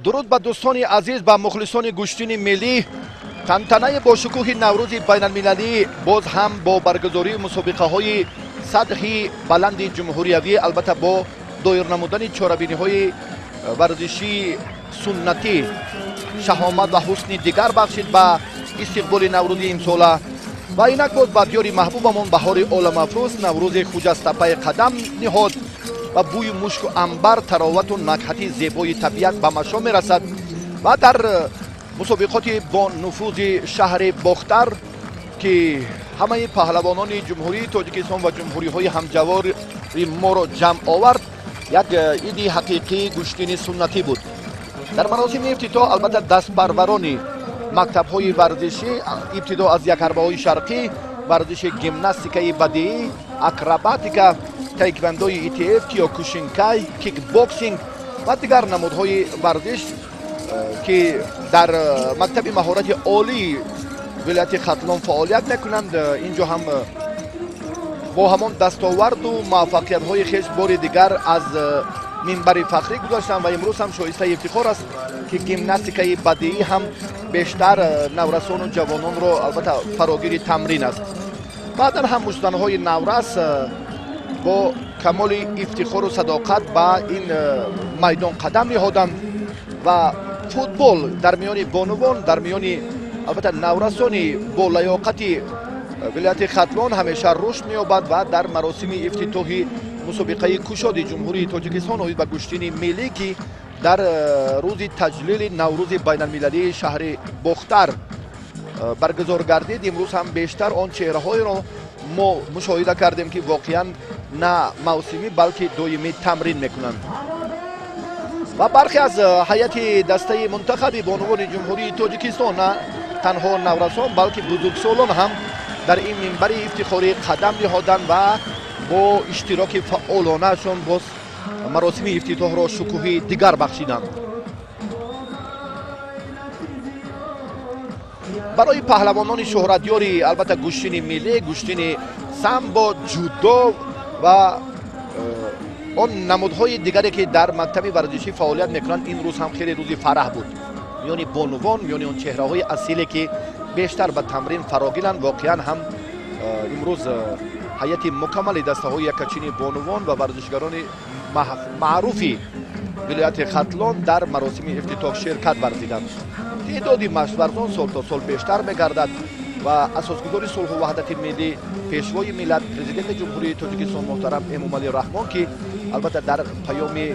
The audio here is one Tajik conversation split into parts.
Дуруд ба дӯстони азиз, ба мухлисони гӯштини миллӣ. Тантанаи бошукӯҳи Наврӯзи байналмилалӣ боз ҳам бо баргузории мусобиқаҳои сатҳи баланди ҷумҳуриявӣ, албатта бо доир намудани чорабиниҳои варзишии суннатӣ, шаҳомат ва ҳусни дигар бахшид ба истиқболи Наврӯзи имсола. Ва инак боз ба диёри маҳбубамон баҳори оламафрӯз Наврӯзи хуҷастапаи қадам ниҳод ва бӯи мушку амбар, таровату накҳати зебои табиат ба машом мерасад. Ва дар мусобиқоти бо нуфузи шаҳри Бохтар, ки ҳамаи паҳлавонони Ҷумҳурии Тоҷикистон ва ҷумҳуриҳои ҳамҷавори моро ҷамъ овард, як иди ҳақиқии гӯштини суннатӣ буд. Дар маросими ифтитоҳ, албатта, дастпарварони мактабҳои варзишӣ, ибтидо аз якарбаҳои шарқӣ, варзиши гимнастикаи бадиӣ, акробатика, таеквондои ИТФ, киокушинкай, кикбоксинг ва дигар намудҳои варзиш, ки дар мактаби маҳорати олии вилояти Хатлон фаъолият мекунанд, инҷо ҳам бо ҳамон дастоварду муваффақиятҳои хеш бори дигар аз минбари фахрӣ гузаштанд. Ва имрӯз ҳам шоистаи ифтихор аст, ки гимнастикаи бадиӣ ҳам бештар наврасону ҷавононро, албатта, фарогири тамрин аст. Баъдан ҳам муштзанҳои наврас бо камоли ифтихору садоқат ба ин майдон қадам ниҳоданд ва футбол дар миёни бонувон, дар миёни, албатта, наврасони бо лаёқати вилояти Хатлон ҳамеша рушд меёбад. Ва дар маросими ифтитоҳи мусобиқаи кушоди Ҷумҳурии Тоҷикистон оид ба гӯштини миллӣ, ки дар рӯзи таҷлили Наврӯзи байналмилалии шаҳри Бохтар баргузор гардид, имрӯз ҳам бештар он чеҳраҳоеро мо мушоҳида кардем, ки воқеан на мавсимӣ, балки доимӣ тамрин мекунанд. Ва бархе аз ҳайати дастаи мунтахаби бонувони Ҷумҳурии Тоҷикистон, на танҳо наврасон, балки бузургсолон ҳам дар ин минбари ифтихорӣ қадам ниҳоданд ва бо иштироки фаъолонаашон боз маросими ифтитоҳро шукӯҳи дигар бахшиданд. Барои паҳлавонони шӯҳратёри, албатта, гӯштини миллӣ, гӯштини самбо, ҷудо ва он намудҳои дигаре, ки дар мактаби варзишӣ фаъолият мекунанд, ин рӯз ҳам хеле рӯзи фараҳ буд. Миёни бонувон, миёни он чеҳраҳои асиле, ки бештар ба тамрин фарогиранд, воқеан ҳам имрӯз ҳайати мукаммали дастаҳои якачини бонувон ва варзишгарони маъруфи вилояти Хатлон дар маросими ифтитоҳ ширкат варзиданд. Теъдоди машварзон сол то сол бештар мегардад ва асосгузори сулҳу ваҳдати миллӣ, Пешвои миллат, Президенти Ҷумҳурии Тоҷикистон муҳтарам Эмомалӣ Раҳмон, ки албатта дар паёми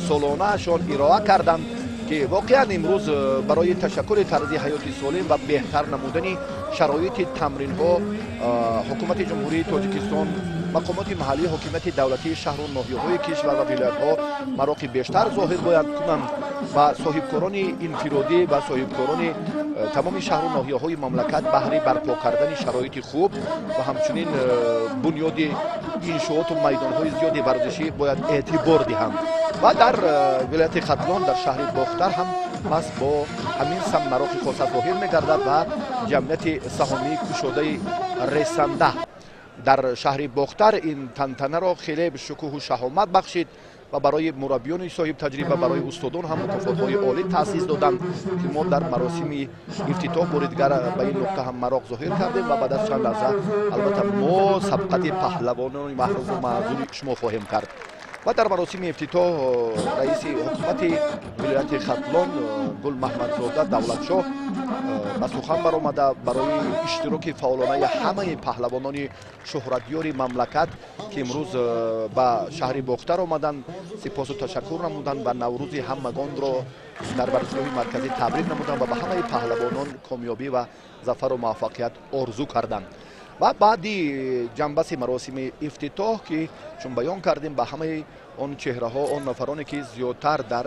солонаашон ироа карданд, ки воқеан имрӯз барои ташаккули тарзи ҳаёти солим ва беҳтар намудани шароити тамринҳо ҳукумати Ҷумҳурии Тоҷикистон, мақомоти маҳаллии ҳокимияти давлатии шаҳру ноҳияҳои кишвар ва вилоятҳо мароқи бештар зоҳир бояд кунанд ва соҳибкорони инфиродӣ ва соҳибкорони тамоми шаҳру ноҳияҳои мамлакат баҳри барпо кардани шароити хуб ва ҳамчунин бунёди иншооту майдонҳои зиёди варзишӣ бояд эътибор диҳанд. Ва дар вилояти Хатлон, дар шаҳри Бохтар ҳам маҳз бо ҳамин самт мароқи хоса зоҳир мегардад. Ва ҷамъияти саҳомии кушодаи ресанда дар шаҳри Бохтар ин тантанаро хеле шукӯҳу шаҳомат бахшид ва барои мураббиёни соҳибтаҷриба, барои устодон ҳам мукофотҳои олӣ таъсис доданд, ки мо дар маросими ифтитоҳ бори дигар ба ин нуқта ҳам мароқ зоҳир кардем. Ва баъд аз чанд лаҳза, албатта, мо сабқати паҳлавонони маҳруму маъзури шумо хоҳем кард. Ва дар маросими ифтитоҳ раиси ҳукумати вилояти Хатлон Гулмаҳмадзода Давлатшоҳ ба сухан баромада, барои иштироки фаъолонаи ҳамаи паҳлавонони шӯҳратёри мамлакат, ки имрӯз ба шаҳри Бохтар омаданд, сипосу ташаккур намуданд ва Наврӯзи ҳамагонро дар варзишгоҳи марказӣ табрик намуданд ва ба ҳамаи паҳлавонон комёбӣ ва зафару муваффақият орзу карданд. Ва баъди ҷанбаси маросими ифтитоҳ, ки чун баён кардем, ба ҳамаи он чеҳраҳо, он нафароне, ки зиёдтар дар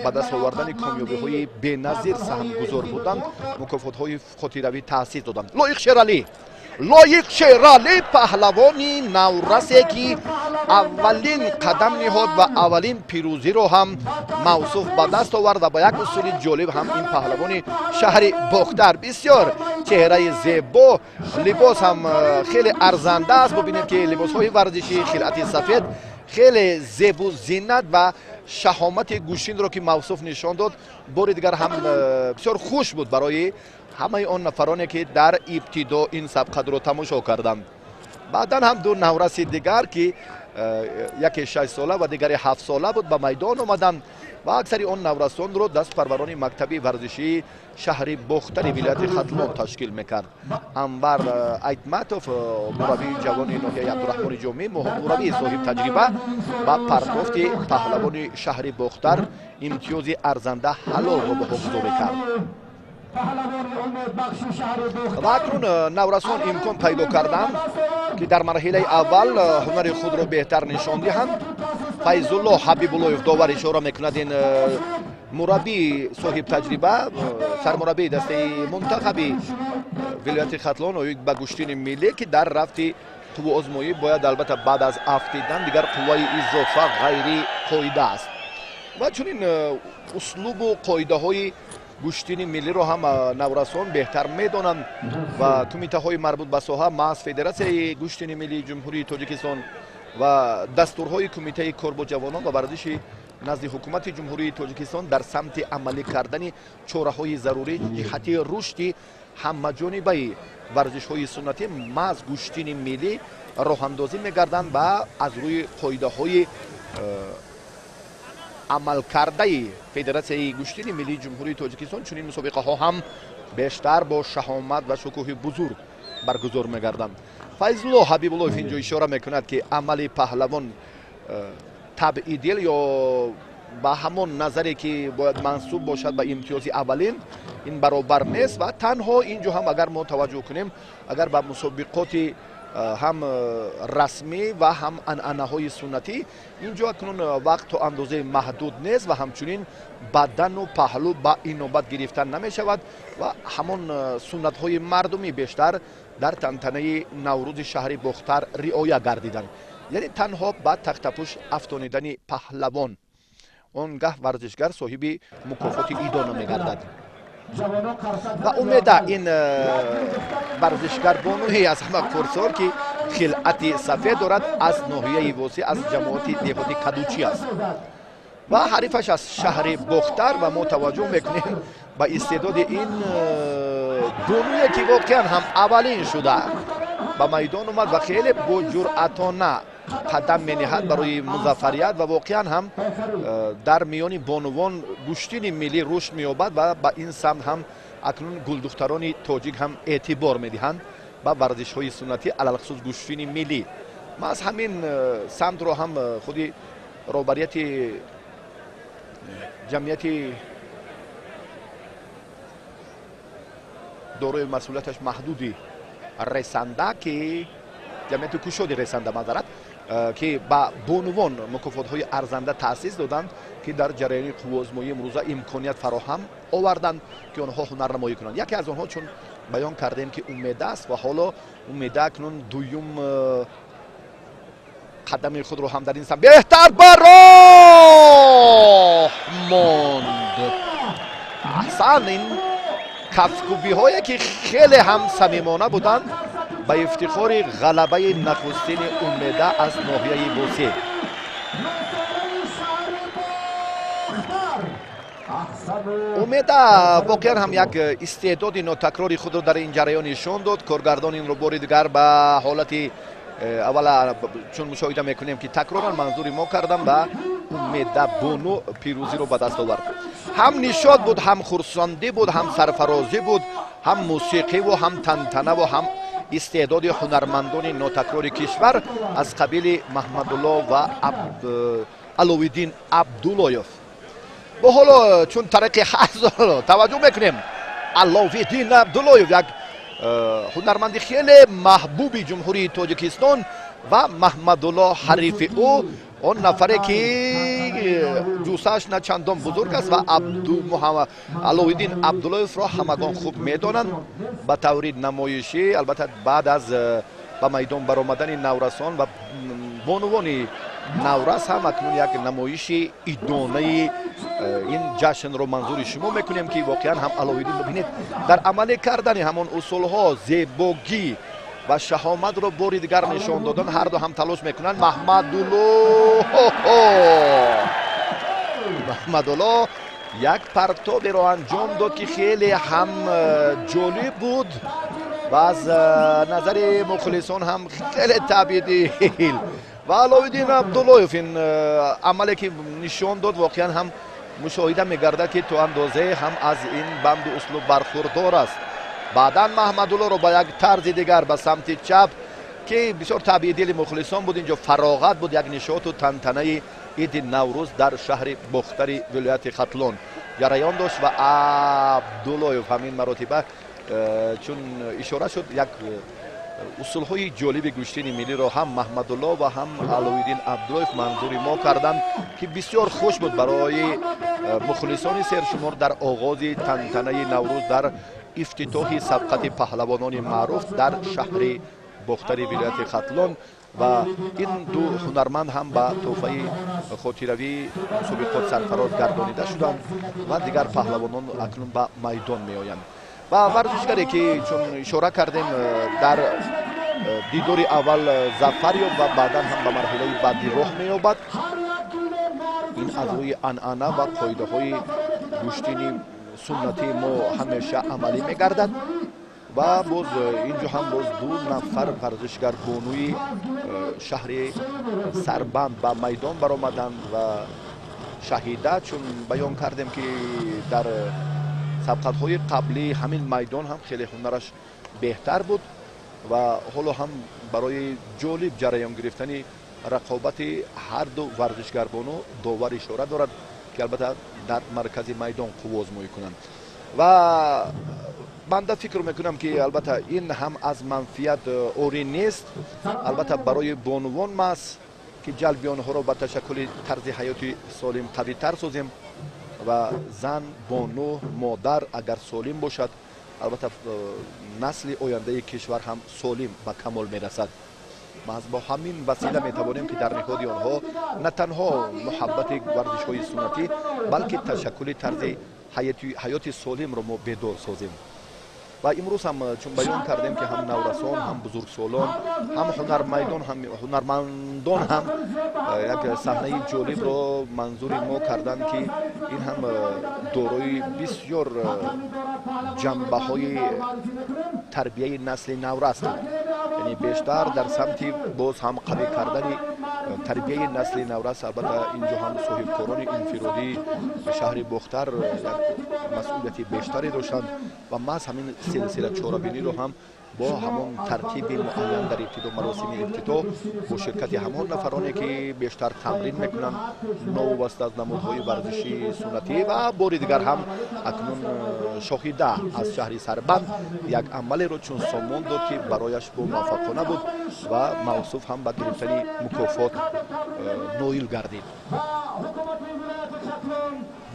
ба даст овардани комёбиҳои беназир саҳмгузор буданд, мукофотҳои хотиравӣ таъсис доданд. Лоиқ Шералӣ. Лоиқ Шералӣ, паҳлавони наврасе, ки аввалин қадам ниҳод ва аввалин пирӯзиро ҳам мавсуф ба даст овард. Ва ба як усули ҷолиб ҳам ин паҳлавони шаҳри Бохтар, бисёр чеҳраи зебо, либос ҳам хеле арзанда аст. Бубинед, ки либосҳои варзишӣ, хилъати сафед хеле зебу зинат ва шаҳомати гӯштинро, ки мавсуф нишон дод, бори дигар ҳам бисёр хуш буд барои ҳамаи он нафароне, ки дар ибтидо ин сабқатро тамошо карданд. Баъдан ҳам ду навраси дигар, ки яке 6-сола ва дигаре 7-сола буд, ба майдон омаданд ва аксари он наврасонро дастпарварони мактаби варзишии шаҳри Бохтари вилояти Хатлон ташкил мекард. Анвар Айтматов, мураббии ҷавони ноҳияи Абдураҳмони Ҷомӣ, мураббии соҳибтаҷриба, ба партофти паҳлавони шаҳри Бохтар имтиёзи арзанда ҳалолро баҳогузорӣ кард. Ва акнун наврасон имкон пайдо карданд, ки дар марҳилаи аввал ҳунари худро беҳтар нишон диҳанд. Файзулло Ҳабибуллоев, довар, ишора мекунад. Ин мураббии соҳибтаҷриба, сармураббии дастаи мунтахаби вилояти Хатлон оид ба гӯштини миллӣ, ки дар рафти қувваозмоӣ бояд албатта баъд аз афтидан дигар қувваи изофа ғайри қоида аст ва чунин услубу қоидаҳои гӯштини миллиро ҳам наврасон беҳтар медонанд. Ва кумитаҳои марбут ба соҳа, маҳз Федератсияи гӯштини миллии Ҷумҳурии Тоҷикистон ва дастурҳои Кумитаи кор бо ҷавонон ва варзиши назди Ҳукумати Ҷумҳурии Тоҷикистон дар самти амалӣ кардани чораҳои зарурӣ ҷиҳати рушди ҳамаҷонибаи варзишҳои суннатӣ, маҳз гӯштини миллӣ, роҳандозӣ мегарданд ва аз рӯи қоидаҳои амалкардаи Федератсияи гӯштини миллии Ҷумҳурии Тоҷикистон чунин мусобиқаҳо ҳам бештар бо шаҳомат ва шукӯҳи бузург баргузор мегарданд. Файзулло Ҳабибуллоев инҷо ишора мекунад, ки амали паҳлавон табъи дил ё ба ҳамон назаре, ки бояд мансуб бошад ба имтиёзи аввалин, ин баробар нест. Ва танҳо ин ҷо ҳам агар мо таваҷҷӯҳ кунем, агар ба мусобиқоти ҳам расмӣ ва ҳам анъанаҳои суннатӣ, ин ҷо акнун вақт то андозаи маҳдуд нест ва ҳамчунин бадану паҳлӯ ба инобат гирифта намешавад ва ҳамон суннатҳои мардумӣ бештар дар тантанаи Наврӯзи шаҳри Бохтар риоя гардиданд, яъне танҳо ба тахтапӯш афтонидани паҳлавон, он гаҳ варзишгар соҳиби мукофоти идона мегардад. Ва Умеда, ин варзишгар бонуи аз ҳама курсор, ки хилъати сафед дорад, аз ноҳияи Восеъ, аз ҷамоати деҳоти Кадучӣ аст ва ҳарифаш аз шаҳри Бохтар. Ва мо таваҷҷӯҳ мекунем ба истеъдоди ин бонуе, ки воқеан ҳам аввалин шуда ба майдон омад ва хеле боҷуръатона қадам мениҳад барои музаффарият. Ва воқеан ҳам дар миёни бонувон гӯштини миллӣ рушд меёбад ва ба ин самт ҳам акнун гулдухтарони тоҷик ҳам эътибор медиҳанд ба варзишҳои суннатӣ, алалхусус гӯштини миллӣ. Маҳз ҳамин самтро ҳам худи роҳбарияти ҷамъияти дорои масъулияташ маҳдуди Ресанда, ки ҷамъияти кушоди Ресанда, маъзарат, ки ба бонувон мукофотҳои арзанда таъсис доданд, ки дар ҷараёни қувваозмоии имрӯза имконият фароҳам оварданд, ки онҳо ҳунарнамоӣ кунанд. Яке аз онҳо, чун баён кардем, ки Умеда аст. Ва ҳоло Умеда акнун дуюм қадами худро ҳам дар ин самт беҳтар ба роҳ монд. Аҳсан! Ин кафкӯбиҳое, ки хеле ҳам самимона буданд, ба ифтихори ғалабаи нахустини Умеда аз ноҳияи Восеъ. Умеда воқеан ҳам як истеъдоди нотакрори худро дар ин ҷараён нишон дод. Коргардон инро бори дигар ба ҳолати аввала, чун мушоҳида мекунем, ки такроран манзури мо кардам ва Умеда бону пирӯзиро ба даст овард. Ҳам нишод буд, ҳам хурсандӣ буд, ҳам сарфарозӣ буд, ҳам мусиқиву ҳам тантанаву ҳам истеъдоди ҳунармандони нотакрори кишвар аз қабили Маҳмадулло ва Аловиддин Абдуллоев. Бо ҳоло чун тариқи таваҷҷӯҳ мекунем, Аловиддин Абдуллоев, як ҳунарманди хеле маҳбуби Ҷумҳурии Тоҷикистон, ва Маҳмадулло, ҳарифи ӯ, он нафаре, ки ҷусааш на чандон бузург аст ва Аловиддин Абдуллоевро ҳамагон хуб медонанд ба таври намоишӣ. Албатта, баъд аз ба майдон баромадани наврасон ва бонувони наврас ҳам акнун як намоиши идонаи ин ҷашнро манзури шумо мекунем, ки воқеан ҳам Аловиддин, бибинед, дар амалӣ кардани ҳамон усулҳо зебогӣ ва шаҳоматро бори дигар нишон додан. Ҳарду ҳам талош мекунанд. Маҳмадулло як партоберо анҷом дод, ки хеле ҳам ҷолиб буд ва аз назари мухлисон ҳам хеле табидил. Ва Аловиддин Абдуллоев ин амале ки нишон дод, воқеан ҳам мушоҳида мегардад, ки то андозае ҳам аз ин банду услуб бархурдор аст. Баъдан Маҳмадуллоро ба як тарзи дигар ба самти чап, ки бисёр табъи дили мухлисон буд. Инҷо фароғат буд, як нишоту тантанаи иди Наврӯз дар шаҳри Бохтари вилояти Хатлон ҷараён дошт. Ва Абдуллоев ҳамин маротиба, чун ишора шуд, як усулҳои ҷолиби гӯштини миллиро ҳам Маҳмадулло ва ҳам Аловиддин Абдуллоев манзури мо карданд, ки бисёр хуш буд барои мухлисони сершумор дар оғози тантанаи Наврӯз, дар ифтитоҳи сабқати паҳлавонони маъруф дар шаҳри Бохтари вилояти Хатлон. Ва ин ду ҳунарманд ҳам ба тӯҳфаи хотиравии мусобиқот сарфароз гардонида шуданд ва дигар паҳлавонон акнун ба майдон меоянд. Ва варзишгаре ки, чун ишора кардем, дар дидори аввал зафар ёфт ва баъдан ҳам ба марҳилаи баъдӣ роҳ меёбад, ин аз рӯи анъана ва қоидаҳои гӯштини суннатии мо ҳамеша амалӣ мегардад. Ва боз инҷо ҳам боз ду нафар варзишгар бонуи шаҳри Сарбанд ба майдон баромаданд. Ва Шаҳида, чун баён кардем, ки дар сабқатҳои қаблии ҳамин майдон ҳам хеле ҳунараш беҳтар буд ва ҳоло ҳам барои ҷолиб ҷараён гирифтани рақобати ҳарду варзишгарбону довар ишора дорад, ки албатта дар маркази майдон қуввозмоӣ кунанд. Ва банда фикр мекунам, ки албатта ин ҳам аз манфиат орӣ нест, албатта барои бонувон маҳз, ки ҷалби онҳоро ба ташаккули тарзи ҳаёти солим қавитар созем. Ва зан, бону, модар агар солим бошад, албатта насли ояндаи кишвар ҳам солим ба камол мерасад. Маҳз бо ҳамин васила метавонем, ки дар ниҳоди онҳо на танҳо муҳаббати варзишҳои суннатӣ, балки ташаккули тарзи ҳаёти солимро мо бедор созем. Ва имрӯз ҳам, чун баён кардем, ки ҳам наврасон, ҳам бузургсолон, ҳам ҳунармайдон, ҳам ҳунармандон ҳам як саҳнаи ҷолибро манзури мо карданд, ки ин ҳам дорои бисёр ҷанбаҳои тарбияи насли наврас буд, яъне бештар дар самти боз ҳам қавӣ кардани тарбияи насли наврас. Албатта, инҷо ҳам соҳибкорони инфиродии шаҳри Бохтар як масъулияти бештаре доштанд ва маҳз ҳамин силсила чорабиниро ҳам бо ҳамон тартиби муайян, дар ибтидо маросими ифтитоҳ бо ширкати ҳамон нафароне, ки бештар тамрин мекунанд новобаста аз намудҳои варзиши суннатӣ. Ва бори дигар ҳам акнун Шоҳида аз шаҳри Сарбанд як амалеро чун сомон дод, ки барояш бомуваффақона буд ва мавсуф ҳам ба гирифтани мукофот ноил гардид.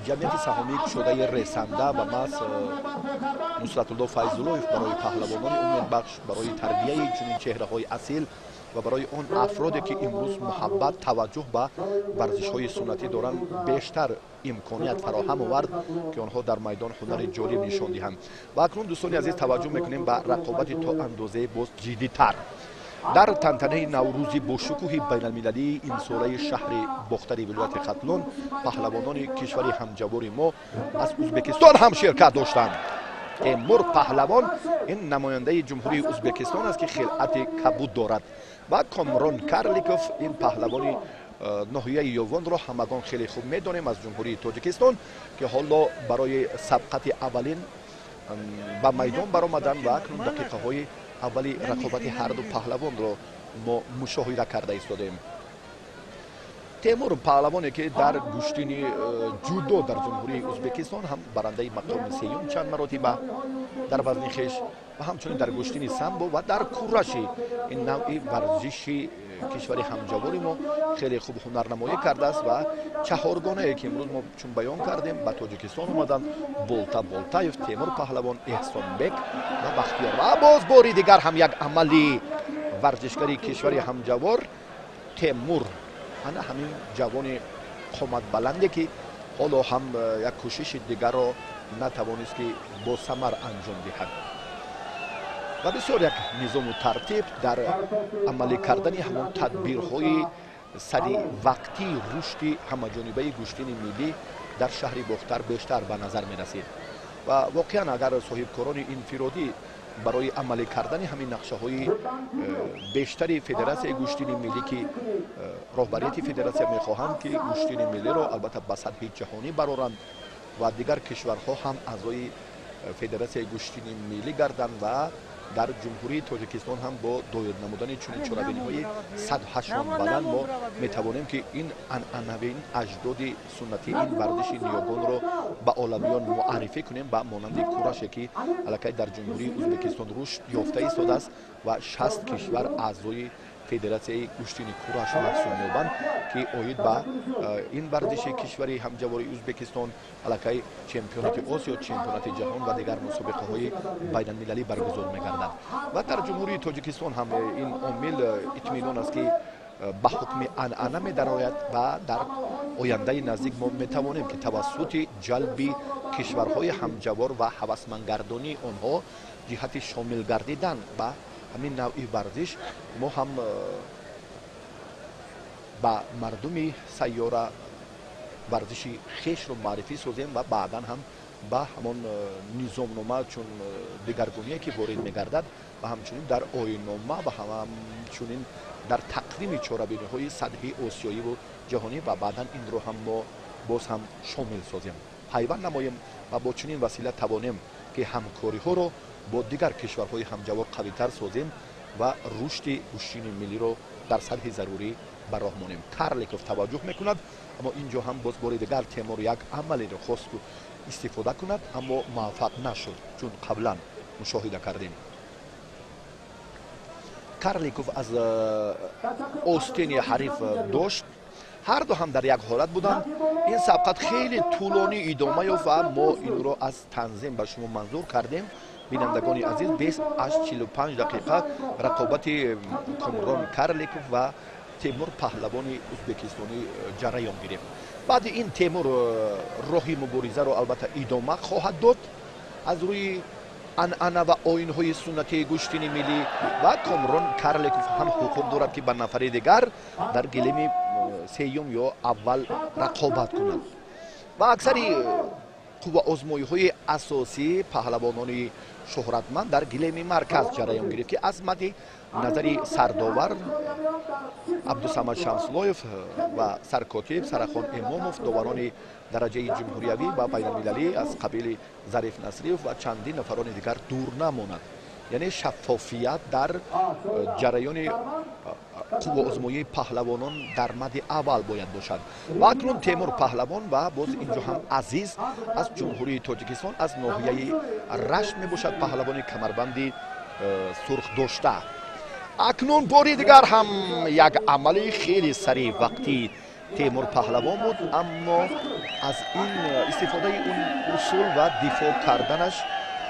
Ҷамъияти саҳомии кушодаи Ресанда ва маҳз Нусратулло Файзуллоев барои паҳлавонони умедбахш, барои тарбияи чунин чеҳраҳои асил ва барои он афроде, ки имрӯз муҳаббат, таваҷҷӯҳ ба варзишҳои суннатӣ доранд, бештар имконият фароҳам овард, ки онҳо дар майдон ҳунари ҷолиб нишон диҳанд. Ва акнун, дӯстони азиз, таваҷҷӯҳ мекунем ба рақобати то андозаи боз ҷиддитар дар тантанаи Наврӯзи бошукӯҳи байналмилалии имсолаи шаҳри Бохтари вилояти Хатлон. Паҳлавонони кишвари ҳамҷавори мо аз Ӯзбекистон ҳам ширкат доштанд. Темур Паҳлавон ин намояндаи Ҷумҳурии Ӯзбекистон аст, ки хилъати кабуд дорад, ва Комрон Карликов, ин паҳлавони ноҳияи Ёвонро ҳамагон хеле хуб медонем, аз Ҷумҳурии Тоҷикистон, ки ҳоло барои сабқати аввалин ба майдон баромаданд. Ва акнун дақиқаҳои аввали рақобати ҳарду паҳлавонро мо мушоҳида карда истодаем. Темур паҳлавоне, ки дар гӯштини ҷудо дар Ҷумҳурии Ӯзбекистон ҳам барандаи мақоми сеюм чанд маротиба дар вазни хеш ва ҳамчунин дар гӯштини самбо ва дар кураши ин навъи варзиши кишвари ҳамҷавори мо хеле хуб ҳунарнамоӣ кардааст. Ва чаҳоргонае, ки имрӯз мо чун баён кардем, ба Тоҷикистон омаданд: Болта Болтаев, Темур паҳлавон, Эҳсонбек ва Бахтиёр. Ва боз бори дигар ҳам як амали варзишгари кишвари ҳамҷавор Темур, ана ҳамин ҷавони қоматбаланде, ки ҳоло ҳам як кӯшиши дигарро натавонист, ки босамар анҷом диҳад. Ва бисёр як низому тартиб дар амалӣ кардани ҳамон тадбирҳои саривақтии рушди ҳамаҷонибаи гӯштини миллӣ дар шаҳри Бохтар бештар ба назар мерасид. Ва воқеан, агар соҳибкорони инфиродӣ барои амалӣ кардани ҳамин нақшаҳои бештари Федератсияи гӯштини миллӣ, ки роҳбарияти федератсия мехоҳанд, ки гӯштини миллиро албатта ба сатҳи ҷаҳонӣ бароранд ва дигар кишварҳо ҳам аъзои Федератсияи гӯштини миллӣ гарданд ва дар Ҷумҳурии Тоҷикистон ҳам бо доир намудани чунин чорабиниҳои сатҳашон баланд мо метавонем, ки ин анъанави, ин аҷдоди суннатии ин варзиши ниёгонро ба оламиён муаррифӣ кунем, ба монанди кураше, ки аллакай дар Ҷумҳурии Ӯзбекистон рушд ёфта истодааст ва 60 кишвар аъзои Федератсияи гӯштини кураш маҳсуб меёбанд, ки оид ба ин варзиши кишвари ҳамҷавори Ӯзбекистон аллакай чемпионати Осиё, чемпионати ҷаҳон ва дигар мусобиқаҳои байналмилалӣ баргузор мегардад. Ва дар Ҷумҳурии Тоҷикистон ҳам ин омил итминон аст, ки ба ҳукми анъана медарояд ва дар ояндаи наздик мо метавонем, ки тавассути ҷалби кишварҳои ҳамҷавор ва ҳавасмандгардонии онҳо ҷиҳати шомил гардидан ба ҳамин навъи варзиш мо ҳам ба мардуми сайёра варзиши хешро муаррифӣ созем ва баъдан ҳам ба ҳамон низомнома чун дигаргуние, ки ворид мегардад, ва ҳамчунин дар оиннома ва ҳамчунин дар тақвими чорабиниҳои сатҳи осиёиву ҷаҳонӣ ва баъдан инро ҳам мо боз ҳам шомил созем, пайванд намоем ва бо чунин васила тавонем, ки ҳамкориҳоро бо дигар кишварҳои ҳамҷавор қавитар созем ва рушди гӯштини миллиро дар сатҳи зарурӣ ба роҳ монем. Карликов таваҷҷӯҳ мекунад, аммо ин ҷо ҳам боз бори дигар Темур як амалеро хост истифода кунад, аммо муваффақ нашуд. Чун қаблан мушоҳида кардем, Карликов аз остини ҳариф дошт. Ҳарду ҳам дар як ҳолат буданд. Ин сабқат хеле тӯлонӣ идома ёфт ва мо инро аз танзим ба шумо манзур кардем, бинандагони азиз. Беш аз 45 дақиқа рақобати Комрон Карликов ва Темур паҳлавони ӯзбекистонӣ ҷараён гирифт. Баъди ин Темур роҳи муборизаро албатта идома хоҳад дод аз рӯи анъана ва оинҳои суннатии гӯштини миллӣ ва Комрон Карликов ҳам ҳуқуқ дорад, ки ба нафари дигар дар гилеми сеюм ё аввал рақобат кунад. Ва аксари қувваозмоиҳои асосии паҳлавонони шӯҳратманд дар гилеми марказ ҷараён гирифт, ки аз мадди назари сардовар Абдусамад Шамсулоев ва саркотиб Сарахон Имомов, доварони дараҷаи ҷумҳуриявӣ ва байналмилалӣ аз қабили Зариф Насриев ва чандин нафарони дигар дур намонад. Яъне шаффофият дар ҷараёни қувваозмоии паҳлавонон дар мадди аввал бояд бошад. Ва акнун Темур паҳлавон ва боз инҷо ҳам Азиз аз Ҷумҳурии Тоҷикистон, аз ноҳияи Рашт мебошад, паҳлавони камарбанди сурх дошта. Акнун бори дигар ҳам як амали хеле саривақтии Темур паҳлавон буд, аммо аз ин истифодаи он усул ва дифоъ карданаш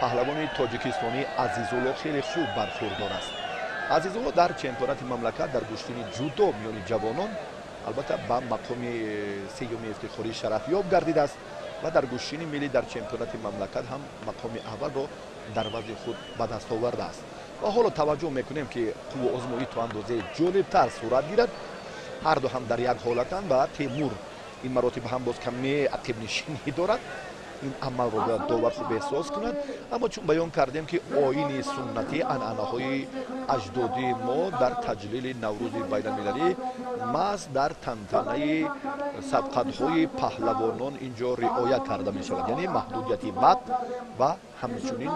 паҳлавони тоҷикистонӣ Азизулло хеле хуб бархурдор аст. Азизулло дар чемпионати мамлакат дар гӯштини ҷудо миёни ҷавонон албатта ба мақоми сеюми ифтихорӣ шарафёб гардидааст ва дар гӯштини миллӣ дар чемпионати мамлакат ҳам мақоми аввалро дар вазни худ ба даст овардааст. Ва ҳоло таваҷҷӯҳ мекунем, ки қувваозмоӣ то андозаи ҷолибтар сурат гирад. Ҳарду ҳам дар як ҳолатанд ва Темур ин маротиба ҳам боз каме ақибнишинӣ дорад. Ин амалро бояд довар хуб эҳсос кунад, аммо чун баён кардем, ки оини суннатӣ, анъанаҳои аҷдодии мо дар таҷлили Наврӯзи байналмилалӣ маҳз дар тантанаи сабқатҳои паҳлавонон ин ҷо риоя карда мешавад, яъне маҳдудияти вақт ва ҳамчунин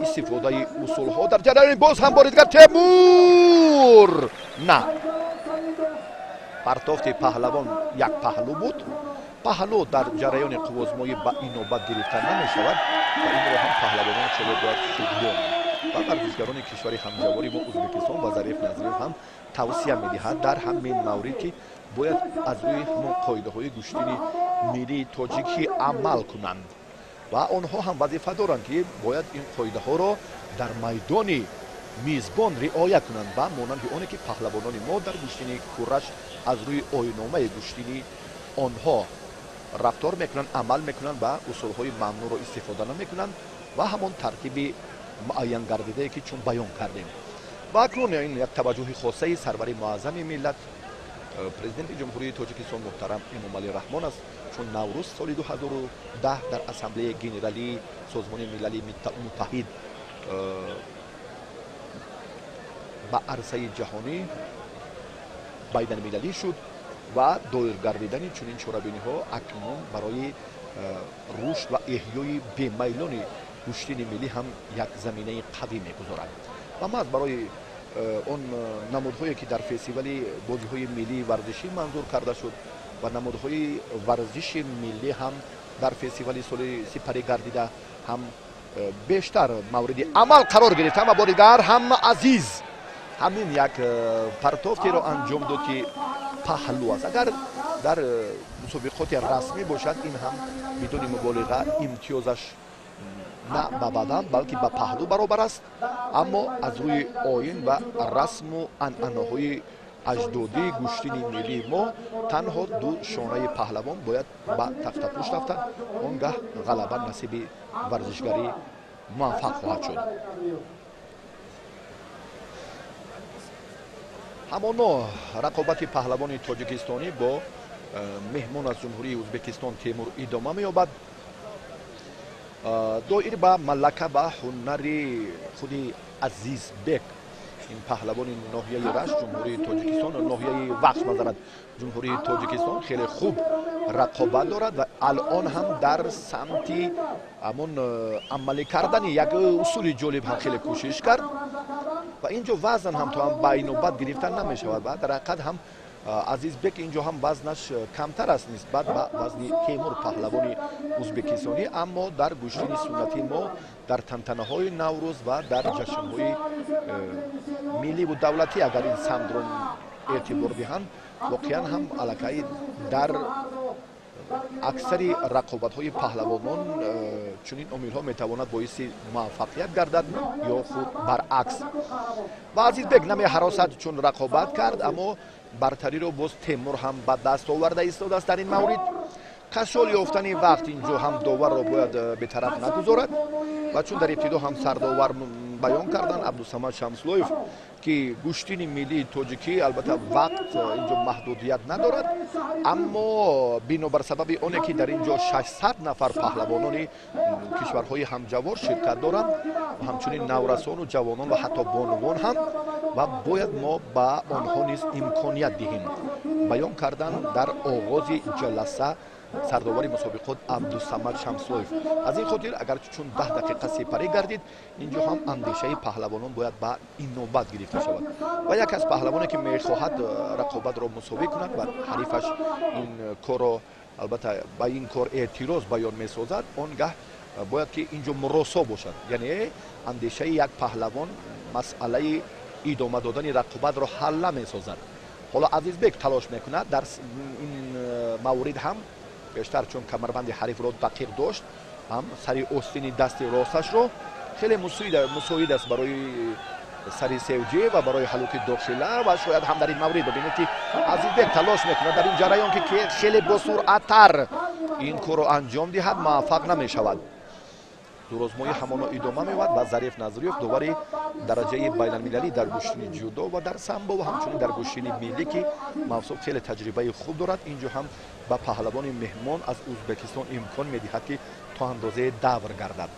истифодаи усулҳо дар ҷараёни. Боз ҳам бори дигар Темур на Партофти паҳлавон як паҳлӯ буд. Паҳлӯ дар ҷараёни қуввозмоӣ ба инобат гирифта намешавад ва инро ҳам паҳлавонон хеле бояд хуб донанд. Ва варзишгарони кишвари ҳамҷавори мо Ӯзбекистон ва Зариф Назриев ҳам тавсия медиҳад дар ҳамин маврид, ки бояд аз рӯи ҳамон қоидаҳои гӯштини миллии тоҷикӣ амал кунанд ва онҳо ҳам вазифа доранд, ки бояд ин қоидаҳоро дар майдони мизбон риоя кунанд ва монанди оне ки паҳлавонони мо дар гӯштини кураш аз рӯи оинномаи гӯштини онҳо рафтор мекунанд, амал мекунанд ва усулҳои мамнӯъро истифода намекунанд ва ҳамон тартиби муайян гардидае ки чун баён кардем. Ва акнун ин як таваҷҷӯҳи хосаи сарвари муаззами миллат, президенти Ҷумҳурии Тоҷикистон муҳтарам Эмомалӣ Раҳмон аст, чун Наврӯз соли 2010 дар Ассамблеяи Генералии Созмони Милали Муттаҳид ба арсаи ҷаҳонӣ байналмилалӣ шуд ва доир гардидани чунин чорабиниҳо акнун барои рушд ва эҳёи бемайлони гӯштини миллӣ ҳам як заминаи қавӣ мегузорад. Ва маҳз барои он намудҳое ки дар фестивали бозиҳои миллии варзишӣ манзур карда шуд ва намудҳои варзиши миллӣ ҳам дар фестивали соли сипарӣ гардида ҳам бештар мавриди амал қарор гирифтанд ва бори дигар ҳам Азиз ҳамин як партофтеро анҷом дод, ки паҳлӯ аст. Агар дар мусобиқоти расмӣ бошад, ин ҳам бидуни муболиға имтиёзаш на ба бадан, балки ба паҳлӯ баробар аст, аммо аз рӯи оин ва расму анъанаҳои аҷдодии гӯштини миллии мо танҳо ду шонаи паҳлавон бояд ба тахтапӯш рафтанд, он гаҳ ғалаба насиби варзишгарӣ муваффақ хоҳад шуд. Ҳамоно рақобати паҳлавони тоҷикистонӣ бо меҳмон аз Ҷумҳурии Ӯзбекистон Темур идома меёбад. Доир ба малака ва ҳунари худи Азизбек, ин паҳлавони ноҳияи Рашт, Ҷумҳурии Тоҷикистон, ноҳияи Вахш мазарат, Ҷумҳурии Тоҷикистон, хеле хуб рақобат дорад ва алон ҳам дар самти ҳамон амалӣ кардани як усули ҷолиб ҳам хеле кӯшиш кард ва инҷо вазн ҳам то ҳам ба инобат гирифта намешавад ва дар ҳақиқат ҳам Азизбек инҷо ҳам вазнаш камтар аст нисбат ба вазни Темур паҳлавони ӯзбекистонӣ, аммо дар гӯштини суннатии мо дар тантанаҳои Наврӯз ва дар ҷашнҳои милливу давлатӣ агар ин самтро эътибор диҳанд, воқеан ҳам аллакай дар аксари рақобатҳои паҳлавонон чунин омилҳо метавонад боиси муваффақият гардад ё худ баръакс. Ва Азизбек намеҳаросад, чун рақобат кард, аммо бартариро боз Темур ҳам ба даст оварда истодааст. Дар ин маврид кашол ёфтани вақт инҷо ҳам доварро бояд бетараф нагузорад ва чун дар ибтидо ҳам сардовар баён карданд Абдусамад Шамслоев, ки гӯштини миллии тоҷикӣ албатта вақт инҷо маҳдудият надорад, аммо бинобар сабаби оне ки дар инҷо 600 нафар паҳлавонони кишварҳои ҳамҷавор ширкат доранд, ҳамчунин наврасону ҷавонон ва ҳатто бонувон ҳам, ва бояд мо ба онҳо низ имконият диҳем. Баён кардан дар оғози ҷаласа сардовари мусобиқот Абдусамад Шамслоев. Аз ин хотир агар чун 10 дақиқа сипарӣ гардид, инҷо ҳам андешаи паҳлавонон бояд ба инобат гирифта шавад ва як аз паҳлавоне ки мехоҳад рақобатро мусовӣ кунад ва ҳарифаш ин корро албатта ба ин кор эътироз баён месозад, он гаҳ бояд ки инҷо муросо бошад, яъне андешаи як паҳлавон масъалаи идома додани рақобатро ҳал намесозад. Ҳоло Азизбек талош мекунад дар ин маврид ҳам бештар, чун камарбанди ҳарифро дақиқ дошт, ҳам сари остини дасти росташро хеле мусоид аст барои сари севҷе ва барои ҳалуки дохила ва шояд ҳам дар ин маврид бибинед ки Азизбек талош мекунад дар ин ҷараён ки хеле босуръаттар ин корро анҷом диҳад, муваффақ намешавад. Дурозмоӣ ҳамоно идома меёбад ва Зариф Назриев, довари дараҷаи байналмилалӣ дар гӯштини ҷудо ва дар самбо ва ҳамчунин дар гӯштини миллӣ, ки мавсуф хеле таҷрибаи хуб дорад, инҷо ҳам ба паҳлавони меҳмон аз Ӯзбекистон имкон медиҳад, ки то андозае давр гардад.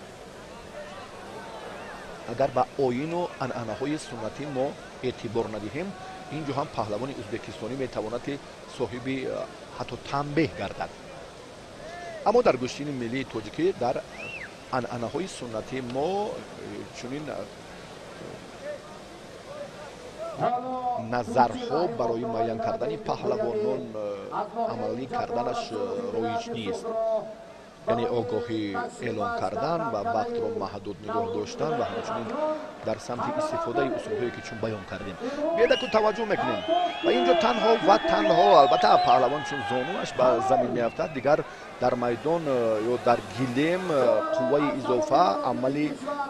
Агар ба оину анъанаҳои суннатӣ мо эътибор надиҳем, инҷо ҳам паҳлавони ӯзбекистонӣ метавонад ки соҳиби ҳатто танбеҳ гардад. Аммо дар гӯштини миллии тоҷикӣ дар анъанаҳои суннатӣ мо чунин Назарҳо барои муайян кардани паҳлавонон амалӣ карданаш роиҷ нест, яъне огоҳӣ эълон кардан ва вақтро маҳдуд нигоҳ доштан ва ҳамчунин дар самти истифодаи усулҳое, ки чун баён кардем. Биёдаку таваҷҷӯҳ мекунем ва инҷо танҳо ва танҳо, албатта, паҳлавон чун зонуаш ба замин меафтад, дигар дар майдон ё дар гилем қувваи изофа, амали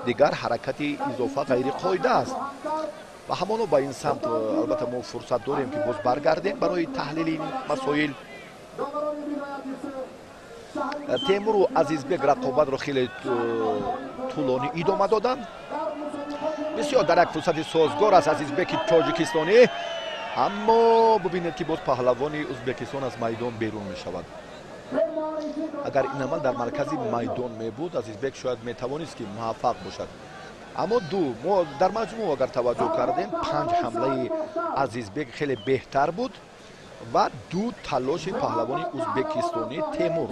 дигар, ҳаракати изофа ғайриқоида аст ва ҳамоно ба ин самт, албатта, мо фурсат дорем, ки боз баргардем барои таҳлили ин масоил. Темуру Азизбек рақобатро хеле тӯлонӣ идома доданд. Бисёр дар як фурсати созгор аст Азизбеки тоҷикистонӣ, аммо бубинед, ки боз паҳлавони Узбекистон аз майдон берун мешавад. Агар ин амал дар маркази майдон мебуд, Азизбек шояд метавонист, ки муваффақ бошад. Аммо ду мо дар маҷмӯъ агар таваҷҷӯҳ кардем, панҷ ҳамлаи Азизбек хеле беҳтар буд ва ду талоши паҳлавони узбекистонӣ Темур,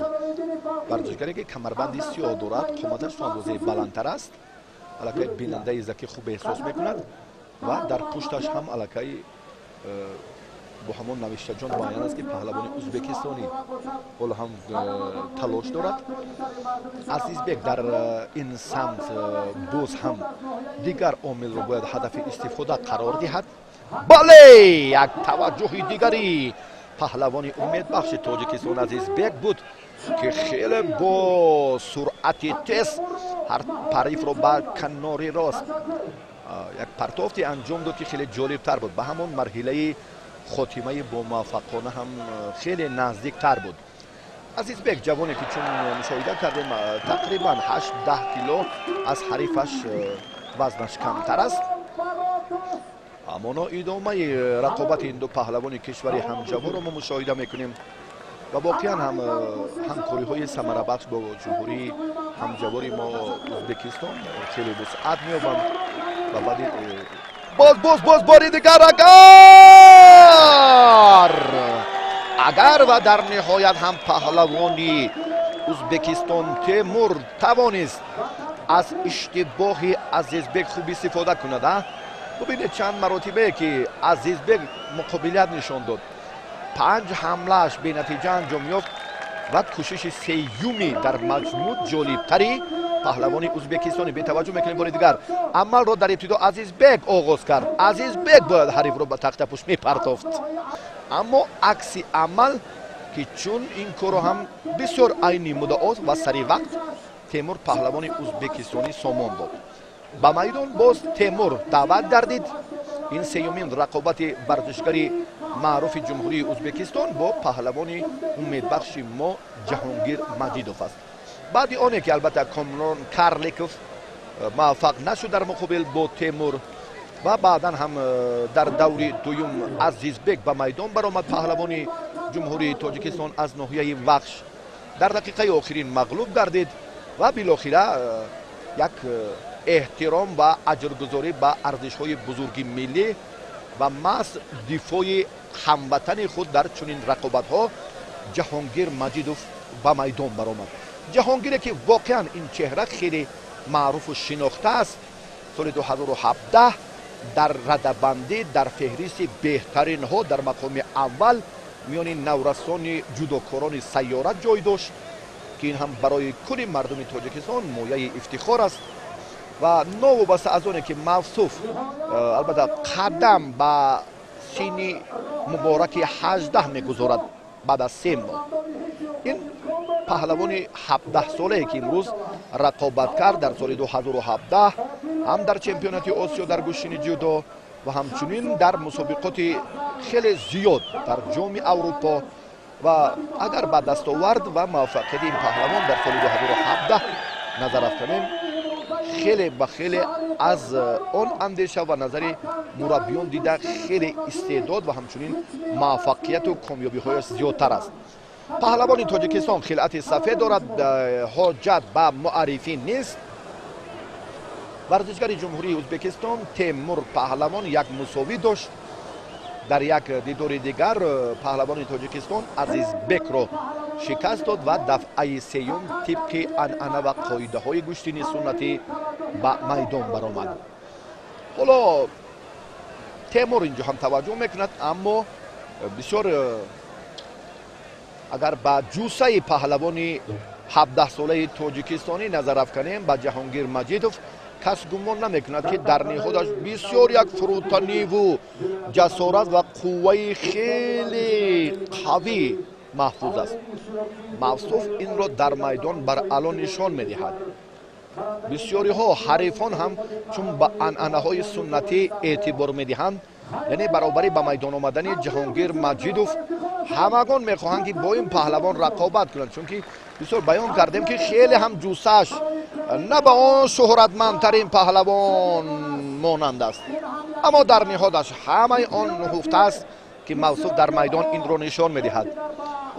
варзишгаре, ки камарбанди сиёҳ дорад, қоматаш то андозаи баландтар аст, аллакай бинандаи заки хуб эҳсос мекунад ва дар пушташ ҳам аллакай бо ҳамон навиштаҷон муайян аст, ки паҳлавони узбекистонӣ ҳоло ҳам талош дорад. Азизбек дар ин самт боз ҳам дигар омилро бояд ҳадафи истифода қарор диҳад. Бале, як таваҷҷӯҳи дигари паҳлавони умедбахши Тоҷикистон Азизбек буд, ки хеле бо суръати тез ҳарифро ба канори рост як партофте анҷом дод, ки хеле ҷолибтар буд, ба ҳамон марҳилаи хотимаи бомуваффақона ҳам хеле наздиктар буд. Азизбек ҷавоне, ки чун мушоҳида кардем, тақрибан 8-10 кило аз ҳарифаш вазнаш камтар аст. Амоно идомаи рақобати ин ду паҳлавони кишвари ҳамҷаворро мо мушоҳида мекунем ва воқеан ҳам ҳамкориҳои самарабахш бо ҷумҳурии ҳамҷавори мо Ӯзбекистон хеле вусъат меёбанд. Ва баъди боз, боз, боз бори дигар агар ва дар ниҳоят ҳам паҳлавони Ӯзбекистон Темур тавонист аз иштибоҳи Азизбек хуб истифода кунад. Бубинед, чанд маротибае ки Азизбек муқобилият нишон дод, панҷ ҳамлааш бенатиҷа анҷом ёфт ва кӯшиши сеюми дар маҷмӯъ ҷолибтари паҳлавони узбекистони. Бетаваҷҷӯҳ мекунем бори дигар, амалро дар ибтидо Азизбек оғоз кард. Азизбек бояд ҳарифро ба тахтапӯш мепартофт, аммо акси амал, ки чун ин корро ҳам бисёр айни муддаот ва сари вақт Темур паҳлавони узбекистонӣ сомон дод. Ба майдон боз Темур даъват гардид. Ин сеюмин рақобати варзишгари маъруфи Ҷумҳурии Ӯзбекистон бо паҳлавони умедбахши мо Ҷаҳонгир Маҷидов аст, баъди оне ки, албатта, Комрон Карликов муваффақ нашуд дар муқобил бо Темур ва баъдан ҳам дар даври дуюм Азизбек ба майдон баромад. Паҳлавони Ҷумҳурии Тоҷикистон аз ноҳияи Вахш дар дақиқаи охирин мағлуб гардид ва билохира як эҳтиром ва аҷргузорӣ ба арзишҳои бузурги миллӣ ва маҳз дифои ҳамватани худ дар чунин рақобатҳо Ҷаҳонгир Маҷидов ба майдон баромад. Ҷаҳонгире, ки воқеан ин чеҳра хеле маъруфу шинохта аст, соли 2017 дар радабандӣ, дар феҳристи беҳтаринҳо дар мақоми аввал миёни наврасони ҷудокорони сайёра ҷой дошт, ки ин ҳам барои кулли мардуми Тоҷикистон мояи ифтихор аст. Ва новобаста аз оне ки мавсуф, албатта, қадам ба синни мубораки 18 мегузорад баъд аз 3 моҳ, ин паҳлавони 17-солае, ки имрӯз рақобат кард, дар соли 2017 ҳам дар чемпионати Осиё дар гӯштини ҷудо ва ҳамчунин дар мусобиқоти хеле зиёд дар Ҷоми Аврупо. Ва агар ба дастовард ва муваффақияти ин паҳлавон дар соли 2017 назар афканем, хеле ба хеле аз он андеша ва назари мураббиён дида хеле истеъдод ва ҳамчунин муваффақияту комёбиҳояш зиёдтар аст. Паҳлавони Тоҷикистон хилъати сафед дорад, ҳоҷат ба муаррифӣ нест. Варзишгари Ҷумҳурии Ӯзбекистон Темур паҳлавон як мусовӣ дошт. Дар як дидори дигар паҳлавони Тоҷикистон Азизбекро шикаст дод ва дафъаи сеюм тибқи анъана ва қоидаҳои гӯштини суннатӣ ба майдон баромад. Ҳоло Темур инҷо ҳам таваҷҷӯҳ мекунад, аммо бисёр агар ба ҷуссаи паҳлавони 17-солаи тоҷикистонӣ назар афканем, ба Ҷаҳонгир Маҷидов, кас гумон намекунад, ки дар ниҳодаш бисёр як фурӯтаниву ҷасорат ва қувваи хеле қавӣ маҳфуз аст. Мавсуф инро дар майдон баръало нишон медиҳад. Бисёриҳо ҳарифон ҳам чун ба анъанаҳои суннатӣ эътибор медиҳанд, яъне баробарӣ ба майдон омадани Ҷаҳонгир Маҷидов ҳамагон мехоҳанд, ки бо ин паҳлавон рақобат кунанд, чунки бисёр баён кардем, ки хеле ҳам ҷуссааш на ба он шӯҳратмандтарин паҳлавон монанд аст, аммо дар ниҳодаш ҳамаи он нуҳуфта аст, ки Мавсуф дар майдон инро нишон медиҳад.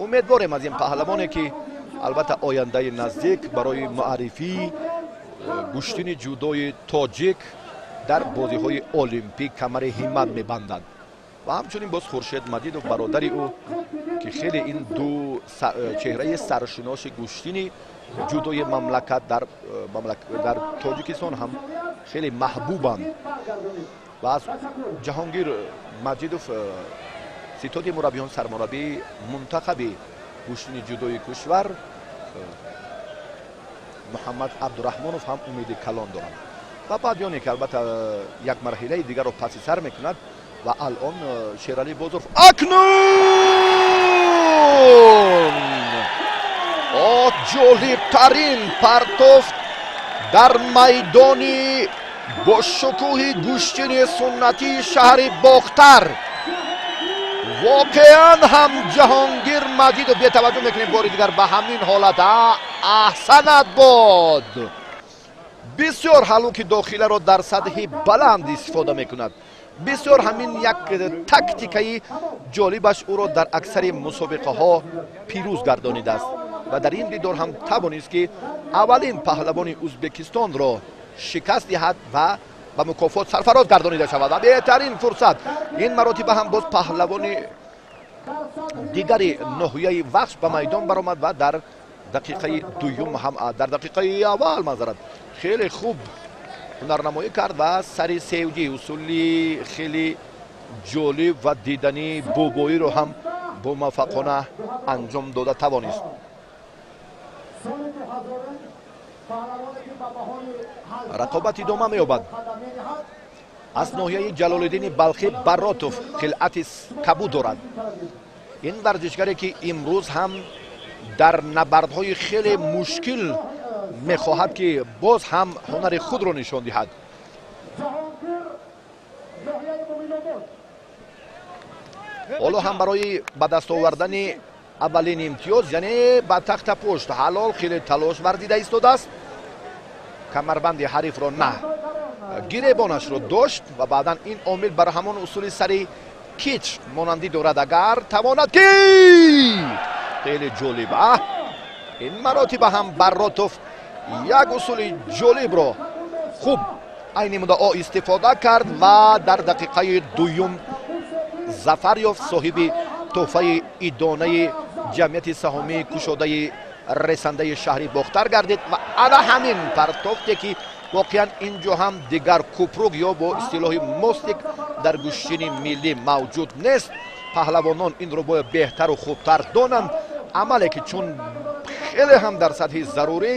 Умедворем аз ин паҳлавоне, ки албатта ояндаи наздик барои муаррифии гӯштини ҷудои тоҷик дар бозиҳои олимпӣ камари ҳиммат мебандад. Ва ҳамчунин боз Хуршед Маҷидов, бародари ӯ, ки хеле ин ду чеҳраи саршиноси гӯштини ҷудои мамлакат дар Тоҷикистон ҳам хеле маҳбубанд. Ва аз Ҷаҳонгир Маҷидов ситоди мураббиён, сармураббии мунтахаби гӯштини ҷудои кишвар Муҳаммад Абдураҳмонов ҳам умеди калон доранд. Ва баъд оне ки албатта як марҳилаи дигарро паси сар мекунад ва алон Шералӣ Бозоров акнун ҷолибтарин партофт дар майдони бошукӯҳи гӯштини суннатии шаҳри Бохтар. Воқеан ҳам Ҷаҳонгир Маҷидов, бетаваҷҷӯҳ мекунем бори дигар ба ҳамин ҳолат, аҳсанат бод. Бисёр ҳалуки дохиларо дар сатҳи баланд истифода мекунад. Бисёр ҳамин як тактикаи ҷолибаш ӯро дар аксари мусобиқаҳо пирӯз гардонидааст ва дар ин дидор ҳам тавонист, ки аввалин паҳлавони Ӯзбекистонро шикаст диҳад ва ба мукофот сарфароз гардонида шавад. Ва беҳтарин фурсат, ин маротиба ҳам боз паҳлавони дигари ноҳияи Вахш ба майдон баромад ва дар дақиқаи дуюм ҳам, дар дақиқаи аввал, маъзарат, хеле хуб ҳунарнамоӣ кард ва сари севҷӣ, усули хеле ҷолиб ва дидании бобоиро ҳам бомуваффақона анҷом дода тавонист. Рақобат идома меёбад. Аз ноҳияи Ҷалолиддини Балхӣ Баротов хилъати кабуд дорад. Ин варзишгаре, ки имрӯз ҳам дар набардҳои хеле мушкил мехоҳад, ки боз ҳам ҳунари худро нишон диҳад. Ҳоло ҳам барои ба даст овардани аввалин имтиёз, яъне ба тахтапушт ҳалол хеле талош варзида истодааст. Камарбанди ҳарифро на, гиребонашро дошт ва баъдан ин омил бар ҳамон усули сари кич монандӣ дорад, агар тавонад, ки хеле ҷолиб. Ин маротиба ҳам Баротов як усули ҷолибро хуб айни муддао истифода кард ва дар дақиқаи дуюм зафар ёфт, соҳиби тӯҳфаи идонаи ҷамъияти саҳомии кушодаи ресандаи шаҳри Бохтар гардид. Ва ана ҳамин партофте, ки воқеан ин ҷо ҳам дигар купрук ё бо истилоҳи мостик дар гӯштини миллӣ мавҷуд нест. Паҳлавонон инро бояд беҳтару хубтар донанд. Амале ки чун хеле ҳам дар сатҳи зарурӣ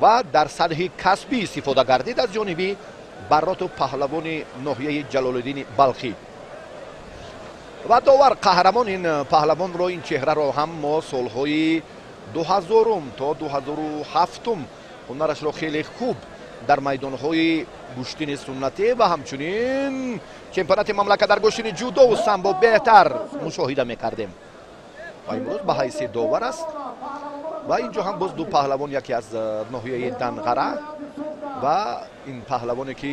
ва дар сатҳи касбӣ истифода гардид аз ҷониби Бароту паҳлавони ноҳияи Ҷалолиддини Балхӣ. Ва довар қаҳрамон ин паҳлавонро, ин чеҳраро ҳам мо солҳои 2000 то 2007 ҳунарашро хеле хуб дар майдонҳои гӯштини суннатӣ ва ҳамчунин чемпионати мамлакат дар гӯштини ҷудову самбо беҳтар мушоҳида мекардем. Ва имрӯз ба ҳайси довар аст. Ва инҷо ҳам боз ду паҳлавон, яке аз ноҳияи Данғара ва ин паҳлавоне, ки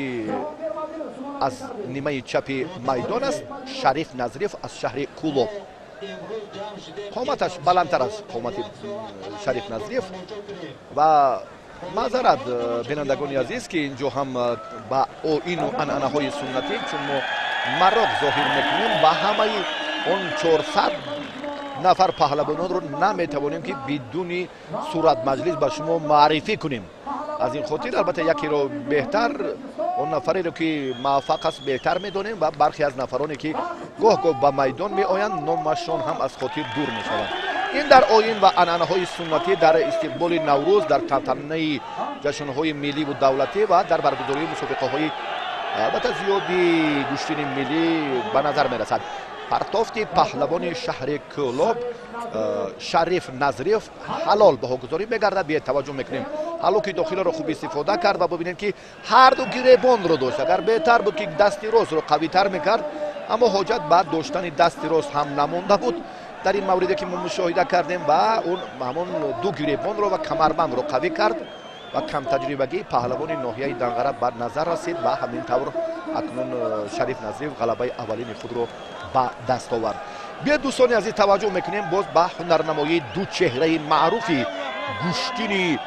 аз нимаи чапи майдон аст, Шариф Назриев аз шаҳри Кӯлоб. Қоматаш баландтар аз қомати Шариф Назриев. Ва маъзарат, бинандагони азиз, ки инҷо ҳам ба оину анъанаҳои суннатӣ чун мо мароқ зоҳир мекунем ва ҳамаи он 400 нафар паҳлавононро наметавонем, ки бидуни суратмаҷлис ба шумо маърифӣ кунем. Аз ин хотир албатта якеро беҳтар Он нафареро ки муваффақ аст беҳтар медонем ва бархе аз нафароне ки гоҳ-гоҳ ба майдон меоянд, номашон ҳам аз хотир дур мешаванд. Ин дар оин ва анъанаҳои суннатӣ дар истиқболи Наврӯз, дар тантанаи ҷашнҳои милливу давлатӣ ва дар баргузории мусобиқаҳои албатта зиёди гӯштини миллӣ ба назар мерасад. Партофти паҳлавони шаҳри Кӯлоб Шариф Назриев ҳалол баҳогузорӣ мегардад. Бетаваҷҷӯҳ мекунем, ҳалоки дохиларо хуб истифода кард ва бибинем ки ҳарду гиребонро дошт. Агар беҳтар буд ки дасти ростро қавитар мекард, аммо ҳоҷат ба доштани дасти рост ҳам намонда буд дар ин мавриде ки мо мушоҳида кардем ва он ҳамон ду гиребонро ва камарбандро қавӣ кард ва камтаҷрибагии паҳлавони ноҳияи Данғара ба назар расид ва ҳамин тавр акнун Шариф Назриев ғалабаи аввалини худро ба даст овард. Биёед, дӯстони азиз, таваҷҷӯҳ мекунем боз ба ҳунарнамоии ду чеҳраи маъруфи гӯштини,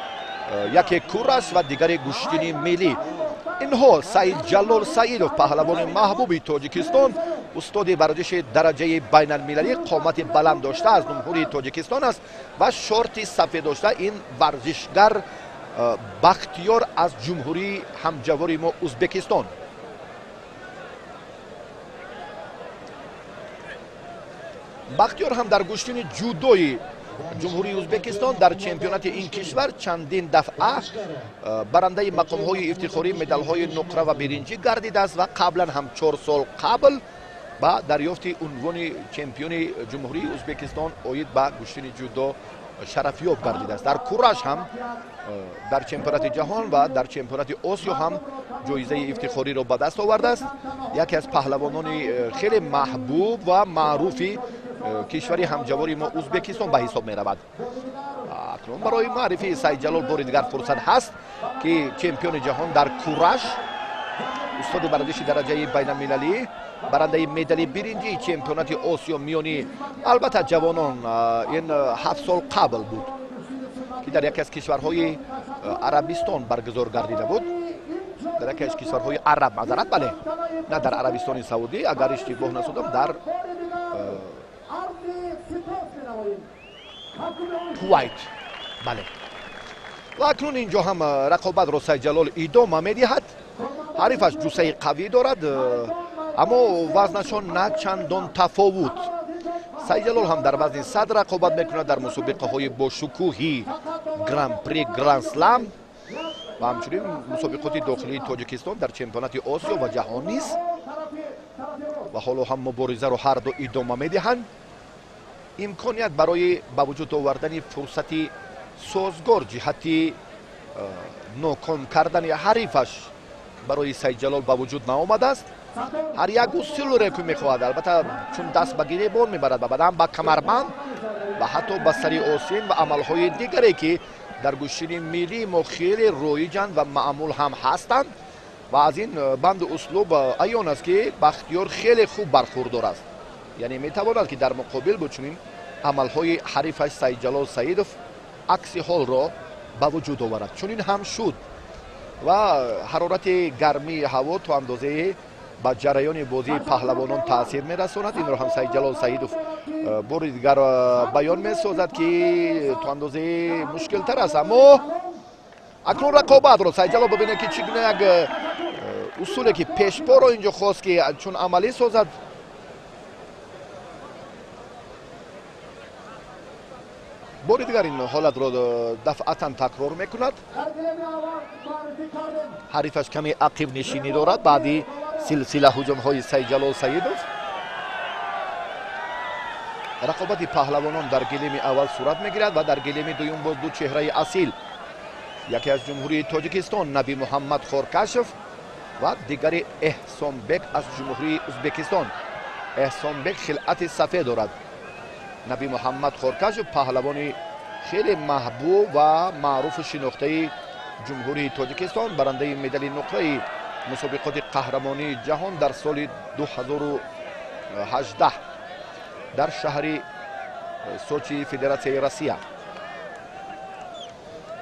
яке кураш ва дигаре гӯштини миллӣ. Инҳо Саидҷалол Саидов, паҳлавони маҳбуби Тоҷикистон, устоди варзиши дараҷаи байналмилалӣ, қомати баланд дошта, аз ҷумҳурии Тоҷикистон аст ва шорти сафед дошта ин варзишгар Бахтиёр аз ҷумҳурии ҳамҷавори мо Узбекистон. Бахтиёр ҳам дар гӯштини ҷудои ҷумҳурии Узбекистон дар чемпионати ин кишвар чандин дафъа барандаи мақомҳои ифтихорӣ, медалҳои нуқра ва биринҷӣ гардидааст ва қаблан ҳам 4 сол қабл ба дарёфти унвони чемпиони ҷумҳурии Узбекистон оид ба гӯштини ҷудо шарафёб гардидааст. Дар кураш ҳам дар чемпионати ҷаҳон ва дар чемпионати Осиё ҳам ҷоизаи ифтихориро ба даст овардааст. Яке аз паҳлавонони хеле маҳбуб ва маъруфи кишвари ҳамҷавори мо Узбекистон ба ҳисоб меравад. Акнун барои маърифии Саидҷалол бори дигар фурсат ҳаст ки чемпиони ҷаҳон дар кураш, устоди варзиши дараҷаи байналмилалӣ, барандаи медали биринҷии чемпионати Осиё миёни албатта ҷавонон, ин 7 сол қабл буд ки дар яке аз кишварҳои Арабистон баргузор гардида буд, дар яке аз кишварҳои араб, маъзарат, бале, на дар Арабистони Саудӣ, агар иштибоҳ насудам, дар Кувайт, бале. Ва акнун инҷо ҳам рақобатро Саидҷалол идома медиҳад. Ҳарифаш ҷуссаи қавӣ дорад, аммо вазнашон на чандон тафовут. Саидҷалол ҳам дар вазни 100 рақобат мекунад дар мусобиқаҳои бошукӯҳи Гран-при, Гран-слам ва ҳамчунин мусобиқоти дохилии Тоҷикистон дар чемпионати Осиё ва ҷаҳон низ. Ва ҳоло ҳам муборизаро ҳарду идома медиҳанд. Имконият барои ба вуҷуд овардани фурсати созгор ҷиҳати ноком кардани ҳарифаш барои Саидҷалол ба вуҷуд наомадааст. Ҳар як усулре ки мехоҳад, албатта чун даст ба гиребон мебарад ва баъдан ба камарбанд ва ҳатто ба сари осин ва амалҳои дигаре ки дар гӯштини миллии мо хеле роиҷанд ва маъмул ҳам ҳастанд. Ва аз ин банду услуб аён аст ки Бахтиёр хеле хуб бархурдор аст, яъне метавонад ки дар муқобил бо чунин амалҳои ҳарифаш Саидҷалол Саидов акси ҳолро ба вуҷуд оварад. Чунин ҳам шуд ва ҳарорати гармии ҳаво то андозае ба ҷараёни бозии паҳлавонон таъсир мерасонад. Инро ҳам Саидҷалол Саидов бори дигар баён месозад ки то андозае мушкилтар аст, аммо акнун рақобатро Саидҷалол бибинед ки чӣ гуна як усуле ки пешпоро инҷо хост ки чун амалӣ созад. Бори дигар ин ҳолатро дафъатан такрор мекунад. Ҳарифаш каме ақибнишинӣ дорад баъди силсила ҳуҷумҳои Саидҷалол Саидов. Рақобати паҳлавонон дар гилеми аввал сурат мегирад ва дар гилеми дуюм боз ду чеҳраи асил, яке аз ҷумҳурии Тоҷикистон Наби Муҳаммад Хоркашев ва дигари Эҳсонбек аз ҷумҳурии Узбекистон. Эҳсонбек хилъати сафед дорад. Наби Муҳаммад Хоркашев паҳлавони хеле маҳбуб ва маъруфу шинохтаи ҷумҳурии Тоҷикистон, барандаи медали нуқраи мусобиқоти қаҳрамонии ҷаҳон дар соли 2018 дар шаҳри Сочи Федератсияи Россия.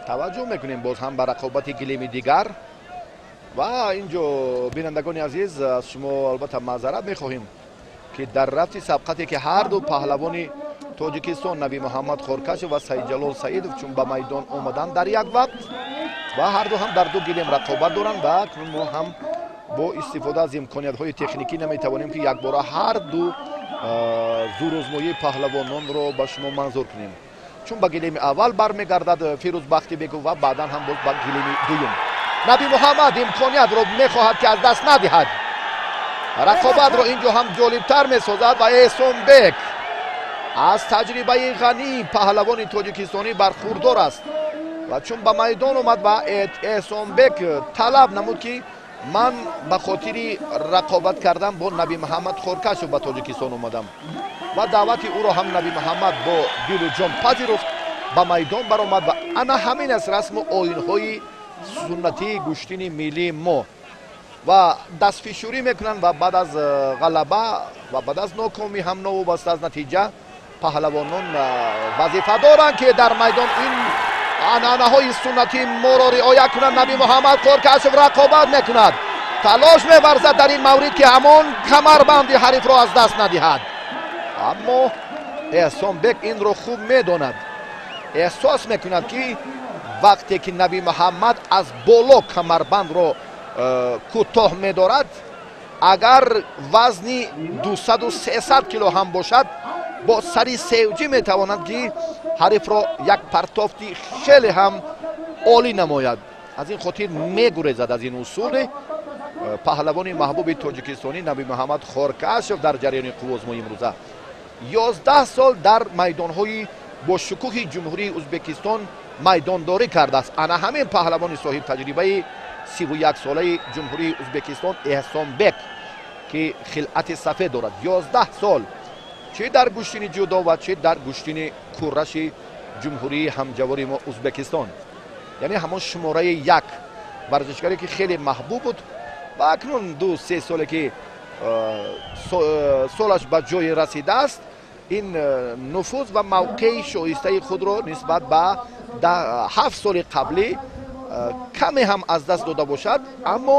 Таваҷҷӯҳ мекунем боз ҳам ба рақобати гилеми дигар ва инҷо бинандагони азиз аз шумо албатта маъзарат мехоҳем ки дар рафти сабқате ки ҳарду паҳлавони Тоҷикистон Наби Муҳаммад Хоркашев ва Саидҷалол Саидов чун ба майдон омаданд дар як вақт ва ҳарду ҳам дар ду гилем рақобат доранд ва акнун мо ҳам Бо истифода аз имкониятҳои техникӣ наметавонем, ки якбора ҳар ду зӯрозмоии паҳлавононро ба шумо манзур кунем, чун ба гилеми аввал бармегардад Фирӯз Бахтибеков ва баъдан ҳам боз ба гилеми дуюм. Наби Муҳаммад имкониятро мехоҳад, ки аз даст надиҳад, рақобатро ин ҷо ҳам ҷолибтар месозад ва Эҳсонбек аз таҷрибаи ғании паҳлавони тоҷикистонӣ бархурдор аст ва чун ба майдон омад ва Эҳсонбек талаб намуд, ки ман ба хотири рақобат кардан бо Наби Муҳаммад Хоркашов ба Тоҷикистон омадам ва даъвати ӯро ҳам Наби Муҳаммад бо дилу ҷон пазируфт, ба майдон баромад. Ва ана ҳамин аст расму оинҳои суннатии гӯштини миллии мо ва дастфишурӣ мекунанд ва баъд аз ғалаба ва баъд аз нокомӣ ҳам, новобаста аз натиҷа, паҳлавонон вазифа доранд, ки дар майдон ин анъанаҳои суннатии моро риоя кунанд. Наби Муҳаммад Хоркашов рақобат мекунад, талош меварзад дар ин маврид, ки ҳамон камарбанди ҳарифро аз даст надиҳад, аммо Эҳсонбек инро хуб медонад, эҳсос мекунад, ки вақте ки Наби Муҳаммад аз боло камарбандро кӯтоҳ медорад, агар вазни 200-300 кило ҳам бошад, бо сари севҷӣ метавонад, ки ҳарифро як партофти хеле ҳам олӣ намояд. Аз ин хотир мегурезад аз ин усули паҳлавони маҳбуби тоҷикистонӣ Наби Муҳаммад Хоркашов. Дар ҷараёни қуввозмои имрӯза 11 сол дар майдонҳои бо шукӯҳи Ҷумҳурии Ӯзбекистон майдондорӣ кардааст. Ана ҳамин паҳлавони соҳибтаҷрибаи 31-солаи Ҷумҳурии Ӯзбекистон Эҳсонбек, ки хилъати сафед дорад, 11 сол чӣ дар гӯштини ҷудо ва чӣ дар гӯштини кураши ҷумҳурии ҳамҷавори мо Ӯзбекистон, яъне ҳамон шумораи як варзишгаре, ки хеле маҳбуб буд ва акнун 2-3 соле ки солаш ба ҷое расидааст, ин нуфуз ва мавқеи шоистаи худро нисбат ба 7 соли қаблӣ каме ҳам аз даст дода бошад, аммо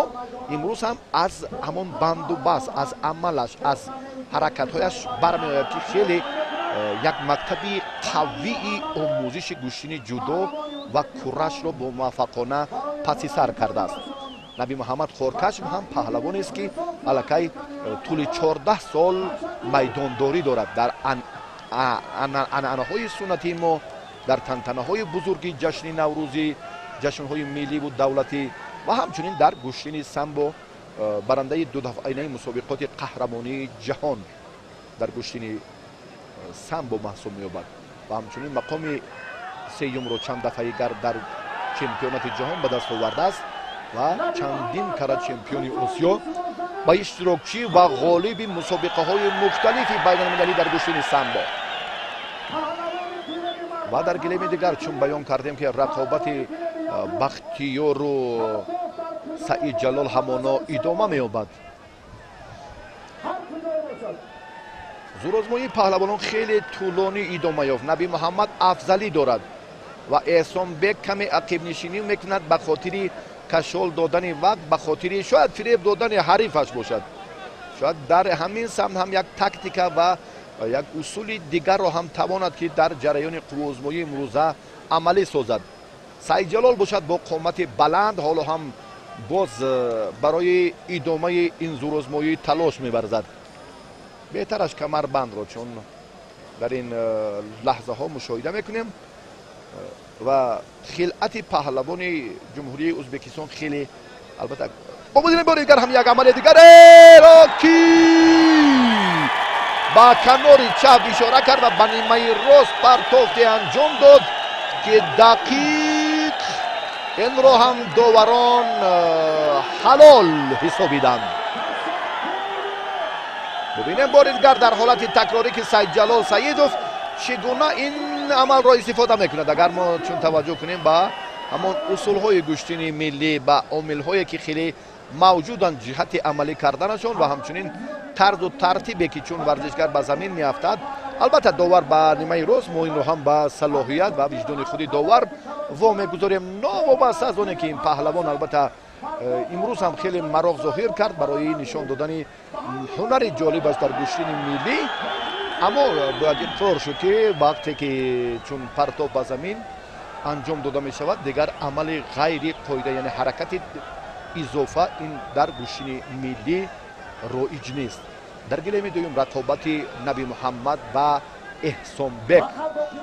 имрӯз ҳам аз ҳамон банду баст, аз амалаш, аз ҳаракатҳояш бармеояд, ки хеле як мактаби қавии омӯзиши гӯштини ҷудо ва курашро бо муваффақона паси сар кардааст. Наби Муҳаммад Хоркашов ҳам паҳлавонест, ки аллакай тӯли 14 сол майдондорӣ дорад дар анъанаҳои суннатии мо, дар тантанаҳои бузурги ҷашни наврӯзӣ, ҷашнҳои милливу давлатӣ ва ҳамчунин дар гӯштини самбо, барандаи дудафъаинаи мусобиқоти қаҳрамонии ҷаҳон дар гӯштини самбо маҳсуб меёбад ва ҳамчунин мақоми сеюмро чанд дафъаи гар дар чемпионати ҷаҳон ба даст овардааст ва чандин кара чемпиони Осиё ба иштирокчӣ ва ғолиби мусобиқаҳои мухталифи байналмилалӣ дар гӯштини самбо. Ва дар гилеми дигар, чун баён кардем, ки рақобати Бахтиёру Саидҷалол ҳамоно идома меёбад. Зӯрозмоии паҳлавонон хеле тӯлонӣ идома ёфт. Наби Муҳаммад афзалӣ дорад ва Эҳсонбек каме ақибнишинӣ мекунад ба хотири кашол додани вақт, ба хотири шояд фиреб додани ҳарифаш бошад. Шояд дар ҳамин самт ҳам як тактика ва як усули дигарро ҳам тавонад, ки дар ҷараёни қувваозмоии имрӯза амалӣ созад. Саидҷалол бошад бо қомати баланд ҳоло ҳам боз барои идомаи ин зӯрозмоӣ талош меварзад. Беҳтараш камарбандро чун дар ин лаҳзаҳо мушоҳида мекунем ва хилъати паҳлавони Ҷумҳурии Ӯзбекистон хеле албатта бо бори дигар ҳам як амали дигареро, ки ба канори чап ишора кард ва ба нимаи рост партофте анҷом дод, ки дақиқ инро ҳам доварон ҳалол ҳисобиданд. Бубинем бори дигар дар ҳолати такрорӣ, ки Саидҷалол Саидов чӣ гуна ин амалро истифода мекунад. Агар мо чун таваҷҷӯҳ кунем ба ҳамон усулҳои гӯштини миллӣ, ба омилҳое, ки хеле мавҷуданд ҷиҳати амалӣ карданашон ва ҳамчунин тарзу тартибе, ки чун варзишгар ба замин меафтад, албатта довар ба нимаи рост, мо инро ҳам ба салоҳият ва виҷдони худи довар во мегузорем, новобаста аз оне ки ин паҳлавон албатта имрӯз ҳам хеле мароқ зоҳир кард барои нишон додани ҳунари ҷолибаш дар гӯштини миллӣ, аммо бояд иқрор шуд, ки вақте ки чун партоб ба замин анҷом дода мешавад, дигар амали ғайри қоида, яъне ҳаракати Изофа ин дар гӯштини миллӣ роиҷ нест. Дар гилеми дуюм рақобати Наби Муҳаммад ва Эҳсонбек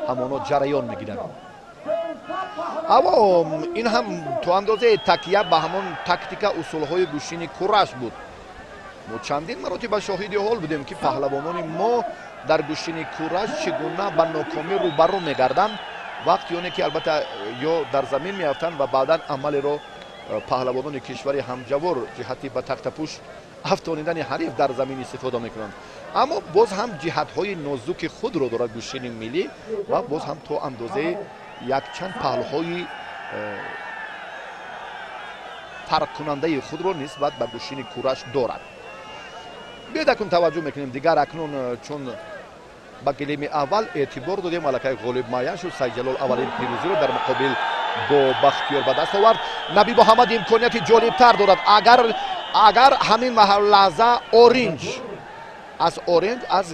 ҳамоно ҷараён мегирад. Аммо ин ҳам то андозаи такя ба ҳамон тактика, усулҳои гӯштини кураш буд. Мо чандин маротиба шоҳиди ҳол будем, ки паҳлавонони мо дар гӯштини кураш чӣ гуна ба нокомӣ рӯбарӯ мегарданд, вақти оне ки албатта ё дар замин меафтанд ва баъдан амалеро паҳлавонони кишвари ҳамҷавор ҷиҳати ба тахтапӯш афтонидани ҳариф дар замин истифода мекунанд. Аммо боз ҳам ҷиҳатҳои нозуки худро дорад гӯштини миллӣ ва боз ҳам то андозаи якчанд паҳлӯҳои фарқкунандаи худро нисбат ба гӯштини кураш дорад. Биёед, акнун таваҷҷӯҳ мекунем дигар. Акнун чун ба гилеми аввал эътибор додем, аллакай ғолиб муайян шуд. Сайдҷалол аввалин пирӯзиро дар муқобил бо Бахтиёр ба даст овард. Наби Муҳаммад имконияти ҷолибтар дорад, агар ҳамин лаҳза оринҷ аз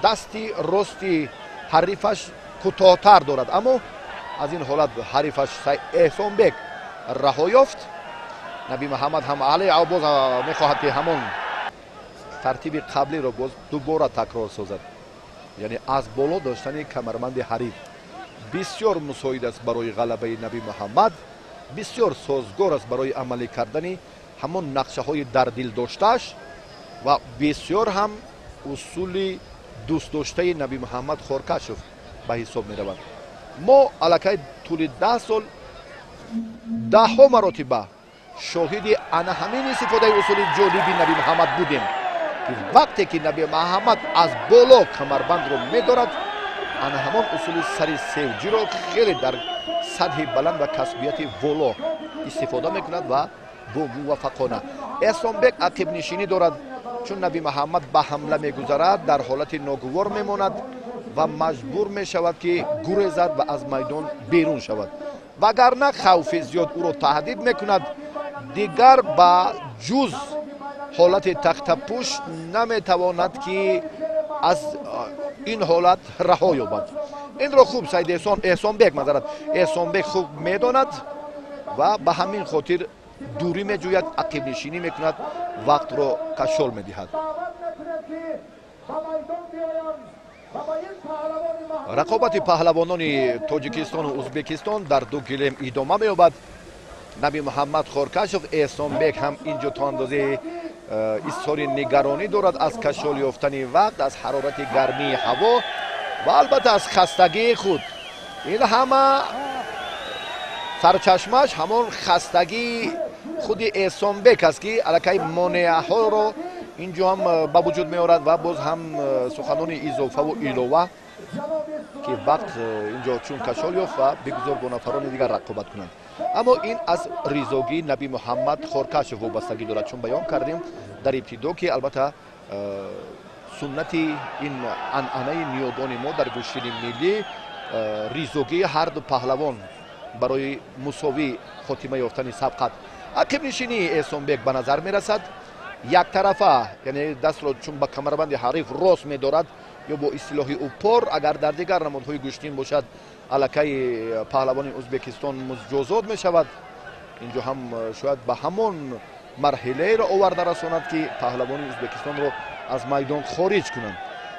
дасти рости ҳарифаш кӯтоҳтар дорад, аммо аз ин ҳолат ҳарифаш Эҳсонбек раҳо ёфт. Наби Муҳаммад ҳам али боз мехоҳад, ки ҳамон тартиби қаблиро боз дубора такрор созад, яъне аз боло доштани камарбанди ҳариф бисёр мусоид аст барои ғалабаи Наби Муҳаммад, бисёр созгор аст барои амалӣ кардани ҳамон нақшаҳои дар дил доштааш ва бисёр ҳам усули дӯстдоштаи Наби Муҳаммад Хоркашов ба ҳисоб меравад. Мо аллакай тӯли 10 сол даҳҳо маротиба шоҳиди ана ҳамин истифодаи усули ҷолиби Наби Муҳаммад будем, ки вақте ки Наби Муҳаммад аз боло камарбандро медорад, ана ҳамон усули сари севҷиро хеле дар сатҳи баланд ва касбияти воло истифода мекунад ва бо муваффақона. Эҳсонбек ақибнишинӣ дорад. Чун Наби Муҳаммад ба ҳамла мегузарад, дар ҳолати ногувор мемонад ва маҷбур мешавад, ки гурезад ва аз майдон берун шавад, вагарна хавфи зиёд ӯро таҳдид мекунад. Дигар ба ҷуз ҳолати тахтапӯш наметавонад, ки аз ин ҳолат раҳо ёбад. Инро хуб Саид Эҳсон, Эҳсонбек мазарат, Эҳсонбек хуб медонад ва ба ҳамин хотир дурӣ меҷӯяд, ақибнишинӣ мекунад, вақтро кашол медиҳад. Даъват мекунем, ки ба майдон биёянд ва ба ин паҳлавони маҳбуб. Рақобати паҳлавонони Тоҷикистону Узбекистон дар ду гилем идома меёбад. Наби Муҳаммад Хоркашов, Эҳсонбек ҳам инҷо то андозаи изҳори нигаронӣ дорад аз кашол ёфтани вақт, аз ҳарорати гармии ҳаво ва албатта аз хастагии худ. Ин ҳама сарчашмааш ҳамон хастагии худи Эҳсонбек аст, ки аллакай монеаҳоро инҷо ҳам ба вуҷуд меорад ва боз ҳам суханони изофаву илова, ки вақт инҷо чун кашол ёфт ва бигузор бо нафарони дигар рақобат кунанд. Аммо ин аз ризогии Наби Муҳаммад Хоркашов вобастагӣ дорад, чун баён кардем дар ибтидо, ки албатта суннати ин анъанаи ниёгони мо дар гӯштини миллӣ ризогии ҳарду паҳлавон барои мусовӣ хотима ёфтани сабқат. Ақибнишинии Эҳсонбек ба назар мерасад яктарафа, яъне дастро чун ба камарбанди ҳариф рост медорад ё бо истилоҳи упор. Агар дар дигар намудҳои гӯштин бошад, аллакай паҳлавони Узбекистон муҷозот мешавад. Инҷо ҳам шояд ба ҳамон марҳилаеро оварда расонад, ки паҳлавони Узбекистонро аз майдон хориҷ кунанд.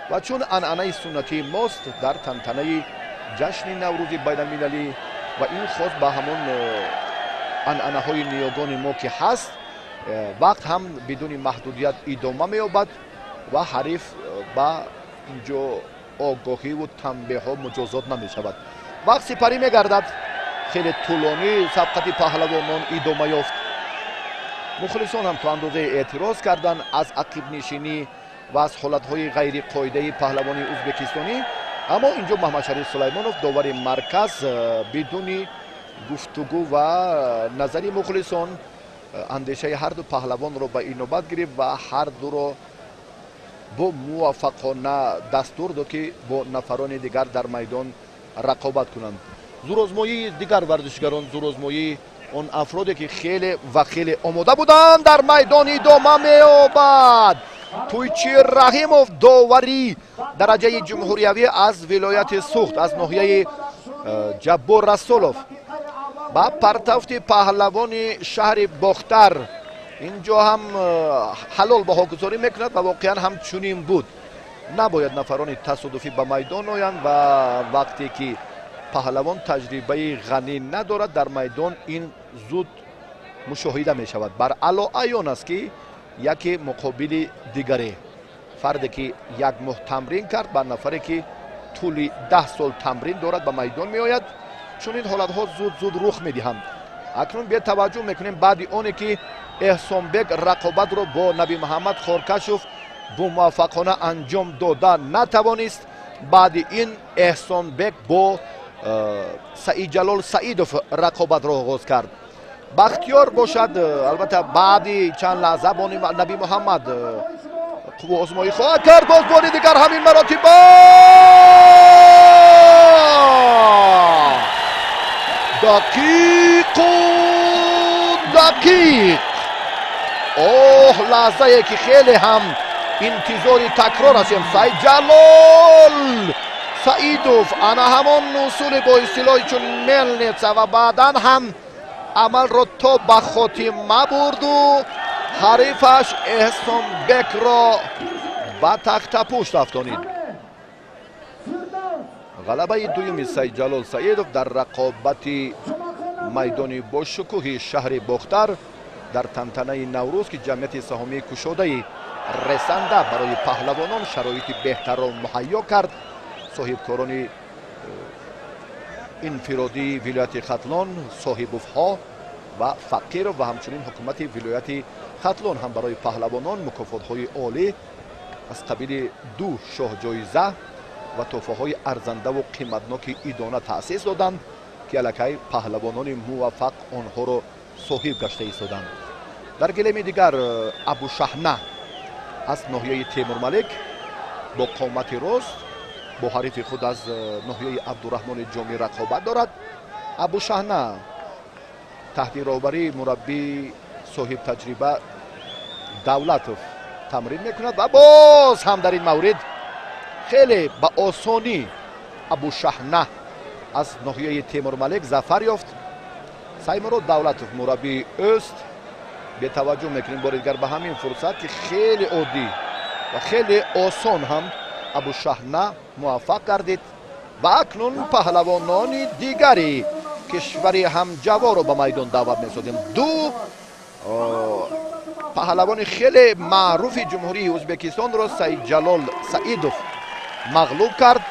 Ва чун анъанаи суннатии мост дар тантанаи ҷашни Наврӯзи байналмилалӣ ва ин хос ба ҳамон анъанаҳои ниёгони мо ки ҳаст, вақт ҳам бидуни маҳдудият идома меёбад ва ҳариф ба инҷо огоҳиву танбеҳҳо муҷозот намешавад. Вақт сипарӣ мегардад. Хеле тӯлонӣ сабқати паҳлавонон идома ёфт. Мухлисон ҳам то андозае эътироз карданд аз ақибнишинӣ ва аз ҳолатҳои ғайриқоидаи паҳлавони узбекистонӣ. Аммо инҷо Маҳмадшариф Сулаймонов, довари марказ, бидуни гуфтугӯ ва назари мухлисон, андешаи ҳарду паҳлавонро ба инобат гирифт ва ҳардуро бо муваффақона дастур дод, ки бо нафарони дигар дар майдон рақобат кунанд. Зӯрозмоии дигар варзишгарон, зӯрозмоии он афроде, ки хеле ва хеле омода буданд, дар майдон идома меёбад. Тӯйчи Раҳимов, довари дараҷаи ҷумҳуриявӣ аз вилояти Суғд, аз ноҳияи Ҷаббор Расулов. Ба партафти паҳлавони шаҳри Бохтар инҷо ҳам ҳалол баҳогузорӣ мекунад ва воқеан ҳам чунин буд. Набояд нафарони тасодуфӣ ба майдон оянд ва вақте ки паҳлавон таҷрибаи ғанӣ надорад, дар майдон ин зуд мушоҳида мешавад. Бар ало аён аст, ки яке муқобили дигаре, фарде ки як моҳ тамрин кард ба нафаре ки тӯли 10 сол тамрин дорад ба майдон меояд. Чунин ҳолатҳо зуд зуд рух медиҳанд. Акнун бетаваҷҷӯҳ мекунем, баъди оне ки Эҳсонбек рақобатро бо Наби Муҳаммад Хоркашов бомуваффақона анҷом дода натавонист. Баъди ин Эҳсонбек бо Саидҷалол Саидов рақобатро оғоз кард. Бахтиёр бошад, албатта, баъди чанд лаҳза бо Наби Муҳаммад қувваозмоӣ хоҳад кард. Боз бори дигар ҳамин маротиба дақиқу дақиқ. Оҳ, лаҳзае ки хеле ҳам интизори такрор ҳастем. Саидҷалол Саидов ана ҳамон усули бо истилоҳи чун мельница ва баъдан ҳам амалро то ба хотима бурду ҳарифаш Эҳсонбекро ба тахтапушт афтонид. Ғалабаи дуюми Саидҷалол Саидов дар рақобати майдони бошукӯҳи шаҳри Бохтар дар тантанаи Наврӯз, ки ҷамъияти саҳомии кушодаи Ресанда барои паҳлавонон шароити беҳтарро муҳайё кард. Соҳибкорони инфиродии вилояти Хатлон, Соҳибовҳо ва Фақиров, ва ҳамчунин ҳукумати вилояти Хатлон ҳам барои паҳлавонон мукофотҳои олӣ аз қабили ду шоҳҷоиза ва тӯҳфаҳои арзандаву қиматноки идона таъсис доданд, ки аллакай паҳлавонони муваффақ онҳоро соҳиб гашта истоданд. Дар гилеми дигар Абушаҳна аз ноҳияи Темурмалик бо қомати рост бо ҳарифи худ аз ноҳияи Абдураҳмони Ҷомӣ рақобат дорад. Абушаҳна таҳти роҳбарии мураббии соҳибтаҷриба Давлатов тамрин мекунад ва боз ҳам дар ин маврид хеле ба осонӣ Абушаҳна аз ноҳияи Темурмалик зафар ёфт. Саймурод Давлатов мураббии ӯст. Бетаваҷҷӯҳ мекунем бори дигар ба ҳамин фурсат, ки хеле оддӣ ва хеле осон ҳам Абушаҳна муваффақ гардид. Ва акнун паҳлавонони дигари кишвари ҳамҷаворо ба майдон даъват месозем. Ду паҳлавони хеле маъруфи Ҷумҳурии Ӯзбекистонро Саидҷалол Саидов мағлуб кард.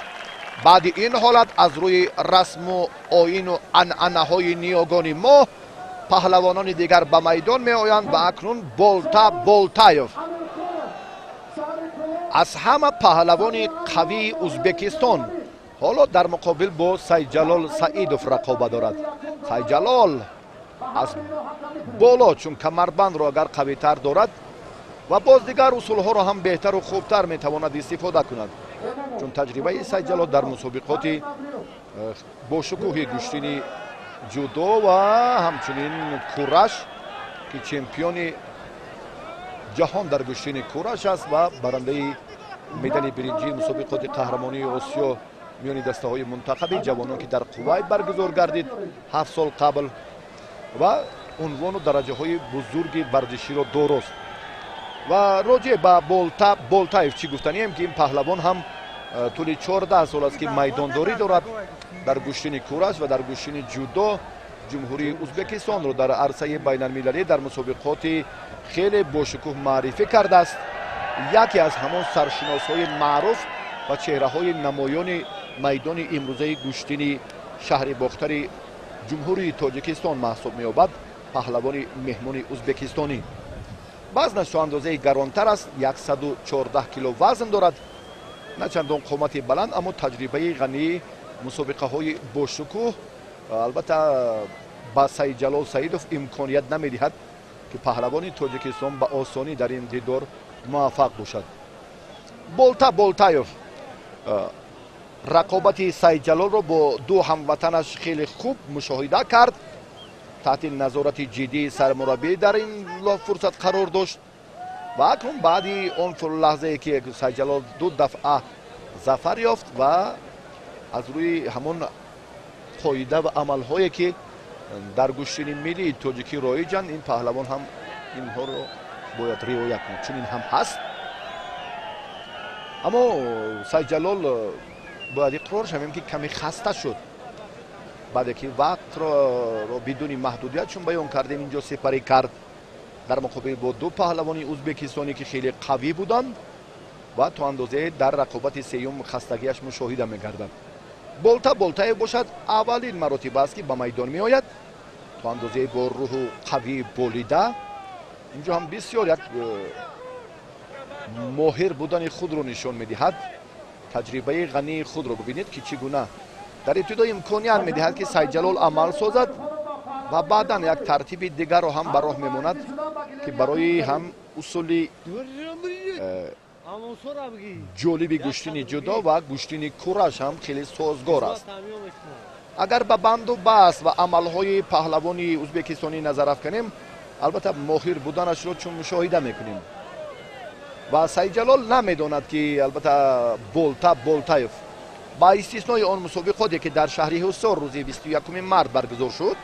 Баъди ин ҳолат, аз рӯи расму оину анъанаҳои ниёгони мо, паҳлавонони дигар ба майдон меоянд. Ва акнун Болта Болтаев аз ҳама паҳлавони қавии Ӯзбекистон ҳоло дар муқобил бо Сайдҷалол Саидов рақобат дорад. Сайдҷалол аз боло, чун камарбандро агар қавитар дорад ва боз дигар усулҳоро ҳам беҳтару хубтар метавонад истифода кунад, чун таҷрибаи Сайдҷалол дар мусобиқоти бошукӯҳи гӯштини ҷудо ва ҳамчунин кураш, ки чемпиони ҷаҳон дар гӯштини кураш аст ва барандаи медали биринҷии мусобиқоти қаҳрамонии Осиё миёни дастаҳои мунтахаби ҷавонон, ки дар Қувайт баргузор гардид 7 сол қабл, ва унвону дараҷаҳои бузурги варзиширо дорост. Ва роҷеъ ба Болта Болтаев чӣ гуфтанием, ки ин паҳлавон ҳам тӯли 14 сол аст, ки майдондорӣ дорад дар гӯштини кураш ва дар гӯштини ҷудо. Ҷумҳурии Ӯзбекистонро дар арсаи байналмилалӣ дар мусобиқоти хеле бошукӯҳ маърифӣ кардааст. Яке аз ҳамон саршиносҳои маъруф ва чеҳраҳои намоёни майдони имрӯзаи гӯштини шаҳри Бохтари Ҷумҳурии Тоҷикистон маҳсуб меёбад. Паҳлавони меҳмони ӯзбекистонӣ вазнаш то андозаи гаронтар аст, 114 кило вазн дорад, на чандон қомати баланд, аммо таҷрибаи ғании мусобиқаҳои бошукӯҳ албатта ба Саидҷалол Саидов имконият намедиҳад, ки паҳлавони Тоҷикистон ба осонӣ дар ин дидор муваффақ бошад. Болта Болтаев рақобати Саидҷалолро бо ду ҳамватанаш хеле хуб мушоҳида кард, таҳти назорати ҷиддии сармураббӣ дар ин фурсат қарор дошт. Ва акнун баъди он лаҳзае ки Саидҷалол ду дафъа зафар ёфт ва аз рӯи ҳамон қоида ва амалҳое ки Дар гӯштини миллии тоҷикӣ роиҷанд, ин паҳлавон ҳам инҳоро бояд риоя кунад, чунин ҳам ҳаст. Аммо Сайдҷалол бояд иқрор шавем, ки каме хаста шуд, баъде ки вақтро бидуни маҳдудият, чун баён кардем, инҷо сипарӣ кард дар муқобил бо ду паҳлавони узбекистонӣ, ки хеле қавӣ буданд, ва то андозае дар рақобати сеюм хастагиаш мушоҳида мегардад. Болта Болтаев бошад, аввалин маротиба аст, ки ба майдон меояд, то андозае бо рӯҳу қавӣ болида. Инҷо ҳам бисёр як моҳир будани худро нишон медиҳад. Таҷрибаи ғании худро бибинед, ки чӣ гуна дар ибтидо имконият медиҳад, ки Сайдҷалол амал созад, ва баъдан як тартиби дигарро ҳам ба роҳ мемонад, ки барои ҳам усули ҷолиби гӯштини ҷудо ва гӯштини кураш ҳам хеле созгор аст. Агар ба банду баст ва амалҳои паҳлавони узбекистонӣ назар афканем, албатта, моҳир буданашро чун мушоҳида мекунем, ва Сайдҷалол намедонад, ки албатта Болта Болтаев ба истиснои он мусобиқоте, ки дар шаҳри Ҳусор рӯзи 21 март баргузор шуд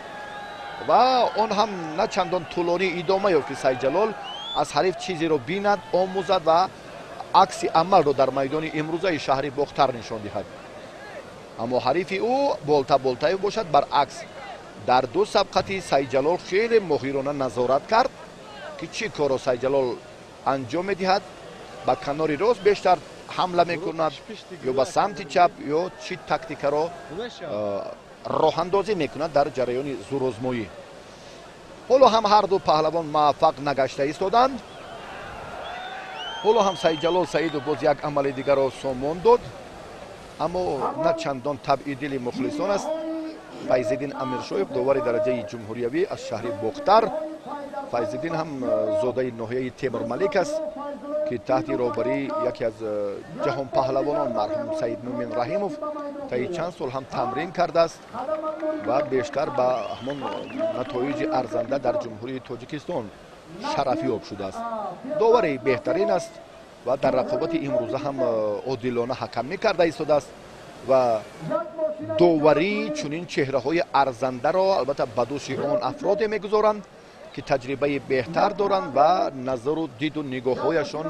ва он ҳам на чандон тӯлонӣ идома ёфт, ки Сайдҷалол аз ҳариф чизеро бинад, омӯзад ва акси амалро дар майдони имрӯзаи шаҳри Бохтар нишон диҳад. Аммо ҳарифи ӯ Болта Болтаев бошад, баръакс, дар ду сабқати Сайдҷалол хеле моҳирона назорат кард, ки чӣ корро Сайдҷалол анҷом медиҳад: ба канори рост бештар ҳамла мекунад ё ба самти чап, ё чӣ тактикаро роҳандозӣ мекунад дар ҷараёни зӯрозмоӣ. Ҳоло ҳам ҳар ду паҳлавон муваффақ нагашта истоданд. Ҳоло ҳам Саидҷалол Саидов боз як амали дигарро сомон дод, аммо на чандон табъи дили мухлисон аст. Файзиддин Амиршоев, довари дараҷаи ҷумҳуриявӣ аз шаҳри Бохтар. Файзиддин ҳам зодаи ноҳияи Темурмалик аст, ки таҳти роҳбарии яке аз ҷаҳонпаҳлавонон, марҳум Саидмӯмин Раҳимов, таи чанд сол ҳам тамрин кардааст ва бештар ба ҳамон натоиҷи арзанда дар Ҷумҳурии Тоҷикистон шарафёб шудааст. Довари беҳтарин аст ва дар рақобати имрӯза ҳам одилона ҳакамӣ карда истодааст. Ва доварии чунин чеҳраҳои арзандаро албатта ба дӯши он афроде мегузоранд, ки таҷрибаи беҳтар доранд ва назару диду нигоҳҳояшон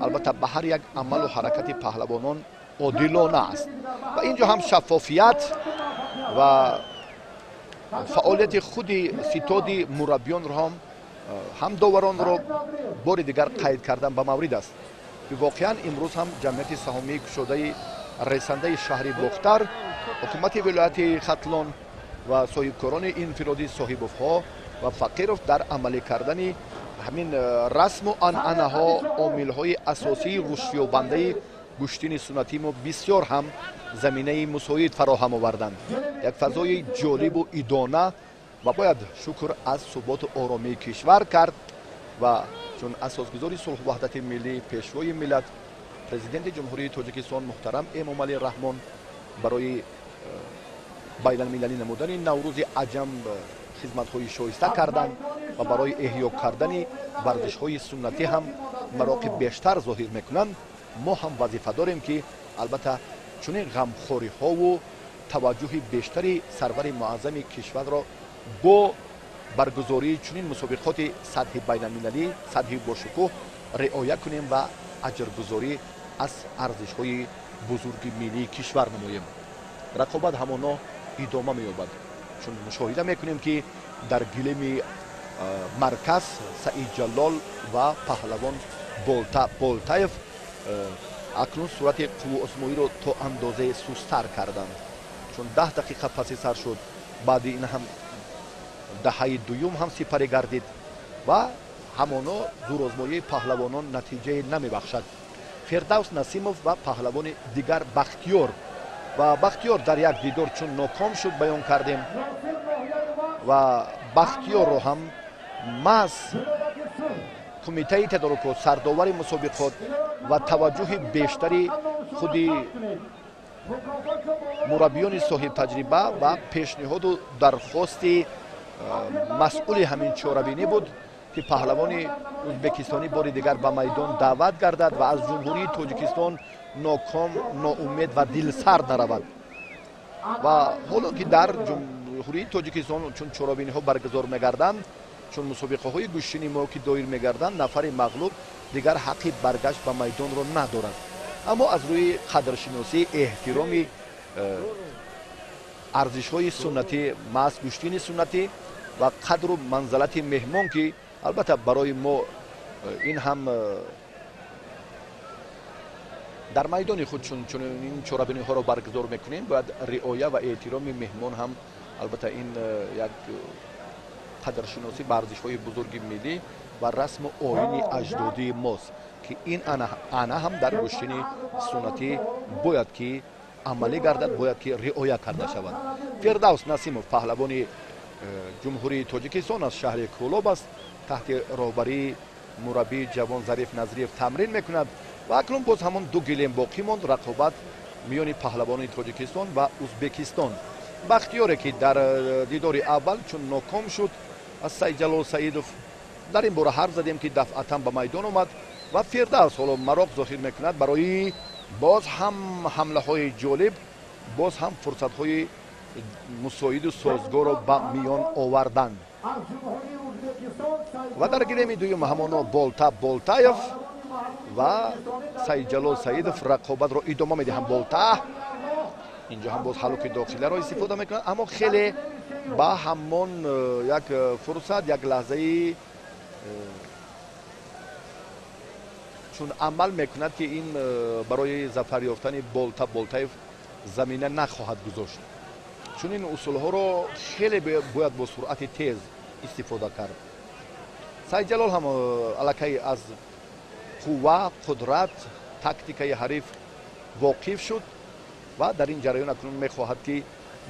албатта ба ҳар як амалу ҳаракати паҳлавонон одилона аст. Ва ин ҷо ҳам шаффофият ва фаъолияти худи ситоди мураббиёнро ҳам доваронро бори дигар қайд кардан ба маврид аст, ки воқеан имрӯз ҳам Ҷамъияти саҳомии кушодаи ресандаи шаҳри Бохтар, ҳукумати вилояти Хатлон ва соҳибкорони инфиродӣ Соҳибовҳо ва Фақиров дар амалӣ кардани ҳамин расму анъанаҳо, омилҳои асосии рушдёбандаи гӯштини суннатии мо, бисёр ҳам заминаи мусоид фароҳам оварданд, як фазои ҷолибу идона. Ва бояд шукр аз суботу оромии кишвар кард, ва чун асосгузори сулҳу ваҳдати миллӣ, Пешвои миллат, Президенти Ҷумҳурии Тоҷикистон муҳтарам Эмомалӣ Раҳмон барои байналмилалӣ намудани Наврӯзи аҷам хизматҳои шоиста карданд ва барои эҳё кардани варзишҳои суннатӣ ҳам мароқи бештар зоҳир мекунанд, мо ҳам вазифа дорем, ки албатта чунин ғамхориҳову таваҷҷӯҳи бештари сарвари муаззами кишварро бо баргузории чунин мусобиқоти сатҳи байналмилалӣ, сатҳи бошукӯҳ риоя кунем ва аҷргузорӣ аз арзишҳои бузурги миллии кишвар намоем. Рақобат ҳамоно идома меёбад, чун мушоҳида мекунем, ки дар гилеми марказ Саидҷалол ва паҳлавон Болта Болтаев акнун сурати қуввуозмоиро то андозае сустар карданд, чун 10 дақиқа паси сар шуд. Баъди ин ҳам даҳаи дуюм ҳам сипарӣ гардид ва ҳамоно зӯрозмоии паҳлавонон натиҷае намебахшад. Фирдавс Насимов ва паҳлавони дигар Бахтиёр, ва Бахтиёр дар як дидор чун ноком шуд, баён кардем, ва Бахтиёрро ҳам маҳз кумитаи тадорукот, сардовари мусобиқот ва таваҷҷӯҳи бештари худи мураббиёни соҳибтаҷриба ва пешниҳоду дархости масъули ҳамин чорабинӣ буд, ки паҳлавони ӯзбекистонӣ бори дигар ба майдон даъват гардад ва аз Ҷумҳурии Тоҷикистон ноком, ноумед ва дилсард наравад. Ва ҳоло ки дар Ҷумҳурии Тоҷикистон чун чорабиниҳо баргузор мегарданд, чун мусобиқаҳои гӯштини мо ки доир мегарданд, нафари мағлуб дигар ҳаққи баргашт ба майдонро надорад. Аммо аз рӯи қадршиносӣ, эҳтироми арзишҳои суннатӣ, маҳз гӯштини суннатӣ ва қадру манзалати меҳмон, ки албатта барои мо ин ҳам дар майдони худ чунин чорабиниҳоро баргузор мекунем, бояд риоя ва эҳтироми меҳмон ҳам, албатта, ин як қадршиносӣ ба арзишҳои бузурги миллӣ ва расму оини аҷдодии мост, ки ин ана ҳам дар гӯштини суннатӣ бояд ки амалӣ гардад, бояд ки риоя карда шавад. Фирдавс Насимов паҳлавони Ҷумҳурии Тоҷикистон аз шаҳри Кӯлоб аст, таҳти роҳбарии мураббии ҷавон Зариф Назриев тамрин мекунад. Ва акнун боз ҳамон ду гилем боқӣ монд, рақобат миёни паҳлавони Тоҷикистон ва Узбекистон. Бахтиёре, ки дар дидори аввал чун ноком шуд аз Саидҷалол Саидов, дар ин бора ҳарф задем, ки дафъатан ба майдон омад. Ва Фирдавс ҳоло мароқ зоҳир мекунад барои боз ҳам ҳамлаҳои ҷолиб, боз ҳам фурсатҳои мусоиду созгорро ба миён овардан. Ва дар гилеми дуюм ҳамоно Болта Болтаев ва Саидҷалол Саидов рақобатро идома медиҳанд. Болта инҷо ҳам боз ҳалуки дохиларо истифода мекунад, аммо хеле ба ҳамон як фурсат, як лаҳзаи чун амал мекунад, ки ин барои зафар ёфтани Болта Болтаев замина нахоҳад гузошт. Чунин усулҳоро хеле бояд бо суръати тез истифода кард. Саидҷалол ҳам аллакай аз қувва, қудрат, тактикаи ҳариф воқиф шуд ва дар ин ҷараён акнун мехоҳад, ки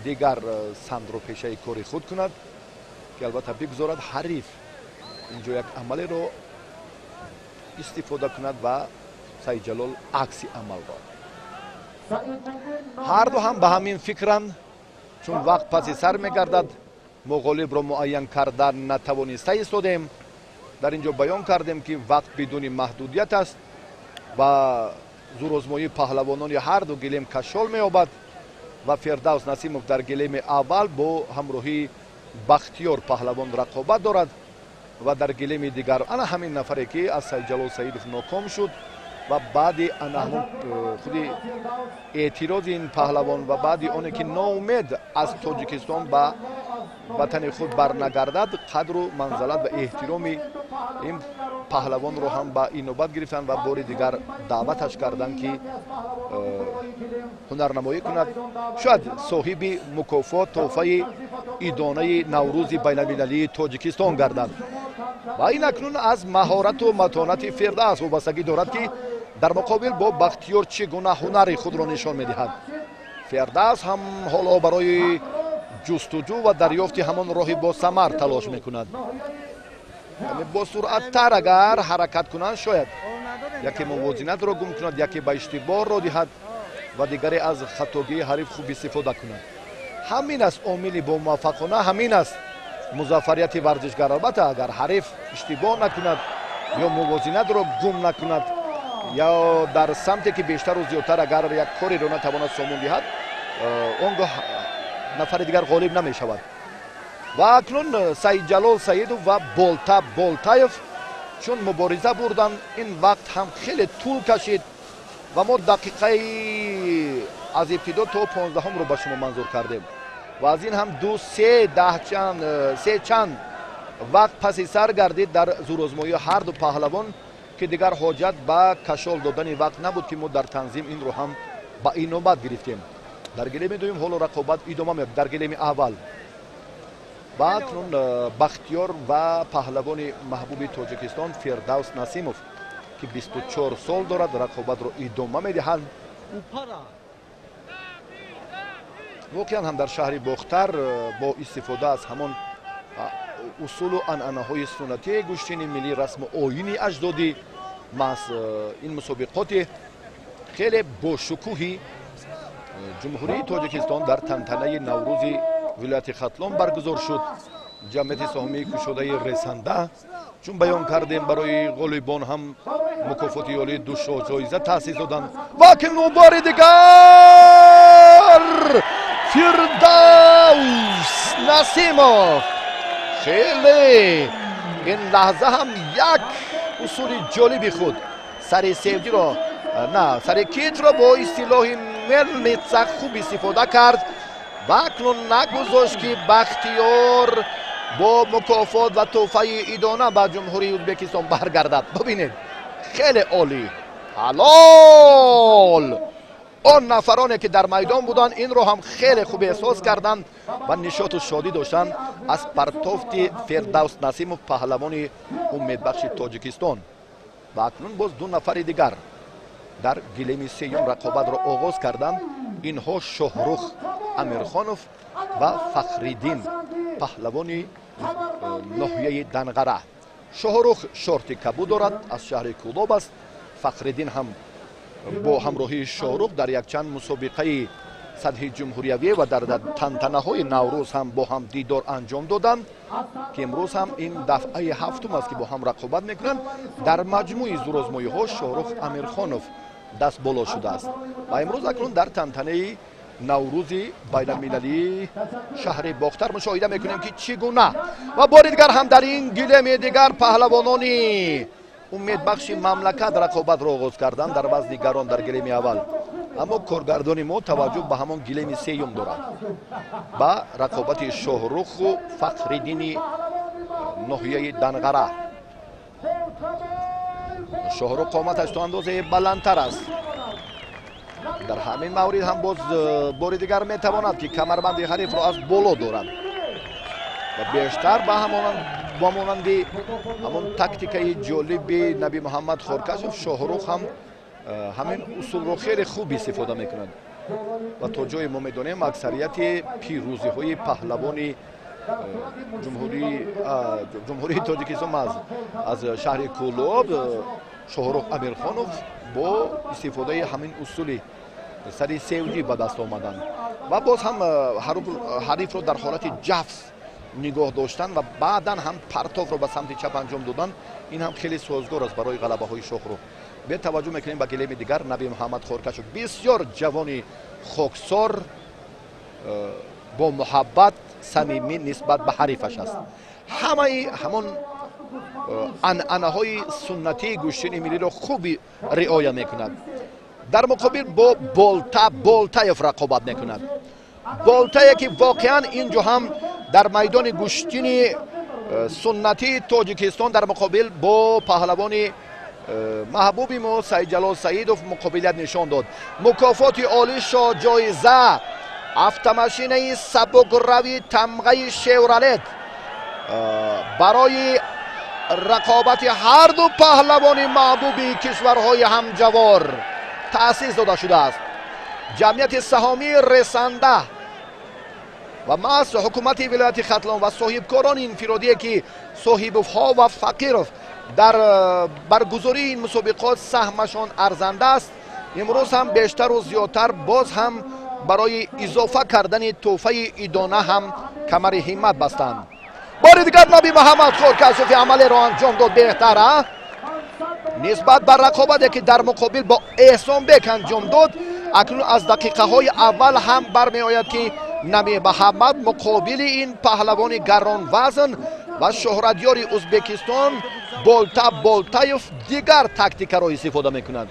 дигар самтро пешаи кори худ кунад, ки албатта бигузорад ҳариф инҷо як амалеро истифода кунад ва Саидҷалол акси амалро. Ҳарду ҳам ба ҳамин фикранд, чун вақт паси сар мегардад, мо ғолибро муайян карда натавониста истодем. Дар ин ҷо баён кардем, ки вақт бидуни маҳдудият аст ва зӯрозмоии паҳлавонони ҳарду гилем кашол меёбад. Ва Фирдавс Насимов дар гилеми аввал бо ҳамроҳии Бахтиёр паҳлавон рақобат дорад ва дар гилеми дигар ана ҳамин нафаре, ки аз Саидҷалол Саидов ноком шуд ва баъди ана ҳамон худи эътирози ин паҳлавон ва баъди оне ки ноумед аз Тоҷикистон ба ватани худ барнагардад, қадру манзалат ва эҳтироми ин паҳлавонро ҳам ба инобат гирифтанд ва бори дигар даъваташ карданд, ки ҳунарнамоӣ кунад, шояд соҳиби мукофот, тӯҳфаи идонаи Наврӯзи байналмилалии Тоҷикистон гардад. Ва ин акнун аз маҳорату матонати Фирдавс вобастагӣ дорад, ки дар муқобил бо Бахтиёр чӣ гуна ҳунари худро нишон медиҳад. Фирдавс ҳам ҳоло барои ҷустуҷӯ ва дарёфти ҳамон роҳи босамар талош мекунад. Бо суръаттар агар ҳаракат кунанд, шояд яке мувозинатро гум кунад, яке ба иштибоҳ роҳ диҳад ва дигаре аз хатогии ҳариф хуб истифода кунад. Ҳамин аст омили бомуваффақона, ҳамин аст музаффарияти варзишгар. Албатта, агар ҳариф иштибоҳ накунад ё мувозинатро гум накунад, ё дар самте ки бештару зиёдтар агар як кореро натавонад сомон диҳад, он гоҳ нафари дигар ғолиб намешавад. Ва акнун Саидҷалол Саидов ва Болта Болтаев чун мубориза бурданд, ин вақт ҳам хеле тӯл кашид ва мо дақиқаи аз ибтидо то 15-ҳумро ба шумо манзур кардем ва аз ин ҳам ду се даҳ чанд, се чанд вақт паси сар гардид дар зӯрозмоии ҳарду паҳлавон, ки дигар ҳоҷат ба кашол додани вақт набуд, ки мо дар танзим инро ҳам ба инобат гирифтем. Дар гилеми дуюм ҳоло рақобат идома меёбад. Дар гилеми аввал ва акнун Бахтиёр ва паҳлавони маҳбуби Тоҷикистон Фирдавс Насимов, ки 24 сол дорад, рақобатро идома медиҳанд. Воқеан ҳам дар шаҳри Бохтар бо истифода аз ҳамон усулу анъанаҳои суннатии гӯштини миллӣ, расму оини аҷдодӣ, маҳз ин мусобиқоти хеле бошукӯҳи Ҷумҳурии Тоҷикистон дар тантанаи Наврӯзи вилояти Хатлон баргузор шуд. Ҷамъияти саҳомии кушодаи «Ресанда», чун баён кардем, барои ғолибон ҳам мукофоти ёлии ду шоҳҷоиза таъсис доданд. Ва акнун бори дигар Фирдавс Насимов. Хеле ин лаҳза ҳам як усули ҷолиби худ сари севдиро, на, сари китро бо истилоҳи мелница хуб истифода кард ва акнун нагузошт, ки Бахтиёр бо мукофот ва тӯҳфаи идона ба Ҷумҳурии Ӯзбекистон баргардад. Бибинед, хеле олӣ, ҳалол. Он нафароне, ки дар майдон буданд, инро ҳам хеле хуб эҳсос карданд ва нишоту шодӣ доштанд аз партофти Фирдавс Насимов, паҳлавони умедбахши Тоҷикистон. Ва акнун боз ду нафари дигар дар гилеми сеюм рақобатро оғоз карданд. Инҳо Шоҳрух Амирхонов ва Фахриддин, паҳлавони ноҳияи Данғара. Шоҳрух шорти кабуд дорад, аз шаҳри Кӯлоб аст. Фахриддин ҳам бо ҳамроҳии Шоҳрух дар якчанд мусобиқаи сатҳи ҷумҳуриявӣ ва дар тантанаҳои Наврӯз ҳам бо ҳам дидор анҷом доданд, ки имрӯз ҳам ин дафъаи ҳафтум аст, ки бо ҳам рақобат мекунанд. Дар маҷмӯи зӯрозмоиҳо Шоҳрух Амирхонов даст боло шудааст ва имрӯз акнун дар тантанаи Наврӯзи байналмилалии шаҳри Бохтар мушоҳида мекунем, ки чӣ гуна ва бори дигар ҳам дар ин гилеми дигар паҳлавонони умедбахши мамлакат рақобатро оғоз карданд дар вазни гарон дар гилеми аввал. Аммо коргардони мо таваҷҷӯҳ ба ҳамон гилеми сеюм дорад, ба рақобати Шоҳруху Фахриддини ноҳияи Данғара. Шоҳрух қоматаш то андозае баландтар аст. Дар ҳамин маврид ҳам боз бори дигар метавонад, ки камарбанди ҳарифро аз боло дорад ва бештар ба ба монанди ҳамон тактикаи ҷолиби Наби Муҳаммад Хоркашов, Шоҳрух ҳам ҳамин усулро хеле хуб истифода мекунад. Ва то ҷое мо медонем, аксарияти пирӯзиҳои паҳлавони Ҷумҳурии Тоҷикистон аз шаҳри Кӯлоб Шоҳрух Амирхонов бо истифодаи ҳамин усули сари севдӣ ба даст омаданд. Ва боз ҳам ҳарифро дар ҳолати ҷафс нигоҳ доштан ва баъдан ҳам партовро ба самти чап анҷом додан, ин ҳам хеле созгор аст барои ғалабаҳои Шоҳрух. Бетаваҷҷӯҳ мекунем ба гилеми дигар. Наби Муҳаммад Хоркашов, бисёр ҷавони хоксор, бо муҳаббат, самимӣ нисбат ба ҳарифаш аст. Ҳамаи ҳамон анъанаҳои суннатии гӯштини миллиро хуби риоя мекунад. Дар муқобил бо Болта Болтаев рақобат мекунад. Болтае, ки воқеан ин ҷо ҳам дар майдони гӯштини суннатии Тоҷикистон дар муқобил бо паҳлавони маҳбуби мо Саидҷалол Саидов муқобилият нишон дод. Мукофоти олӣ, шоҳҷоиза, автомашинаи сабукрави тамғаи Шевролет барои рақобати ҳарду паҳлавони маҳбуби кишварҳои ҳамҷавор таъсис дода шудааст. Ҷамъияти саҳомии Ресанда ва маҳз ҳукумати вилояти Хатлон ва соҳибкорони инфиродие, ки Соҳибовҳо ва Фақиров, дар баргузории ин мусобиқот саҳмашон арзанда аст, имрӯз ҳам бештару зиёдтар боз ҳам барои изофа кардани тӯҳфаи идона ҳам камари ҳиммат бастанд. Бори дигар Наби Муҳаммад Хоркашофи амалеро анҷом дод беҳтар нисбат ба рақобате, ки дар муқобил бо Эҳсонбек анҷом дод. Акнун аз дақиқаҳои аввал ҳам бармеояд, ки Наби Муҳаммад муқобили ин паҳлавони гаронвазн ва шӯҳратёри Ӯзбекистон Болта Болтаев дигар тактикаро истифода мекунад.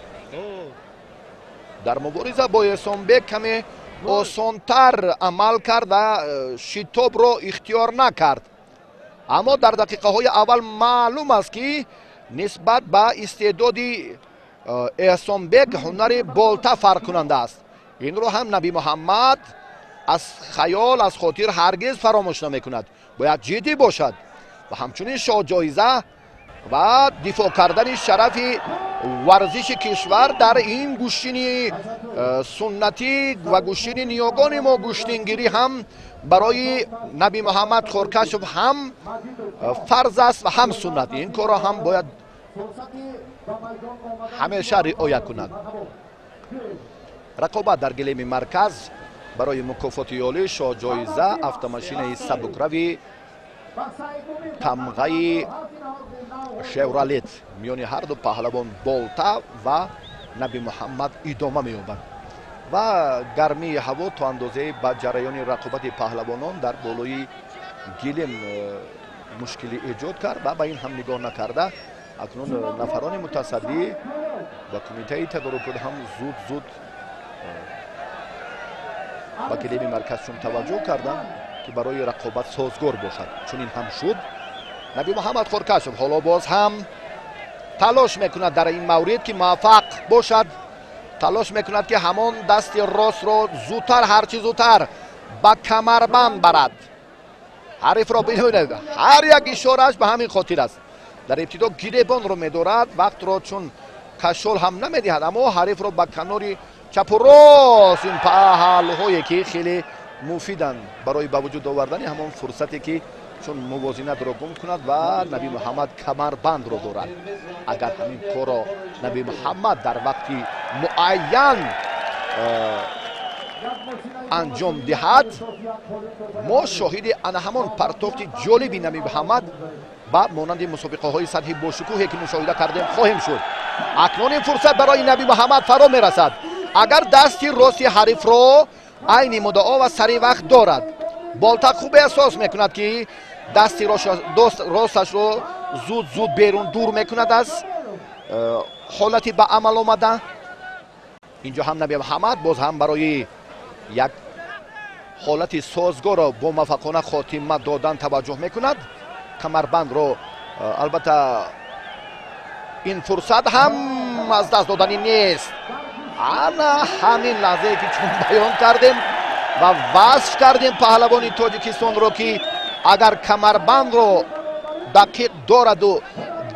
Дар мубориза бо Эҳсонбек каме осонтар амал кард ва шитобро ихтиёр накард, аммо дар дақиқаҳои аввал маълум аст, ки нисбат ба истеъдоди Эҳсонбек ҳунари Болта фарқкунанда аст. Инро ҳам Наби Муҳаммад аз хаёл, аз хотир ҳаргиз фаромӯш намекунад. Бояд ҷиддӣ бошад. Ва ҳамчунин шоҳҷоиза ва дифоъ кардани шарафи варзиши кишвар дар ин гӯштини суннатӣ ва гӯштини ниёгони мо, гӯштингирӣ, ҳам барои Наби Муҳаммад Хоркашов ҳам фарз аст ва ҳам суннат. Ин корро ҳам бояд ҳамеша риоя кунад. Рақобат дар гилеми марказ барои мукофоти олӣ, шоҳҷоиза, автомашинаи сабукрави тамғаи Шевролет миёни ҳарду паҳлавон Болта ва Наби Муҳаммад идома меёбад. Ва гармии ҳаво то андозае ба ҷараёни рақобати паҳлавонон дар болои Гилем мушкилӣ эҷод кард ва ба ин ҳам нигоҳ накарда акнун нафарони мутасаддӣ ба кумитаи тадорукот ҳам зуд зуд ба гилеми марказ чун таваҷҷӯҳ карданд, ки барои рақобат созгор бошад. Чунин ҳам шуд. Наби Муҳаммад Хоркашов ҳоло боз ҳам талош мекунад дар ин маврид, ки муваффақ бошад. Талош мекунад, ки ҳамон дасти ростро зудтар, ҳарчи зудтар ба камарбанд барад ҳарифро. Бинед, ҳар як ишорааш ба ҳамин хотир аст. Дар ибтидо гиребонро медорад, вақтро чун кашол ҳам намедиҳад, аммо ҳарифро ба канори чапу рост, ин паҳлӯҳое ки хеле муфиданд барои ба вуҷуд овардани ҳамон фурсате, ки чун мувозинатро гум кунад ва Наби Муҳаммад камарбандро дорад. Агар ҳамин корро Наби Муҳаммад дар вақти муайян анҷом диҳад, мо шоҳиди ана ҳамон партофти ҷолиби Наби Муҳаммад ба монанди мусобиқаҳои сатҳи бошукӯҳе, ки мушоҳида кардем, хоҳем шуд. Акнун ин фурсат барои Наби Муҳаммад фаро мерасад, агар дасти рости ҳарифро айни муддао ва сари вақт дорад. Болта хуб эҳсос мекунад, ки дасти росташро зуд зуд берун дур мекунад аз ҳолати ба амал омада. Инҷо ҳам Наби Муҳаммад боз ҳам барои як ҳолати созгорро бомуваффақона хотима додан таваҷҷӯҳ мекунад камарбандро. Албатта, ин фурсат ҳам аз даст доданӣ нест. Ана ҳамин лаҳзае, ки чун баён кардем ва васф кардем паҳлавони Тоҷикистонро, ки агар камарбандро дақиқ дораду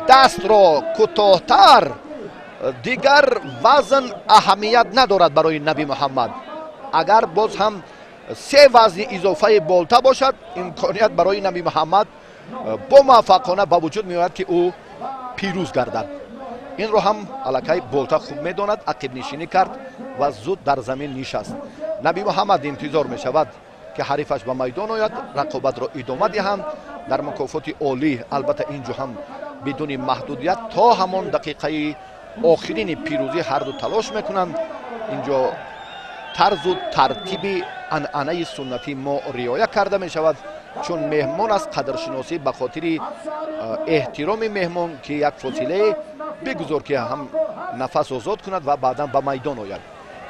дастро кӯтоҳтар, дигар вазн аҳамият надорад барои Наби Муҳаммад. Агар боз ҳам се вазни изофаи болта бошад, имконият барои Наби Муҳаммад бомуваффақона ба вуҷуд меояд, ки ӯ пирӯз гардад. Инро ҳам аллакай болта хуб медонад. Ақибнишинӣ кард ва зуд дар замин нишаст. Наби Муҳаммад интизор мешавад, ки ҳарифаш ба майдон ояд, рақобатро идома диҳанд дар мукофоти олӣ. Албатта, ин ҷо ҳам бидуни маҳдудият то ҳамон дақиқаи охирини пирӯзӣ ҳарду талош мекунанд. Инҷо тарзу тартиби анъанаи суннатии мо риоя карда мешавад, чун меҳмон аст, қадршиносӣ ба хотири эҳтироми меҳмон, ки як фосилае бигузор, ки ҳам нафас озод кунад ва баъдан ба майдон ояд.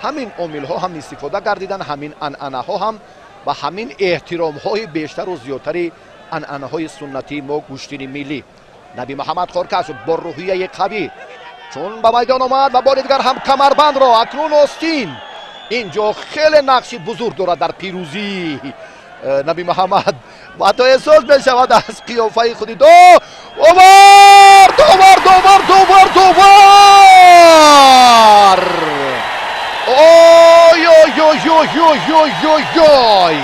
Ҳамин омилҳо ҳам истифода гардиданд, ҳамин анъанаҳо ҳам ва ҳамин эҳтиромҳои бештару зиёдтари анъанаҳои суннатии мо, гӯштини миллӣ. Наби Муҳаммад Хоркашов бо рӯҳияи қавӣ чун ба майдон омад ва бори дигар ҳам камарбандро, акнун остин ин ҷо хеле нақши бузург дорад дар пирӯзии Наби Муҳаммад ва ҳатто эҳсос мешавад аз қиёфаи худи довар, довар, довар, довар, довар! Ой, ой, ой, ой, ой, ой, ой, ой!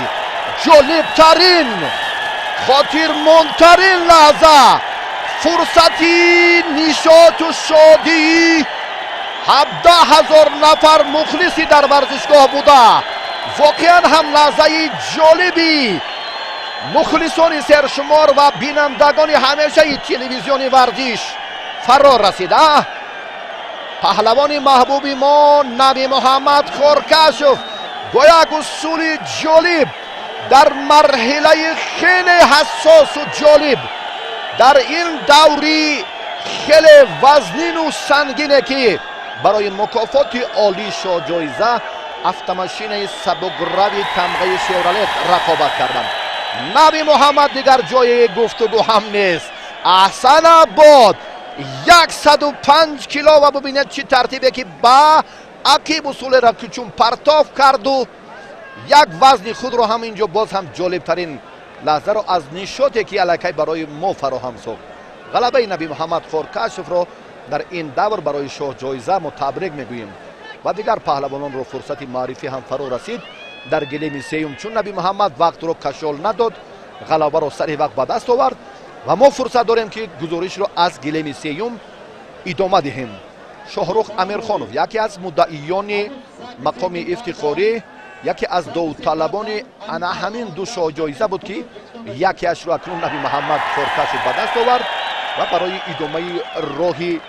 Ҷолибтарин, хотирмондтарин лаҳза, фурсати нишоту шодии 17 000 нафар мухлиси дар варзишгоҳ буда. Воқеан ҳам лаҳзаи ҷолиби мухлисони сершумор ва бинандагони ҳамешаи телевизиони варзиш фаро расида. Паҳлавони маҳбуби мо Наби Муҳаммад Хоркашов бо як усули ҷолиб дар марҳилаи хеле ҳассосу ҷолиб дар ин даври хеле вазнину сангине, ки барои мукофоти олии шоҳҷоиза, автомошинаи сабукрави тамғаи Шевролет рақобат карданд. Наби Муҳаммад, дигар ҷои гуфтугӯ ҳам нест. Аҳсан бод! 105 кило ва бубинед, чӣ тартибе, ки ба ақиб усулеро ки чун партоф карду як вазни худро ҳам инҷо боз ҳам ҷолибтарин лаҳзаро аз нишоте, ки аллакай барои мо фароҳам сохт. Ғалабаи Наби Муҳаммад Хоркашевро дар ин давр барои шоҳҷоиза мо табрик мегӯем ва дигар паҳлавононро фурсати маърифӣ ҳам фаро расид. Дар гилеми сеюм, чун Наби Муҳаммад вақтро кашол надод, ғалабаро сари вақт ба даст овард ва мо фурсат дорем, ки гузоришро аз гилеми сеюм идома диҳем. Шоҳрух Амирхонов, яке аз муддаиёни мақоми ифтихорӣ, яке аз довталабони ана ҳамин ду шоҳҷоиза буд, ки якеашро акнун Наби Муҳаммад Хоркашев ба даст овард ва барои идомаи роҳи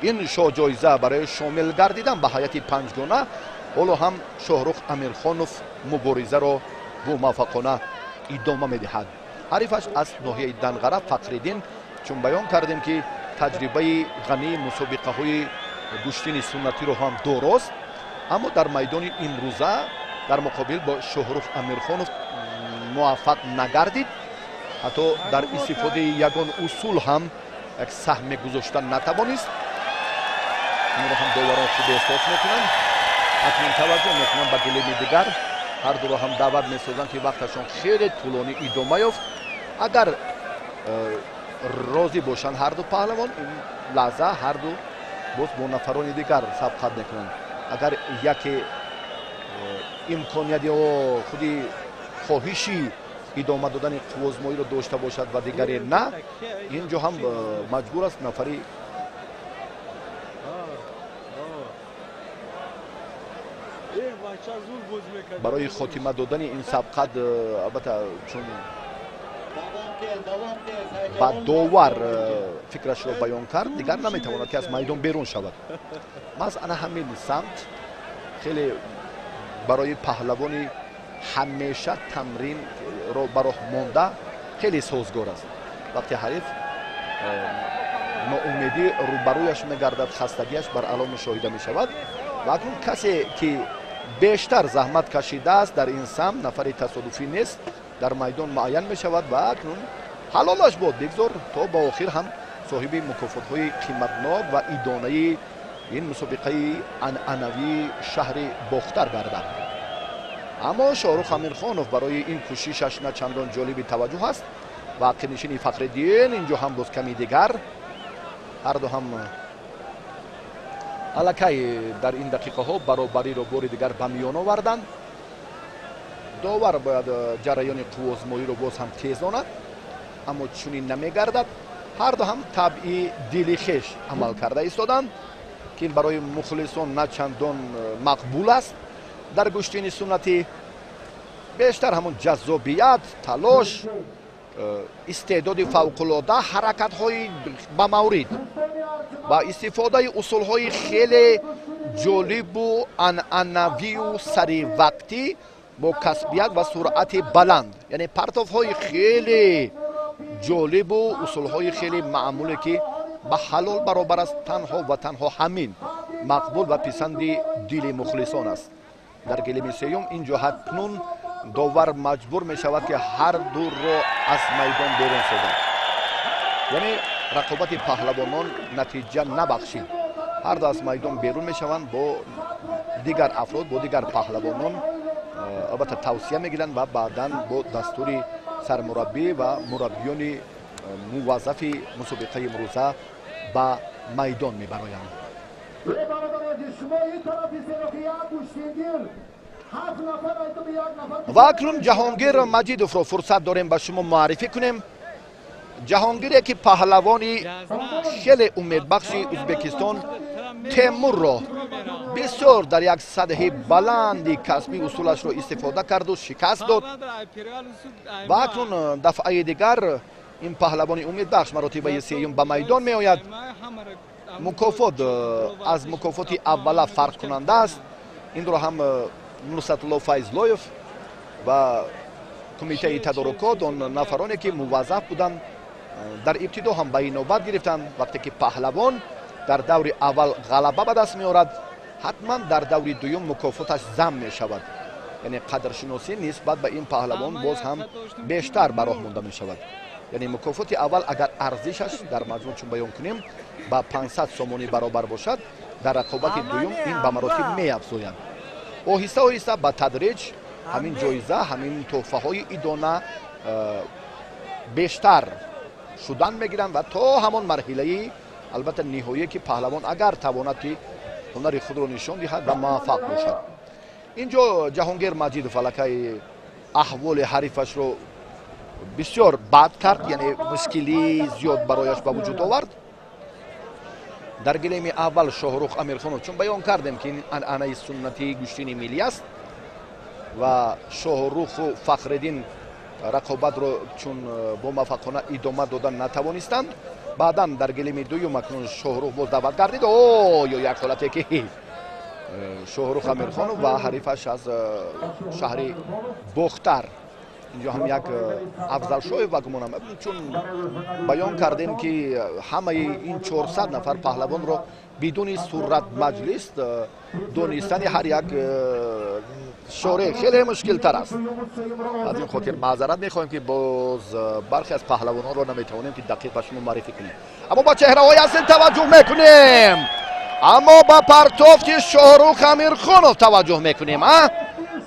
ин шоҳҷоиза, барои шомил гардидан ба ҳайати панҷгона, ҳоло ҳам Шоҳрух Амирхонов муборизаро бомуваффақона идома медиҳад. Ҳарифаш аз ноҳияи Данғара Фахриддин, чун баён кардем, ки таҷрибаи ғании мусобиқаҳои гӯштини суннатиро ҳам дорост, аммо дар майдони имрӯза дар муқобил бо Шоҳрух Амирхонов муваффақ нагардид. Ҳатто дар истифодаи ягон усул ҳам як саҳме гузошта натавонист. Инро ҳам доварон хуб эҳсос мекунанд. Акнун таваҷҷӯҳ мекунанд ба гилеми дигар. Ҳар дуро ҳам даъват месозанд, ки вақташон хеле тӯлонӣ идома ёфт. Агар розӣ бошанд ҳарду паҳлавон, ин лаҳза ҳарду боз бо нафарони дигар сабқат мекунанд. Агар яке имконият ё худи хоҳиши идома додани қуввозмоиро дошта бошад ва дигаре на, ин ҷо ҳам маҷбур аст нафари барои хотима додани ин сабқат, албатта, чун ба довар фикрашро баён кард, дигар наметавонад, ки аз майдон берун шавад. Маҳз ана ҳамин самт хеле барои паҳлавони ҳамеша тамринро ба роҳ монда хеле созгор аст. Вақте ҳариф ноумедӣ рӯбарӯяш мегардад, хастагиаш бар ало мушоҳида мешавад ва акнун касе ки бештар заҳмат кашидааст дар ин самт, нафари тасодуфӣ нест, дар майдон муайян мешавад ва акнун ҳалолаш бод, бигзор то ба охир ҳам соҳиби мукофотҳои қиматнок ва идонаи ин мусобиқаи анъанавии шаҳри Бохтар гардад. Аммо Шоҳрух Амирхонов барои ин кӯшишаш на чандон ҷолиби таваҷҷӯҳ аст ва ақибнишини Фахриддин инҷо ҳам боз ками дигар. Ҳарду ҳам аллакай дар ин дақиқаҳо баробариро бори дигар ба миён оварданд. Довар бояд ҷараёни қуввозмоиро боз ҳам тезонад, аммо чунин намегардад. Ҳарду ҳам табъи дили хеш амал карда истоданд, ки ин барои мухлисон на чандон мақбул аст. Дар гӯштини суннатӣ бештар ҳамон ҷаззобият, талош, истеъдоди фавқулода, ҳаракатҳои ба маврид ва истифодаи усулҳои хеле ҷолибу анъанавию саривақтӣ бо касбият ва суръати баланд, яъне партовҳои хеле ҷолибу усулҳои хеле маъмуле, ки ба ҳалол баробар аст, танҳо ва танҳо ҳамин мақбул ва писанди дили мухлисон аст. Дар гилеми сеюм ин ҷо ҳатнун довар маҷбур мешавад, ки ҳар дуро аз майдон берун созад. Яъне рақобати паҳлавонон натиҷа набахшид. Ҳарду аз майдон берун мешаванд, бо дигар афрод, бо дигар паҳлавонон албатта тавсия мегиранд ва баъдан бо дастури сармураббӣ ва мураббиёни муваззафи мусобиқаи имрӯза ба майдон мебароянд. Ва акнун Ҷаҳонгир Маҷидовро фурсат дорем ба шумо муаррифӣ кунем. Ҷаҳонгире, ки паҳлавони хеле умедбахши Ӯзбекистон Темурро бисёр дар як сатҳи баланди касбӣ усулашро истифода карду шикаст дод. Ва акнун дафъаи дигар ин паҳлавони умедбахш маротибаи сеюм ба майдон меояд. Мукофот аз мукофоти аввала фарқкунанда аст. Инро ҳам Нусратулло Файзлоев ва кумитаи тадорукот, он нафароне ки муваззаф буданд, дар ибтидо ҳам ба инобат гирифтанд. Вақте ки паҳлавон дар даври аввал ғалаба ба даст меорад, ҳатман дар даври дуюм мукофоташ зам мешавад. Яъне қадршиносӣ нисбат ба ин паҳлавон боз ҳам бештар ба роҳ монда мешавад. Яъне мукофоти аввал агар арзишаш дар маҷмӯъ, чун баён кунем, ба 500 сомонӣ баробар бошад, дар рақобати дуюм ин ба маротиб меафзояд. Оҳиста оҳиста ба тадриҷ ҳамин ҷоиза, ҳамин тӯҳфаҳои идона бештар шудан мегиранд ва то ҳамон марҳилаи албатта ниҳоие, ки паҳлавон агар тавонад, ки ҳунари худро нишон диҳад ва муваффақ бошад. Ин ҷо Ҷаҳонгир Маҷидов аллакай аҳволи ҳарифашро бисёр бад кард, яъне мушкилии зиёд барояш ба вуҷуд овард. Дар гилеми аввал Шоҳрух Амирхонов, чун баён кардем, ки ин анъанаи суннатии гӯштини миллӣ аст ва Шоҳруху Фахриддин рақобатро чун бомуваффақона идома дода натавонистанд. Баъдан дар гилеми дуюм акнун Шоҳрух боз даъват гардид. О, ё як ҳолате, ки Шоҳрух Амирхонов ва ҳарифаш аз шаҳри Бохтар Инҷо ҳам як Афзалшоев ба гумонам, чун баён кардем, ки ҳамаи ин 400 нафар паҳлавонро бидуни сурат маҷлис донистани ҳар як шореҳ хеле мушкилтар аст. Аз ин хотир маъзарат мехоҳем, ки боз бархе аз паҳлавононро наметавонем, ки дақиқ ба шумо муаррифӣ кунем. Аммо ба чеҳраҳои асл таваҷҷӯҳ мекунем, аммо ба партофти Шоҳрух Амирхонов таваҷҷӯҳ мекунем,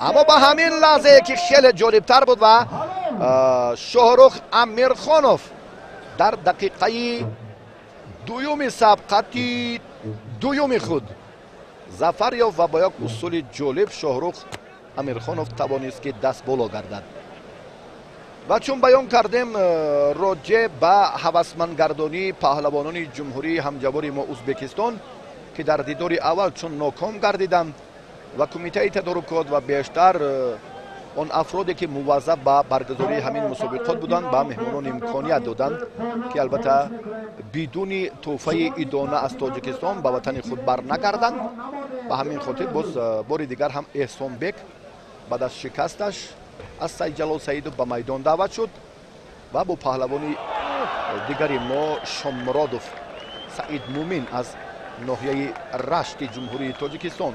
аммо ба ҳамин лаҳзае, ки хеле ҷолибтар буд ва Шоҳрух Амирхонов дар дақиқаи дуюми сабқати дуюми худ зафар ёфт ва бо як усули ҷолиб Шоҳрух Амирхонов тавонист, ки даст боло гардад. Ва чун баён кардем, роҷеъ ба ҳавасмандгардонии паҳлавонони ҷумҳурии ҳамҷавори мо Узбекистон, ки дар дидори аввал чун ноком гардиданд ва кумитаи тадорукот ва бештар он афроде, ки муваззаф ба баргузории ҳамин мусобиқот буданд, ба меҳмонон имконият доданд, ки албатта бидуни тӯҳфаи идона аз Тоҷикистон ба ватани худ барнагарданд. Ба ҳамин хотир боз бори дигар ҳам Эҳсонбек баъд аз шикасташ аз Сайдҷалол Саидов ба майдон даъват шуд ва бо паҳлавони дигари мо Шомуродов Саид Мумин аз ноҳияи Рашти Ҷумҳурии Тоҷикистон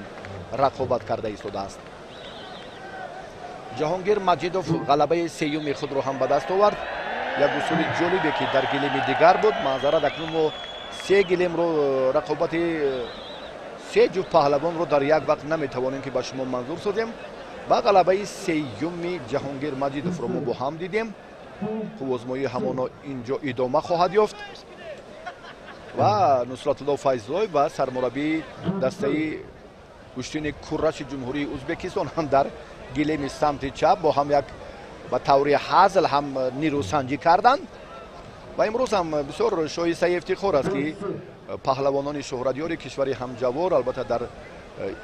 рақобат карда истодааст. Ҷаҳонгир Маҷидов ғалабаи сеюми худро ҳам ба даст овард. Як усули ҷолибе, ки дар гилеми дигар буд. Маъзарат, акнун мо се гилемро, рақобати се ҷуфт паҳлавонро дар як вақт наметавонем, ки ба шумо манзур созем. Ва ғалабаи сеюми Ҷаҳонгир Маҷидовро мо бо ҳам дидем. Қуввозмоӣ ҳамоно инҷо идома хоҳад ёфт ва Нусратулло Файзлоев ва сармураббии дастаи гӯштини кураши Ҷумҳурии Узбекистон ҳам дар гилеми самти чап бо ҳам як ба таври ҳазл ҳам нерӯсанҷӣ карданд. Ва имрӯз ҳам бисёр шоистаи ифтихор аст, ки паҳлавонони шӯҳратёри кишвари ҳамҷавор албатта дар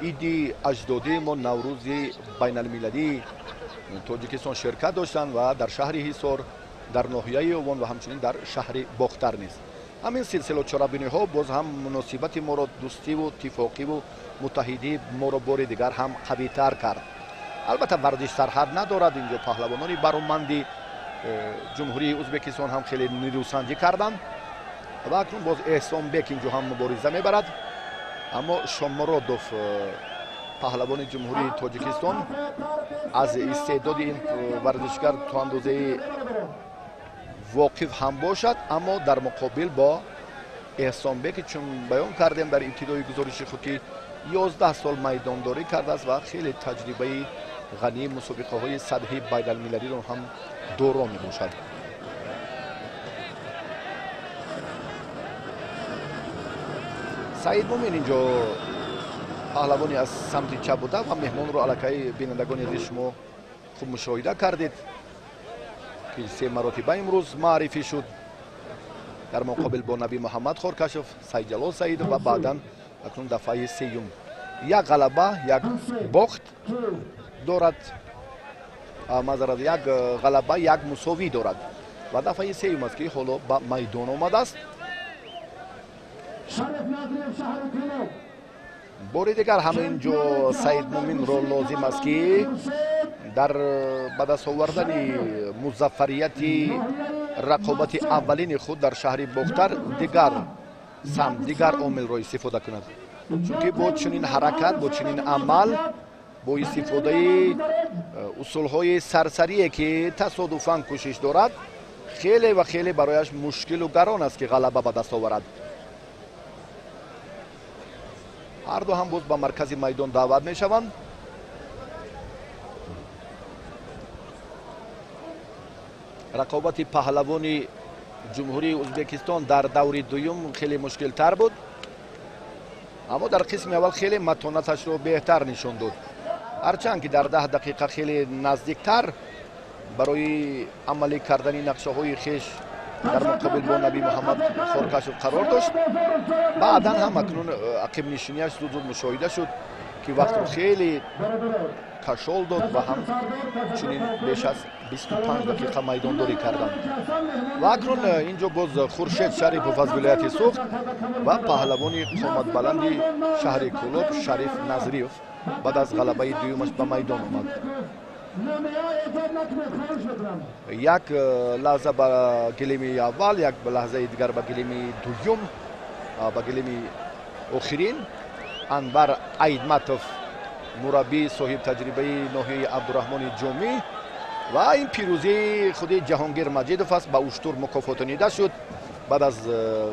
иди аҷдодии мо, Наврӯзи байналмилалии Тоҷикистон, ширкат доштанд ва дар шаҳри Ҳисор, дар ноҳияи Овон ва ҳамчунин дар шаҳри Бохтар низ. Ҳамин силсила чорабиниҳо боз ҳам муносибати моро, дӯстиву иттифоқиву муттаҳидии моро бори дигар ҳам қавитар кард. Албатта варзиш сарҳад надорад. Инҷо паҳлавонони бароманди Ҷумҳурии Узбекистон ҳам хеле нерӯсанҷӣ карданд ва акнун боз Эҳсонбек инҷо ҳам мубориза мебарад. Аммо Шомуродов, паҳлавони Ҷумҳурии Тоҷикистон, аз истеъдоди ин варзишгар то андозаи воқиф ҳам бошад, аммо дар муқобил бо Эҳсонбеки, чун баён кардем дар ибтидои гузориши худ, ки 11 сол майдондорӣ кардааст ва хеле таҷрибаи ғании мусобиқаҳои сатҳи байналмилалиро ҳам доро мебошад. Саид Мумин инҷо паҳлавони аз самти чап буда ва меҳмонро аллакай бинандагони азиз шумо хуб мушоҳида кардед, ки се маротиба имрӯз маърифӣ шуд дар муқобил бо Наби Муҳаммад Хоркашов, Сайдҷалол Саидов ва баъдан акнун дафъаи сеюм. Як ғалаба, як бохт дорад, маъзарат, як ғалаба, як мусовӣ дорад ва дафъаи сеюм аст, ки ҳоло ба майдон омадааст. Бори дигар ҳам инҷо Саид Муминро лозим аст, ки дар ба даст овардани музаффарияти рақобати аввалини худ дар шаҳри Бохтар дигар самт, дигар омилро истифода кунад, чунки бо чунин ҳаракат, бо чунин амал, бо истифодаи усулҳои сарсарие, ки тасодуфан кӯшиш дорад, хеле ва хеле барояш мушкилу гарон аст, ки ғалаба ба даст оварад. Ҳарду ҳам боз ба маркази майдон даъват мешаванд. Рақобати паҳлавони Ҷумҳурии Узбекистон дар даври дуюм хеле мушкилтар буд, аммо дар қисми аввал хеле матонаташро беҳтар нишон дод, ҳарчанд ки дар 10 дақиқа хеле наздиктар барои амалӣ кардани нақшаҳои хеш дар муқобил бо Наби Муҳаммад Хоркашов қарор дошт. Баъдан ҳам акнун ақибнишинияш зуд зуд мушоҳида шуд, ки вақтро хеле кашол дод ва ҳам чунин беш аз 25 дақиқа майдондорӣ карданд. Ва акнун инҷо боз Хуршед Шарипов аз вилояти Суғд ва паҳлавони қоматбаланди шаҳри Кӯлоб Шариф Назриев баъд аз ғалабаи дуюмаш ба майдон омад. Як лаҳза ба гилеми аввал, як лаҳзаи дигар ба гилеми дуюм, ба гилеми охирин. Анвар Айдматов, мураббии соҳибтаҷрибаи ноҳияи Абдураҳмони Ҷомӣ, ва ин пирӯзии худи Ҷаҳонгир Маҷидов аст, ба уштур мукофотонида шуд баъд аз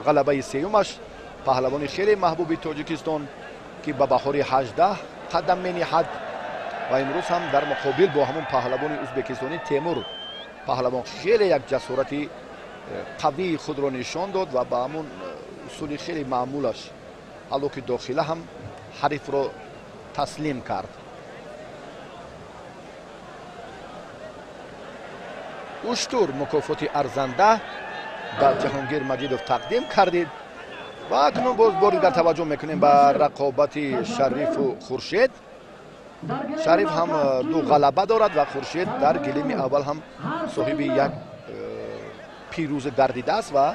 ғалабаи сеюмаш. Паҳлавони хеле маҳбуби Тоҷикистон, ки ба баҳори 18 қадам мениҳад ва имрӯз ҳам дар муқобил бо ҳамон паҳлавони ӯзбекистонӣ Темур паҳлавон хеле як ҷасорати қавии худро нишон дод ва ба ҳамон усули хеле маъмулаш ҳалло ки дохила ҳам ҳарифро таслим кард. Уштур мукофоти арзанда ба Ҷаҳонгир Маҷидов тақдим кардид. Ва акнун боз бори дигар таваҷҷӯҳ мекунем ба рақобати Шарифу Хуршед. Шариф ҳам ду ғалаба дорад ва Хуршед дар гилеми аввал ҳам соҳиби як пирӯза гардидааст ва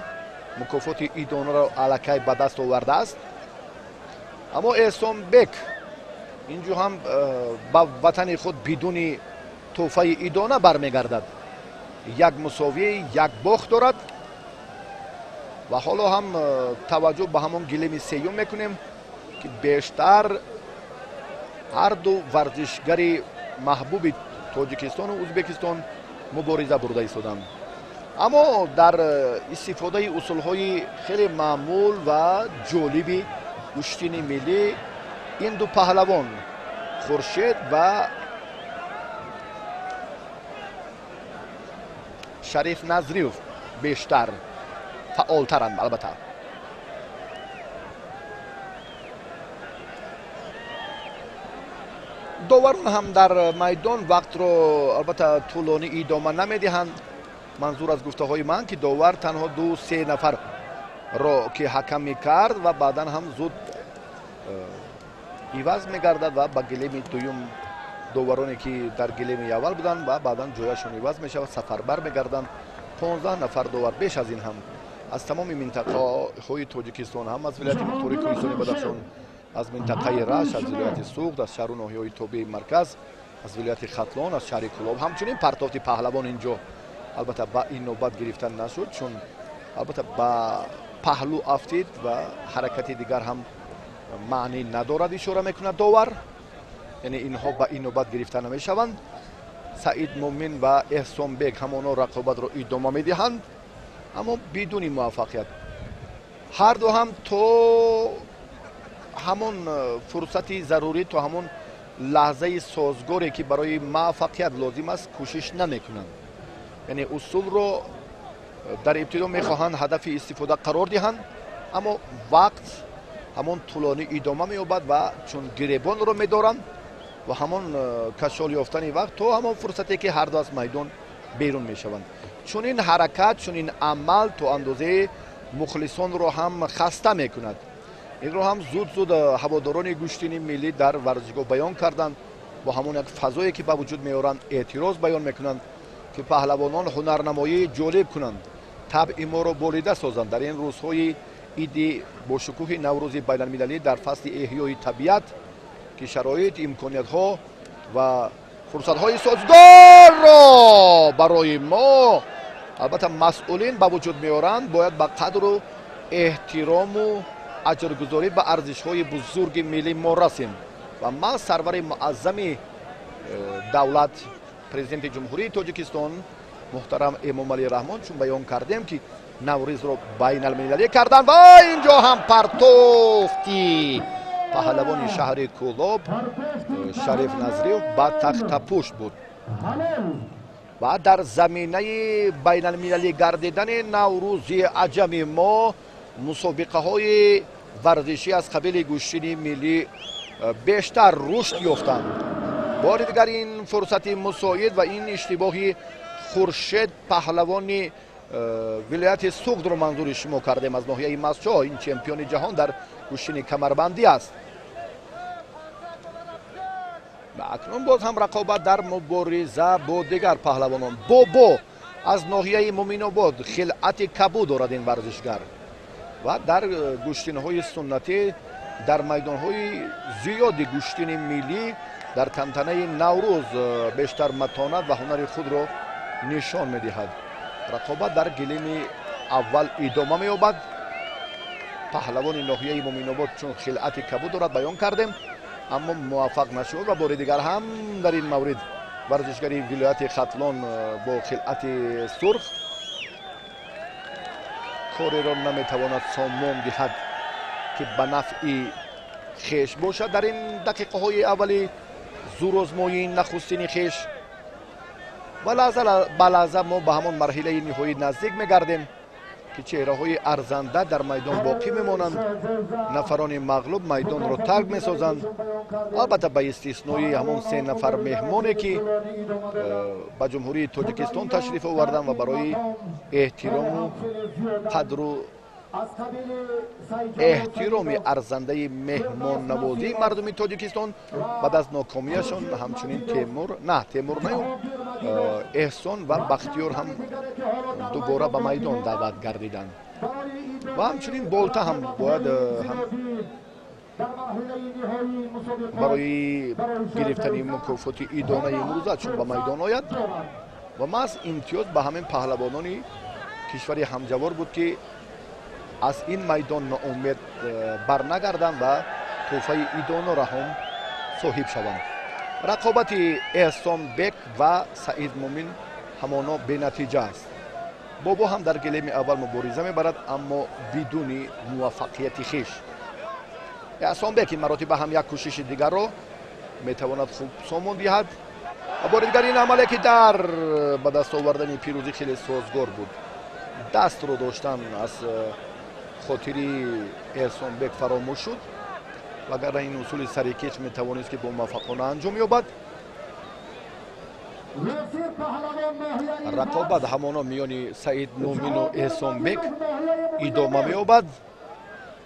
мукофоти идонаро аллакай ба даст овардааст. Аммо Эҳсонбек инҷо ҳам ба ватани худ бидуни тӯҳфаи идона бармегардад. Як мусовӣ, як бохт дорад ва ҳоло ҳам таваҷҷӯҳ ба ҳамон гилеми сеюм мекунем, ки бештар ҳар ду варзишгари маҳбуби Тоҷикистону Ӯзбекистон мубориза бурда истоданд. Аммо дар истифодаи усулҳои хеле маъмул ва ҷолиби гӯштини миллӣ ин ду паҳлавон Хуршед ва Шариф Назриев бештар фаъолтаранд. Албатта, доварон ҳам дар майдон вақтро албатта тӯлонӣ идома намедиҳанд. Манзур аз гуфтаҳои ман, ки довар танҳо 2-3 нафарро ки ҳакам мекард ва баъдан ҳам зуд иваз мегардад ва ба гилеми дуюм довароне ки дар гилеми аввал буданд ва баъдан ҷояшон иваз мешавад, сафарбар мегарданд. 15 нафар довар, беш аз ин ҳам аз тамоми минтақаҳои Тоҷикистон, ҳам аз вилояти мухтори Кӯҳистони Бадахшон, аз минтақаи Рашт, аз вилояти Суғд, аз шаҳру ноҳияҳои тобеи марказ, аз вилояти Хатлон, аз шаҳри Кӯлоб. Ҳамчунин партофти паҳлавон инҷо албатта ба ин навбат гирифта нашуд, чун албатта ба паҳлӯ афтид ва ҳаракати дигар ҳам маънӣ надорад, ишора мекунад довар. Яъне инҳо ба ин навбат гирифта намешаванд. Саид Мумин ва Эҳсонбек ҳамоно рақобатро идома медиҳанд, аммо бидуни муваффақият. Ҳар ду ҳам то ҳамон фурсати зарурӣ, то ҳамон лаҳзаи созгоре ки барои муваффақият лозим аст, кӯшиш намекунанд. Яъне усулро дар ибтидо мехоҳанд ҳадафи истифода қарор диҳанд, аммо вақт ҳамон тӯлонӣ идома меёбад ва чун гиребонро медоранд ва ҳамон кашол ёфтани вақт то ҳамон фурсате ки ҳар ду аз майдон берун мешаванд. Чунин ҳаракат, чунин амал то андозаи мухлисонро ҳам хаста мекунад. Инро ҳам зуд-зуд ҳаводорони гӯштини миллӣ дар варзишгоҳ баён карданд. Бо ҳамон як фазое ки ба вуҷуд меоранд, эътироз баён мекунанд, ки паҳлавонон ҳунарнамоии ҷолиб кунанд, табъи моро болида созанд. Дар ин рӯзҳои иди бошукӯҳи Наврӯзи байналмилалӣ, дар фасли эҳёи табиат, ки шароит, имкониятҳо ва фурсатҳои созгорро барои мо албатта масъулин ба вуҷуд меоранд, бояд ба қадру эҳтирому аҷргузорӣ ба арзишҳои бузурги миллӣ мо расем. Ва ман сарвари муаззами давлат, президенти Ҷумҳурии Тоҷикистон муҳтарам Эмомалӣ Раҳмон, чун баён кардем, ки Наврӯзро байналмилалӣ карданд ва инҷо ҳам партофти паҳлавони шаҳри Кӯлоб Шариф Назриев ба тахтапушт буд ва дар заминаи байналмилалӣ гардидани Наврӯзи аҷами мо мусобиқаҳои варзишӣ аз қабили гӯштини миллӣ бештар рушд ёфтанд. Бори дигар ин фурсати мусоид ва ин иштибоҳи Хуршед паҳлавони вилояти Суғдро манзури шумо кардем аз ноҳияи Мастчоҳ. Ин чемпиони ҷаҳон дар гӯштини камарбандӣ аст. Ва акнун боз ҳам рақобат дар мубориза бо дигар паҳлавонон. Бобо аз ноҳияи Муминобод хилъати кабуд дорад ин варзишгар ва дар гӯштинҳои суннатӣ, дар майдонҳои зиёди гӯштини миллӣ Дар тантанаи Наврӯз бештар матонат ва ҳунари худро нишон медиҳад. Рақобат дар гилеми аввал идома меёбад. Паҳлавони ноҳияи Муминобод чун хилъати кабуд дорад, баён кардем, аммо муваффақ нашуд ва бори дигар ҳам дар ин маврид варзишгари вилояти Хатлон бо хилъати сурх кореро наметавонад сомон диҳад, ки ба нафъи хеш бошад. Дар ин дақиқаҳои аввали зӯрозмоии нахустини хеш ва лаҳза ба лаҳза мо ба ҳамон марҳилаи ниҳоӣ наздик мегардем, ки чеҳраҳои арзанда дар майдон боқӣ мемонанд, нафарони мағлуб майдонро тарк месозанд, албатта ба истиснои ҳамон се нафар меҳмоне, ки ба Ҷумҳурии Тоҷикистон ташриф оварданд ва барои эҳтирому қадру эҳтироми арзандаи меҳмоннавозии мардуми Тоҷикистон баъд аз нокомияшон ҳамчунин Темур, на Темур наю, Эҳсон ва Бахтиёр ҳам дубора ба майдон даъват гардиданд ва ҳамчунин Болта ҳам бояд барои гирифтани мукофоти идонаи имрӯза чун ба майдон ояд ва маҳз имтиёз ба ҳамин паҳлавонони кишвари ҳамҷавор буд, ки аз ин майдон ноумед барнагарданд ва тӯҳфаи идонаро ҳам соҳиб шаванд. Рақобати Эҳсонбек ва Саид Мумин ҳамоно бенатиҷа аст. Бобо ҳам дар гилеми аввал мубориза мебарад, аммо бидуни муваффақияти хеш. Эҳсонбек ин маротиба ҳам як кӯшиши дигарро метавонад хуб сомон диҳад ва бори дигар ин амале, ки дар ба даст овардани пирӯзӣ хеле созгор буд, дастро доштан аз хотири Эҳсонбек фаромӯш шуд, вагарна ин усули сарикеч метавонист, ки бомуваффақона анҷом ёбад. Рақобат ҳамоно миёни Саид Мумину Эҳсонбек идома меёбад.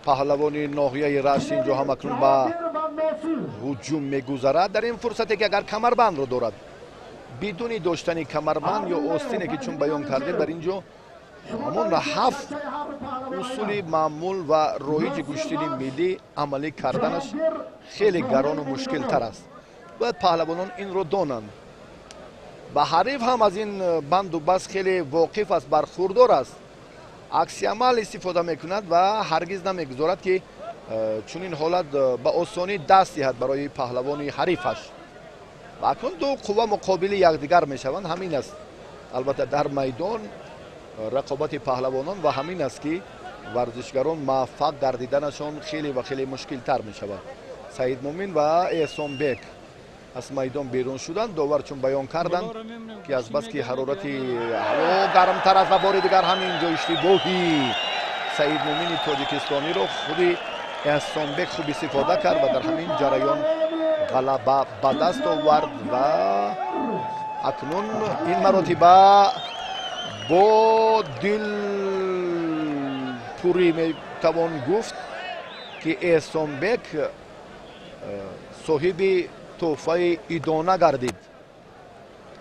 Паҳлавони ноҳияи Рашт инҷо ҳам акнун ба ҳуҷум мегузарад. Дар ин фурсате, ки агар камарбандро дорад, бидуни доштани камарбанд ё остине, ки чун баён кардем, дар ин ҷо ҳамон ҳафт усули маъмул ва роиҷи гӯштини миллӣ амалӣ карданаш хеле гарону мушкилтар аст. Бояд паҳлавонон инро донанд ва ҳариф ҳам аз ин банду баст хеле воқиф аст, бархурдор аст, акси амал истифода мекунад ва ҳаргиз намегузорад, ки чунин ҳолат ба осонӣ даст диҳад барои паҳлавони ҳарифаш. Ва акнун ду қувва муқобили якдигар мешаванд. Ҳамин аст албатта дар майдон рақобати паҳлавонон ва ҳамин аст, ки варзишгарон муваффақ гардиданашон хеле ва хеле мушкилтар мешавад. Саид Мумин ва Эҳсонбек аз майдон берун шуданд. Довар чун баён карданд, ки азбаски ҳарорати ҳаво гармтар аст ва бори дигар ҳамин ҷо иштибоҳи Саид Мумини тоҷикистониро худи Эҳсонбек хуб истифода кард ва дар ҳамин ҷараён ғалаба ба даст овард ва акнун ин маротиба бо дилпурӣ метавон гуфт, ки Эҳсонбек соҳиби тӯҳфаи идона гардид.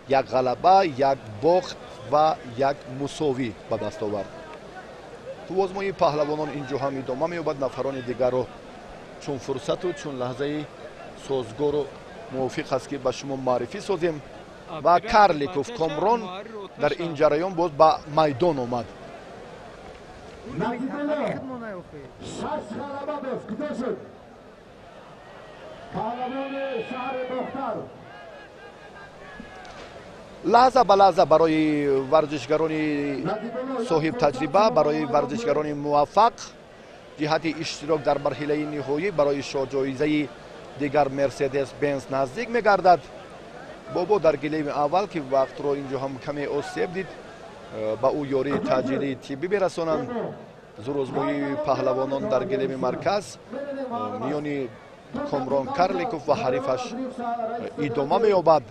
Як ғалаба, як бохт ва як мусовӣ ба даст овард. Қуввозмоии паҳлавонон инҷо ҳам идома меёбад. Нафарони дигарро чун фурсату чун лаҳзаи созгору мувофиқ аст, ки ба шумо маърифӣ созем ва Карликов Комрон дар ин ҷараён боз ба майдон омад. Шаш ғалаба дошт. Куҷо шуд паҳлавони шаҳри Бохтар? Лаҳза ба лаҳза барои варзишгарони соҳибтаҷриба, барои варзишгарони муваффақ ҷиҳати иштирок дар марҳилаи ниҳоӣ барои шоҳҷоизаи дигар Мерседес Бенз наздик мегардад. Бобо дар гилеми аввал, ки вақтро инҷо ҳам каме осеб дид, ба ӯ ёрии таъҷилии тиббӣ мерасонанд. Зӯрозмоии паҳлавонон дар гилеми марказ миёни Комрон Карликов ва ҳарифаш идома меёбад.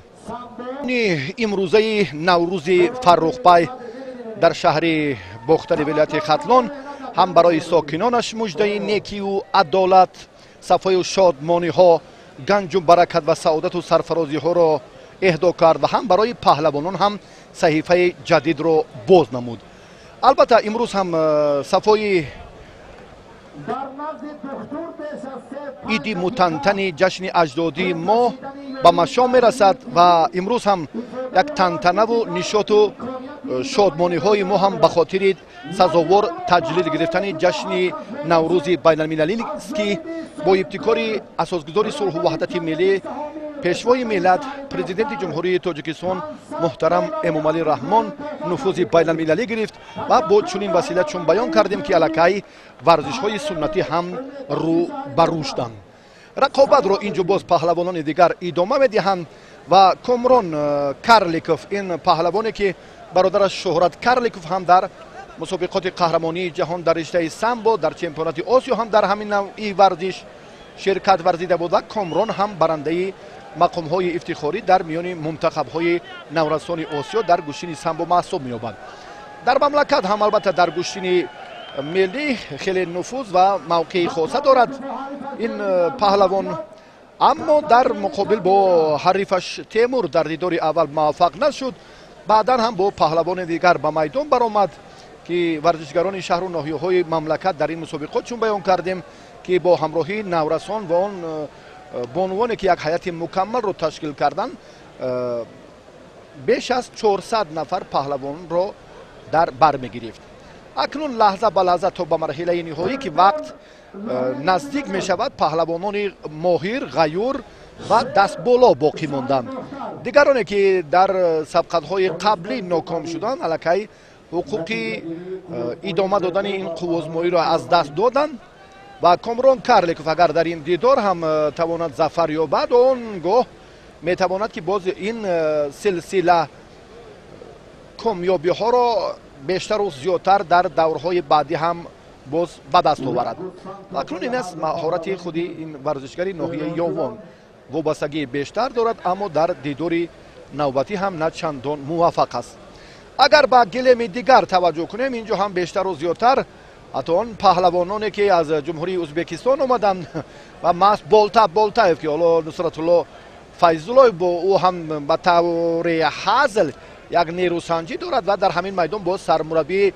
Имрӯзаи Наврӯзи Фаррухпай дар шаҳри Бохтари вилояти Хатлон ҳам барои сокинонаш муждаи некию адолат, сафою шодмониҳо, ганҷу баракат ва саодату сарфарозиҳоро эҳдо кард ва ҳам барои паҳлавонон ҳам саҳифаи ҷадидро боз намуд. Албатта, имрӯз ҳам сафои Дар назди духтур беш аз се иди мутантани ҷашни аҷдодии мо Ба машом мерасад ва имрӯз ҳам як тантанаву нишоту шодмониҳои мо ҳам ба хотири сазовор таҷлил гирифтани ҷашни Наврӯзи байналмилалист, ки бо ибтикори асосгузори сулҳу ваҳдати миллӣ, Пешвои миллат, Президенти Ҷумҳурии Тоҷикистон муҳтарам Эмомалӣ Раҳмон нуфузи байналмилалӣ гирифт. Ва бо чунин васила, чун баён кардем, ки аллакай варзишҳои суннатӣ ҳам рӯ ба рушданд, рақобатро инҷо боз паҳлавонони дигар идома медиҳанд. Ва Комрон Карликов, ин паҳлавоне, ки бародараш Шӯҳрат Карликов ҳам дар мусобиқоти қаҳрамонии ҷаҳон дар риштаи самбо, дар чемпионати Осиё ҳам дар ҳамин навъи варзиш ширкат варзида буд ва Комрон ҳам барандаи мақомҳои ифтихорӣ дар миёни мунтахабҳои наврасони Осиё дар гӯштини самбо маҳсуб меёбад. Дар мамлакат ҳам, албатта, дар гӯштини миллӣ хеле нуфуз ва мавқеи хоса дорад ин паҳлавон. Аммо дар муқобил бо ҳарифаш Темур дар дидори аввал муваффақ нашуд. Баъдан ҳам бо паҳлавони дигар ба майдон баромад, ки варзишгарони шаҳру ноҳияҳои мамлакат дар ин мусобиқот, чун баён кардем, ки бо ҳамроҳии наврасон ва он бонувоне, ки як ҳайати мукаммалро ташкил карданд, беш аз 400 нафар паҳлавонро дар бар мегирифт. Акнун лаҳза ба лаҳза то ба марҳилаи ниҳоӣ, ки вақт наздик мешавад, паҳлавонони моҳир, ғаюр ва дастболо боқӣ монданд. Дигароне, ки дар сабқатҳои қаблӣ ноком шуданд, аллакай ҳуқуқи идома додани ин қуввозмоиро аз даст доданд. Ва Комрон Карликов агар дар ин дидор ҳам тавонад зафар ёбад, он гоҳ метавонад, ки боз ин силсила комёбиҳоро бештару зиёдтар дар даврҳои баъдӣ ҳам боз ба даст оварад. Акнун ин аст маҳорати худи ин варзишгари ноҳияи Ёвон, вобастагии бештар дорад, аммо дар дидори навбатӣ ҳам на чандон муваффақ аст. Агар ба гилеми дигар таваҷҷӯҳ кунем, инҷо ҳам бештару зиёдтар ҳатто он паҳлавононе, ки аз Ҷумҳурии Ӯзбекистон омаданд ва маҳз Болта Болтаев, ки ҳоло Нусратулло Файзуллоев бо ӯ ҳам ба таври ҳазл як нерӯсанҷӣ дорад. Ва дар ҳамин майдон боз сармураббии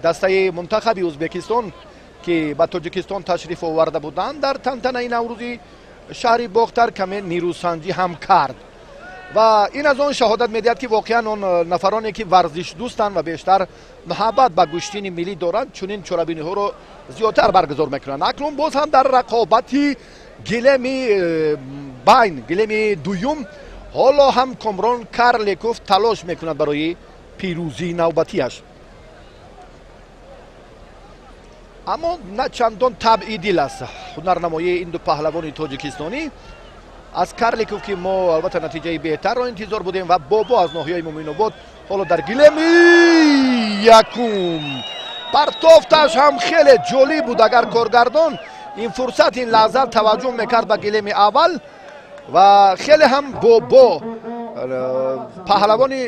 дастаи мунтахаби Ӯзбекистон, ки ба Тоҷикистон ташриф оварда буданд, дар тантанаи Наврӯзи шаҳри Бохтар каме нерӯсанҷӣ ҳам кард. Ва ин аз он шаҳодат медиҳад, ки воқеан он нафароне, ки варзишдӯстанд ва бештар муҳаббат ба гӯштини миллӣ доранд, чунин чорабиниҳоро зиёдтар баргузор мекунанд. Акнун боз ҳам дар рақобати гилеми байн, гилеми дуюм, ҳоло ҳам Комрон Карликов талош мекунад барои пирӯзии навбатиаш, аммо на чандон табъи дил аст ҳунарнамоии ин ду паҳлавони тоҷикистонӣ. Аз Карликов, ки мо албатта натиҷаи беҳтарро интизор будем. Ва Бобо аз ноҳияи Муминобод ҳоло дар гилеми якум партофташ ҳам хеле ҷолиб буд. Агар коргардон ин фурсат, ин лаҳза таваҷҷӯҳ мекард ба гилеми аввал, ва хеле ҳам Бобо, паҳлавони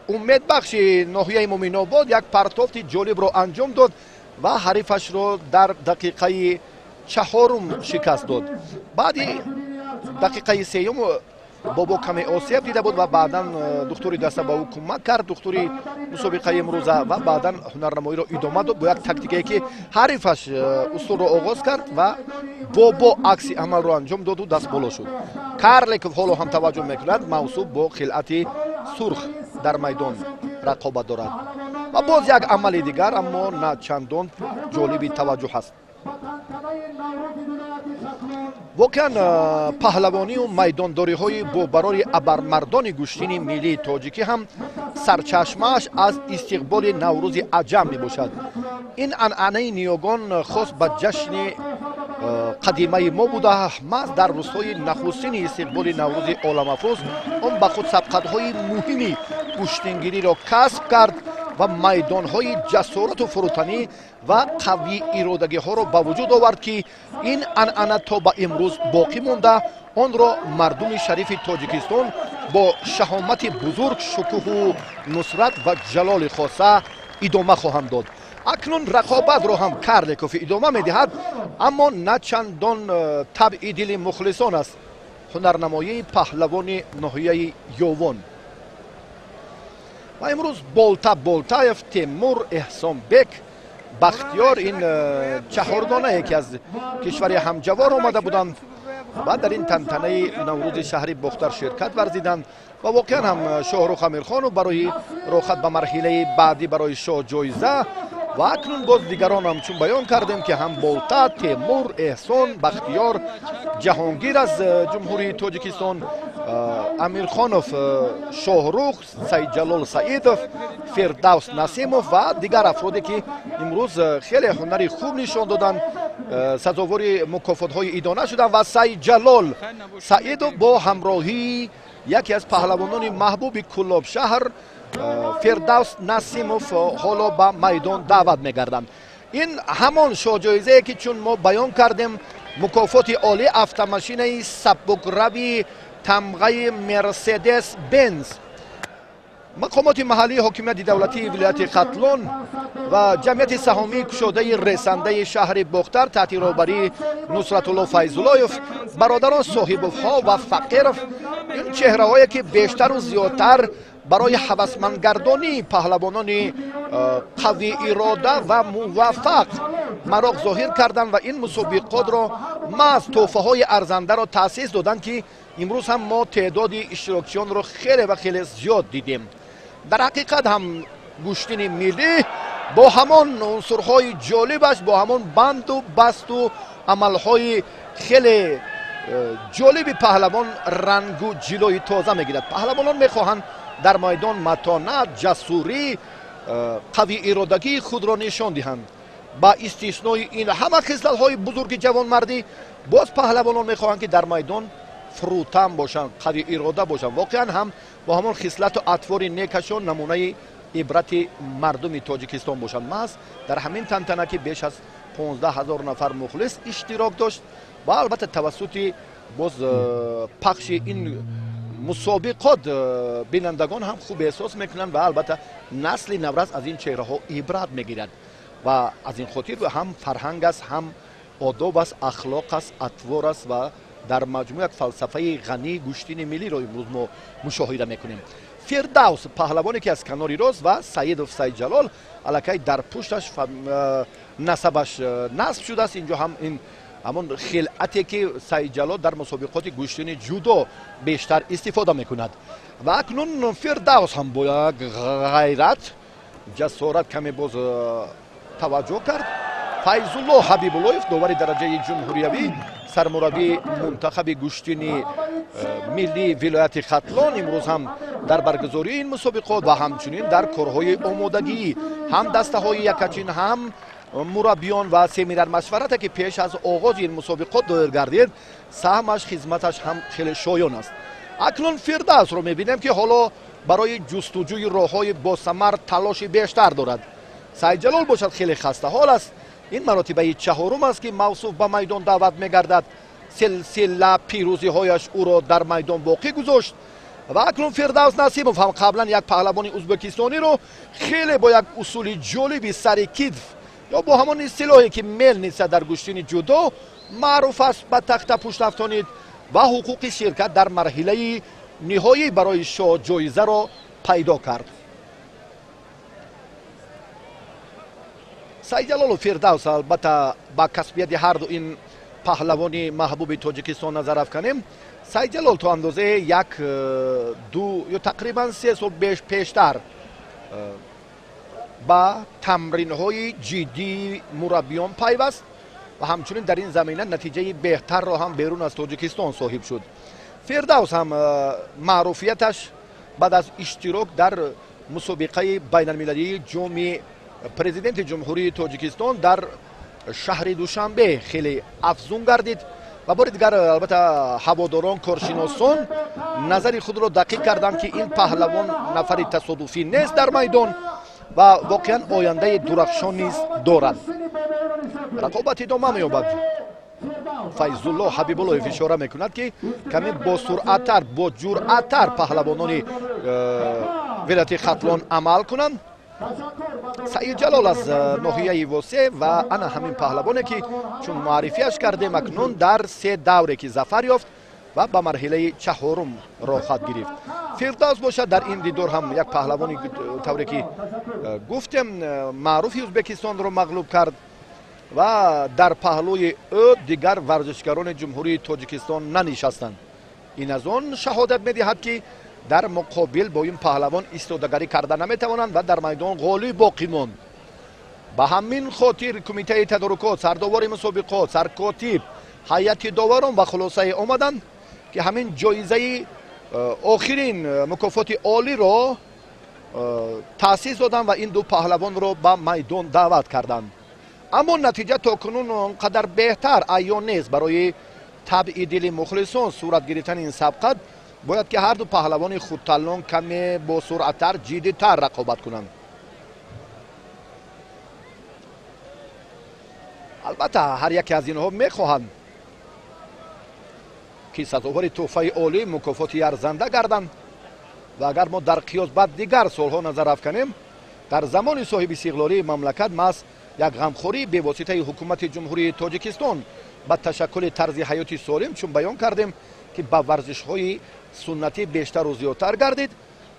умедбахши ноҳияи Муминобод, як партофти ҷолибро анҷом дод ва ҳарифашро дар дақиқаи чаҳорум шикаст дод. Баъди дақиқаи сеюм Бобо каме осеб дида буд ва баъдан духтури даста ба ӯ кӯмак кард, духтури мусобиқаи имрӯза, ва баъдан ҳунарнамоиро идома дод бо як тактикае, ки ҳарифаш усулро оғоз кард ва Бобо акси амалро анҷом доду даст боло шуд. Карликов ҳоло ҳам таваҷҷӯҳ мекунад, мавсуф бо хилъати сурх дар майдон рақобат дорад. Ва боз як амали дигар, аммо на чандон ҷолиби таваҷҷӯҳ аст. Воқеан, паҳлавонию майдондориҳои бо барори абармардони гӯштини миллии тоҷикӣ ҳам сарчашмааш аз истиқболи Наврӯзи аҷам мебошад. Ин анъанаи ниёгон хос ба ҷашни қадимаи мо буда, маҳз дар рӯзҳои нахустини истиқболи Наврӯзи оламафрӯз он ба худ сабқатҳои муҳими гӯштингириро касб кард ва майдонҳои ҷасорату фурӯтанӣ ва қавии иродагиҳоро ба вуҷуд овард, ки ин анъана то ба имрӯз боқӣ монда, онро мардуми шарифи Тоҷикистон бо шаҳомати бузург, шукӯҳу нусрат ва ҷалоли хоса идома хоҳанд дод. Акнун рақобатро ҳам Карликов идома медиҳад, аммо на чандон табъи дили мухлисон аст ҳунарнамоии паҳлавони ноҳияи Ёвон. Ва имрӯз Болта Болтаев, Темур, Эҳсонбек Бахтиёр, ин чаҳордонае ки аз кишвари ҳамҷавор омада буданд ва дар ин тантанаи Наврӯзи шаҳри Бохтар ширкат варзиданд. Ва воқеан ҳам Шоҳрух Амирхонов барои роҳхат ба марҳилаи баъдӣ барои шоҳҷоиза ва акнун боз дигарон ҳам, чун баён кардем, ки ҳам Болта, Темур, Эҳсон, Бахтиёр, Ҷаҳонгир аз Ҷумҳурии Тоҷикистон, Амирхонов Шоҳрух, Саидҷалол Саидов, Фирдавс Насимов ва дигар афроде ки имрӯз хеле ҳунари хуб нишон доданд, сазовори мукофотҳои идона шуданд. Ва Саидҷалол Саидов бо ҳамроҳии яке аз паҳлавонони маҳбуби Кӯлобшаҳр Фирдавс Насимов ҳоло ба майдон даъват мегарданд. Ин ҳамон шоҳҷоизае ки чун мо баён кардем, мукофоти олӣ автомашинаи сабукрави тамғаи Мерседес Бенз. Мақомоти маҳаллии ҳокимияти давлатии вилояти Хатлон ва ҷамъияти саҳомии кушодаи ресандаи шаҳри Бохтар таҳти роҳбарии Нусратулло Файзуллоев, бародарон Соҳибовҳо ва Фақиров, ин чеҳраҳое ки бештару зиёдтар барои ҳавасмандгардонии паҳлавонони қавиирода ва муваффақ мароқ зоҳир карданд ва ин мусобиқотро маҳз тӯҳфаҳои арзандаро таъсис доданд, ки имрӯз ҳам мо теъдоди иштирокчиёнро хеле ва хеле зиёд дидем. Дар ҳақиқат ҳам гӯштини миллӣ бо ҳамон унсурҳои ҷолибаш, бо ҳамон банду басту амалҳои хеле ҷолиби паҳлавон рангу ҷилои тоза мегирад. Паҳлавонон мехоҳанд дар майдон матонат, ҷасурӣ, қавииродагии худро нишон диҳанд. Ба истиснои ин ҳама хислатҳои бузурги ҷавонмардӣ, боз паҳлавонон мехоҳанд, ки дар майдон фурӯтан бошанд, қавиирода бошанд. Воқеан ҳам бо ҳамон хислату атвори некашон намунаи ибрати мардуми Тоҷикистон бошанд. Маҳз дар ҳамин тантана, ки беш аз 15 ҳазор нафар мухлис иштирок дошт ва албатта тавассути боз пахши ин мусобиқот бинандагон ҳам хуб эҳсос мекунанд ва албатта насли наврас аз ин чеҳраҳо ибрат мегирад. Ва аз ин хотир ҳам фарҳанг аст, ҳам одоб аст, ахлоқ аст, атвор аст ва дар маҷмӯъ як фалсафаи ғании гӯштини миллиро имрӯз мо мушоҳида мекунем. Фирдавс паҳлавоне ки аз канори рост ва Саидов Саидҷалол аллакай дар пушташ насабаш насб шудааст. Инҷо ҳам ин ҳамон хилъате ки Саидҷалол дар мусобиқоти гӯштини ҷудо бештар истифода мекунад. Ва акнун Фирдавс ҳам бо як ғайрат, ҷасорат каме боз таваҷҷӯҳ кард. Файзулло Ҳабибуллоев, довари дараҷаи ҷумҳуриявӣ, сармураббии мунтахаби гӯштини миллии вилояти Хатлон, имрӯз ҳам дар баргузории ин мусобиқот ва ҳамчунин дар корҳои омодагӣ ҳам дастаҳои якачин, ҳам мураббиён ва семинар машварате ки пеш аз оғози ин мусобиқот доир гардид, саҳмаш, хизматаш ҳам хеле шоён аст. Акнун Фирдавсро мебинем, ки ҳоло барои ҷустуҷӯи роҳҳои босамар талоши бештар дорад. Саидҷалол бошад хеле хастаҳол аст. Ин маротибаи чаҳорум аст, ки мавсуф ба майдон даъват мегардад. Силсила пирӯзиҳояш ӯро дар майдон боқӣ гузошт. Ва акнун Фирдавс Насимов ҳам қаблан як паҳлавони ӯзбекистониро хеле бо як усули ҷолиби сари китф ё бо ҳамон истилоҳе ки мелница дар гӯштини ҷудо маъруф аст ба тахта пушт афтонид ва ҳуқуқи ширкат дар марҳилаи ниҳоӣ барои шоҳҷоизаро пайдо кард. Саидҷалолу Фирдавс албатта ба касбияти ҳарду ин паҳлавони маҳбуби Тоҷикистон назар афканем. Саидҷалол то андозаи як, ду ё тақрибан 3 сол пештар ба тамринҳои ҷиддии мураббиён пайваст ва ҳамчунин дар ин замина натиҷаи беҳтарро ҳам берун аз Тоҷикистон соҳиб шуд. Фирдавс ҳам маъруфияташ баъд аз иштирок дар мусобиқаи байналмилалии ҷоми президенти Ҷумҳурии Тоҷикистон дар шаҳри Душанбе хеле афзун гардид ва бори дигар албатта ҳаводорон, коршиносон назари худро дақиқ карданд, ки ин паҳлавон нафари тасодуфӣ нест дар майдон ва воқеан ояндаи дурахшон низ дорад. Рақобат идома меёбад. Файзулло Ҳабибуллоев ишора мекунад, ки каме босуръаттар, боҷуръаттар паҳлавонони вилояти Хатлон амал кунанд. Саидҷалол аз ноҳияи Восе ва ана ҳамин паҳлавоне ки чун муаррифиаш кардем, акнун дар 3 давре ки зафар ёфт ва ба марҳилаи чаҳорум роҳхат гирифт. Фирдавс бошад дар ин дидор ҳам як паҳлавони тавре ки гуфтем маъруфи Ӯзбекистонро мағлуб кард ва дар паҳлӯи ӯ дигар варзишгарони Ҷумҳурии Тоҷикистон нанишастанд. Ин аз он шаҳодат медиҳад, ки дар муқобил бо ин паҳлавон истодагарӣ карда наметавонанд ва дар майдон ғолиб боқӣ монд. Ба ҳамин хотир кумитаи тадорукот, сардовари мусобиқот, саркотиб, ҳайати доварон ба хулосае омаданд, ки ҳамин ҷоизаи охирин мукофоти олиро таъсис доданд ва ин ду паҳлавонро ба майдон даъват карданд. Аммо натиҷа то кунун он қадар беҳтар аён нест. Барои табъи дили мухлисон сурат гирифтани ин сабқат бояд ки ҳар ду паҳлавони худталлон каме босуръаттар, ҷиддитар рақобат кунанд. Албатта ҳар яке аз инҳо мехоҳанд, ки сазовори тӯҳфаи олӣ, мукофоти арзанда гарданд. Ва агар мо дар қиёс ба дигар солҳо назар афканем, дар замони соҳиби истиқлолии мамлакат маҳз як ғамхории бевоситаи ҳукумати Ҷумҳурии Тоҷикистон ба ташаккули тарзи ҳаёти солим, чун баён кардем, ки ба варзишҳои суннатӣ бештару зиёдтар гардид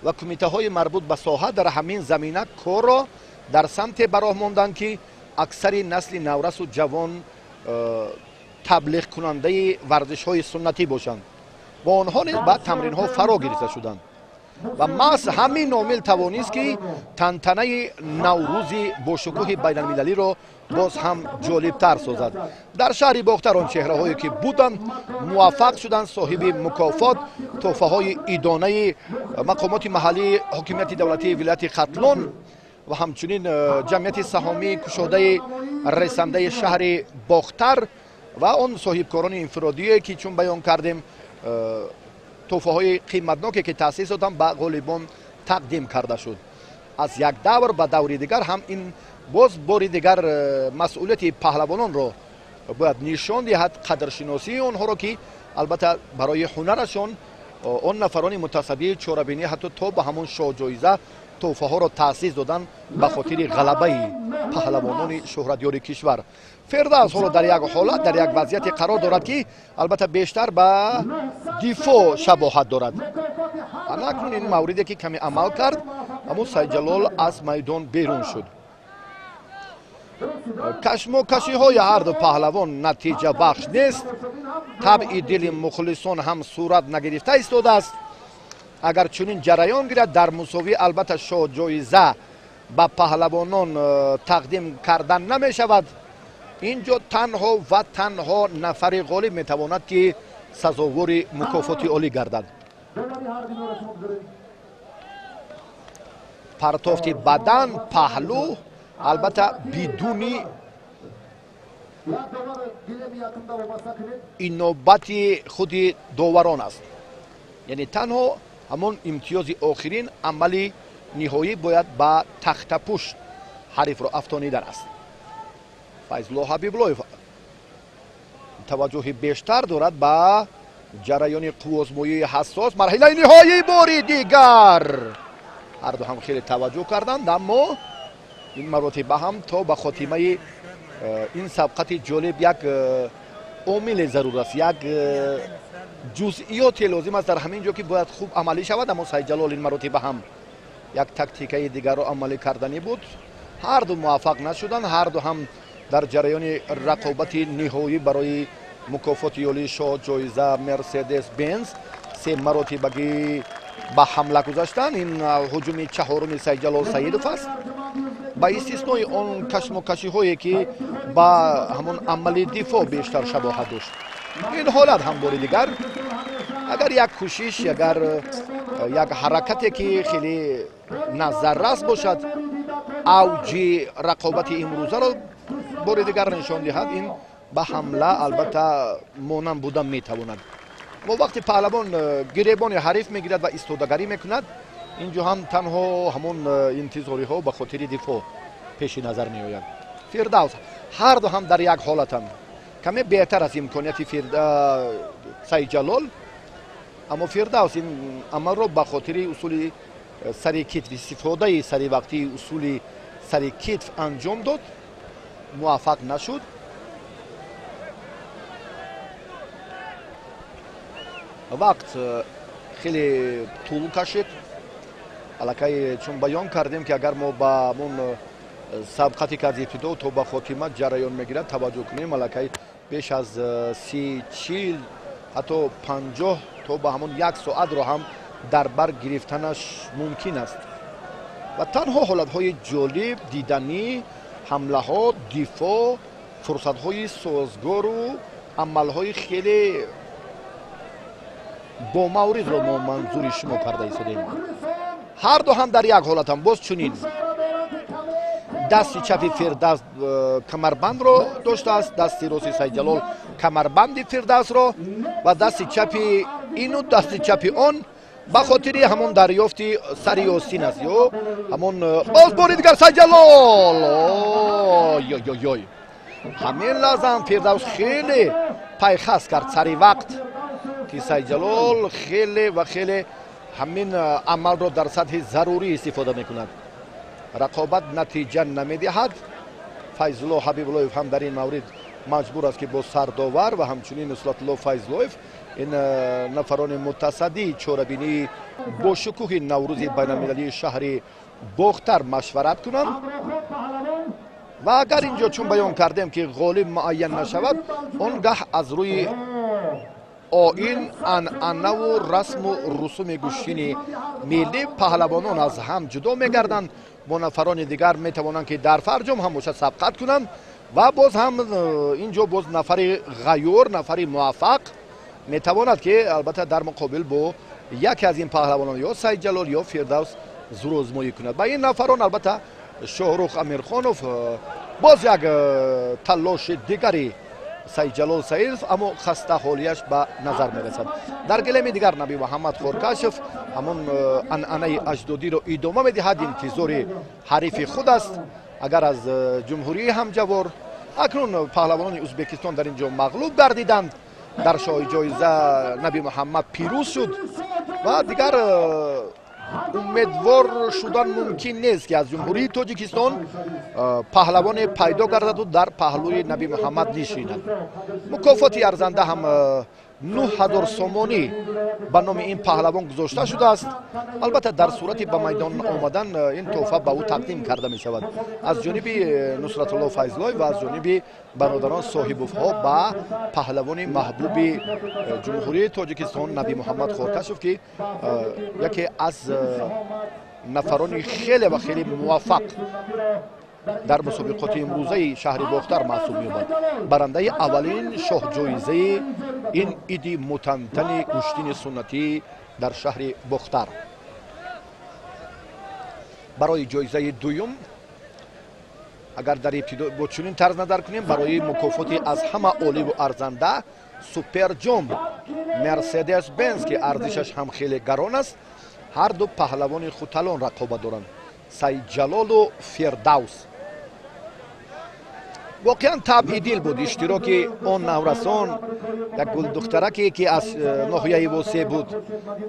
ва кумитаҳои марбут ба соҳа дар ҳамин замина корро дар самте ба роҳ монданд, ки аксари насли наврасу ҷавон таблиғкунандаи варзишҳои суннатӣ бошанд ва онҳо низ ба тамринҳо фаро гирифта шуданд. Ва маҳз ҳамин омил тавонист, ки тантанаи наврӯзи бошукӯҳи байналмилалиро боз ҳам ҷолибтар созад. Дар шаҳри Бохтар он чеҳраҳое ки буданд муваффақ шуданд соҳиби мукофот, тӯҳфаҳои идонаи мақомоти маҳаллии ҳокимияти давлатии вилояти Хатлон ва ҳамчунин ҷамъияти саҳомии кушодаи ресандаи шаҳри Бохтар ва он соҳибкорони инфиродие, ки чун баён кардем тӯҳфаҳои қиматноке ки таъсис доданд ба ғолибон тақдим карда шуд. Аз як давр ба даври дигар ҳам ин боз бори дигар масъулияти паҳлавононро бояд нишон диҳад, қадршиносии онҳоро, ки албатта барои ҳунарашон он нафарони мутасаддии чорабинӣ ҳатто то ба ҳамон шоҳҷоиза тӯҳфаҳоро таъсис доданд ба хотири ғалабаи паҳлавонони шӯҳратёри кишвар. Фирдавс ҳоло дар як ҳолат, дар як вазъияте қарор дорад, ки албатта бештар ба дифоъ шабоҳат дорад. Анакнун ин мавриде ки каме амал кард, аммо Сайдҷалол аз майдон берун шуд. Кашмокашиҳои ҳар ду паҳлавон натиҷабахш нест. Табъи дили мухлисон ҳам сурат нагирифта истодааст. Агар чунин ҷараён гирад, дар мусовӣ албатта шоҳҷоиза ба паҳлавонон тақдим кардан намешавад. Инҷо танҳо ва танҳо нафари ғолиб метавонад, ки сазовори мукофоти олӣ гардад. Партофти бадан, паҳлӯ, албатта бидуни инобати худи доварон аст. Яъне танҳо ҳамон имтиёзи охирин амали ниҳоӣ бояд ба тахтапушт ҳарифро афтонидан аст. Файзулло Ҳабибуллоев таваҷҷӯҳи бештар дорад ба ҷараёни қуввозмоии ҳассос. Марҳилаи ниҳоӣ бори дигар ҳар ду ҳам хеле таваҷҷӯҳ карданд, аммо ин маротиба ҳам то ба хотимаи ин сабқати ҷолиб як омиле зарур аст, як ҷузъиёте лозим аст дар ҳамин ҷо, ки бояд хуб амалӣ шавад. Аммо Сайдҷалол ин маротиба ҳам як тактикаи дигарро амалӣ карданӣ буд. Ҳар ду муваффақ нашуданд, ҳар ду ҳам дар ҷараёни рақобати ниҳоӣ барои мукофоти олии шоҳ ҷоиза Мерседес Бенз се маротибагӣ ба ҳамла гузаштанд. Ин ҳуҷуми чаҳоруми Сайдҷалол Саидов аст. Ба истиснои он кашмокашиҳое, ки ба ҳамон амали дифоъ бештар шабоҳат дошт. Ин ҳолат ҳам бори дигар агар як кӯшиш, агар як ҳаракате, ки хеле назаррас бошад, авҷи рақобати имрӯзаро бори дигар нишон диҳад, ин ба ҳамла албатта монанд буда метавонад. Мо вақти паҳлавон гиребони ҳариф мегирад ва истодагарӣ мекунад, инҷо ҳам танҳо ҳамон интизориҳо ба хотири дифоъ пеши назар меояд. Фирдавс ҳар ду ҳам дар як ҳолатанд. Каме беҳтар аст имконияти Сайдҷалол, аммо Фирдавс ин амалро ба хотири усули сари китф, истифодаи саривақтии усули сари китф анҷом дод, муваффақ нашуд. Вақт Хеле тӯл кашид. Аллакай чун баён кардем, ки агар мо ба ҳамон сабқате, ки аз ибтидо то ба хотима ҷараён мегирад, таваҷҷӯҳ кунем, аллакай беш аз 30, 40, ҳатто 50 то ба ҳамон як соатро ҳам дар бар гирифтанаш мумкин аст. Ва танҳо ҳолатҳои ҷолиб, диданӣ, ҳамлаҳо, дифоъ, фурсатҳои созгору амалҳои хеле бомавридро мо манзури шумо карда истодем. Ҳар ду ҳам дар як ҳолатам. Боз чунин дасти чапи Фирдавс камарбандро доштааст, дасти рости Сайдҷалол камарбанди Фирдавсро, ва дасти чапи ину дасти чапи он ба хотири ҳамон дарёфти сари остин аст ё ҳамон. Боз бори дигар Сайдҷалол, ёй, ҳамин лаҳзаам Фирдавс хеле пайхас кард сари вақт, ки Сайдҷалол хеле ва хеле ҳамин амалро дар сатҳи зарурӣ истифода мекунад. Рақобат натиҷа намедиҳад. Файзулло Ҳабибуллоев ҳам дар ин маврид маҷбур аст, ки бо сардовар ва ҳамчунин Нусратулло Файзуллоев, ин нафарони мутасаддии чорабинии бошукӯҳи Наврӯзи байналмилалии шаҳри Бохтар, машварат кунанд. Ва агар ин ҷо, чун баён кардем, ки ғолиб муайян нашавад, он гаҳ аз рӯи оин, анъанаву расму русуми гӯштини миллӣ паҳлавонон аз ҳам ҷудо мегарданд, бо нафарони дигар метавонанд, ки дар фарҷом ҳам бошад, сабқат кунанд. Ва боз ҳам ин ҷо боз нафари ғайюр, нафари муваффақ метавонад, ки албатта дар муқобил бо яке аз ин паҳлавонон, ё Сайдҷалол, ё Фирдавс, зурозмоӣ кунад. Ба ин нафарон албатта Шоҳрух Амирхонов. Боз як талоши дигари Сайдҷалол Саидов, аммо хастаҳолияш ба назар мерасад. Дар гилеми дигар Наби Муҳаммад Хоркашев ҳамон анъанаи аҷдодиро идома медиҳад, интизори ҳарифи худ аст, агар аз ҷумҳурии ҳамҷавор. Акнун паҳлавонони Ӯзбекистон дар ин ҷо мағлуб гардиданд. Дар шоҳи ҷоиза Наби Муҳаммад пирӯз шуд ва дигар умедвор шудан мумкин нест, ки аз Ҷумҳурии Тоҷикистон паҳлавоне пайдо гардаду дар паҳлӯи Наби Муҳаммад нишинад. Мукофоти арзанда ҳам 9000 сомонӣ ба номи ин паҳлавон гузошта шудааст. Албатта, дар сурати ба майдон омадан ин тӯҳфа ба ӯ тақдим карда мешавад аз ҷониби Нусратулло Файзлоев ва аз ҷониби бародарон Соҳибовҳо ба паҳлавони маҳбуби Ҷумҳурии Тоҷикистон Наби Муҳаммад Хоркашов, ки яке аз нафарони хеле ва хеле муваффақ дар мусобиқоти имрӯзаи шаҳри Бохтар маҳсуб меёбад, барандаи аввалин шоҳҷоизаи ин иди мутантани гӯштини суннатӣ дар шаҳри Бохтар. Барои ҷоизаи дуюм, агар дар ибтидо бо чунин тарз назар кунем, барои мукофоти аз ҳама оливу арзанда, суперҷом Мерседес Бенз, ки арзишаш ҳам хеле гарон аст, ҳар ду паҳлавони хуталон рақобат доранд, Сайдҷалолу Фирдавс. Воқеан табъи дил буд иштироки он наврасон, як гулдухтараке, ки аз ноҳияи Восеъ буд,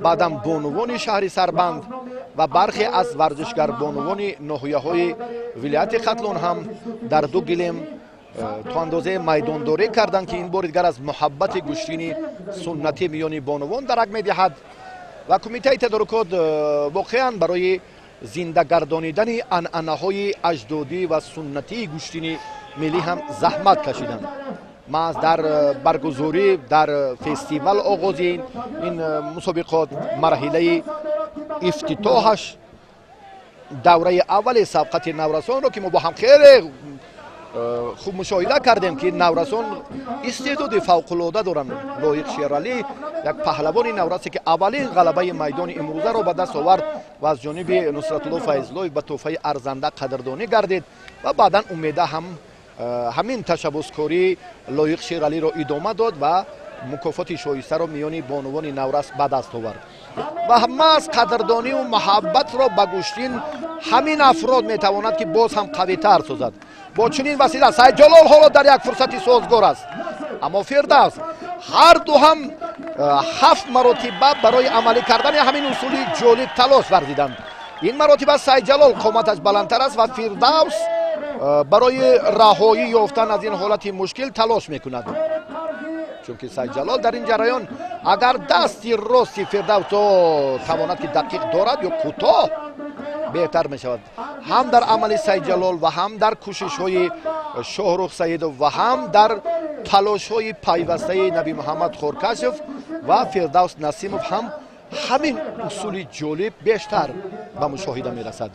баъдам бонувони шаҳри Сарбанд ва бархе аз варзишгарбонувони ноҳияҳои вилояти Хатлон ҳам дар ду гилем то андозаи майдондорӣ карданд, ки ин бори дигар аз муҳаббати гӯштини суннатӣ миёни бонувон дарак медиҳад. Ва кумитаи тадорукот воқеан барои зиндагардонидани анъанаҳои аҷдодӣ ва суннатии гӯштини миллӣ ҳам заҳмат кашиданд. Маҳз дар баргузорӣ, дар фестивал, оғози ин мусобиқот, марҳилаи ифтитоҳаш, давраи аввали сабқати наврасонро, ки мо бо ҳам хеле хуб мушоҳида кардем, ки наврасон истеъдоди фавқулода доранд. Лоиқ Шералӣ, як паҳлавони наврасе, ки аввалин ғалабаи майдони имрӯзаро ба даст овард ва аз ҷониби Нусратулло Файзлоев ба тӯҳфаи арзанда қадрдонӣ гардид. Ва баъдан Умеда ҳам ҳамин ташаббускории Лоиқ Шералиро идома дод ва мукофоти шоистаро миёни бонувони наврас ба даст овард. Ва маҳз қадрдониву муҳаббатро ба гӯштин ҳамин афрод метавонад, ки боз ҳам қавитар созад. Бо чунин васила Сайдҷалол ҳоло дар як фурсати созгор аст, аммо Фирдавс, ҳар ду ҳам ҳафт маротиба барои амалӣ кардани ҳамин усули ҷолиб талош варзиданд. Ин маротиба Сайдҷалол қоматаш баландтар аст ва Фирдавс барои раҳоӣ ёфтан аз ин ҳолати мушкил талош мекунад. Чунки Сайдҷалол дар ин ҷараён агар дасти рости Фирдавсо тавонад, ки дақиқ дорад ё кӯтоҳ, беҳтар мешавад. Ҳам дар амали Сайдҷалол ва ҳам дар кӯшишҳои Шоҳрух Саидов ва ҳам дар талошҳои пайвастаи Наби Муҳаммад Хоркашев ва Фирдавс Насимов ҳам ҳамин усули ҷолиб бештар ба мушоҳида мерасад.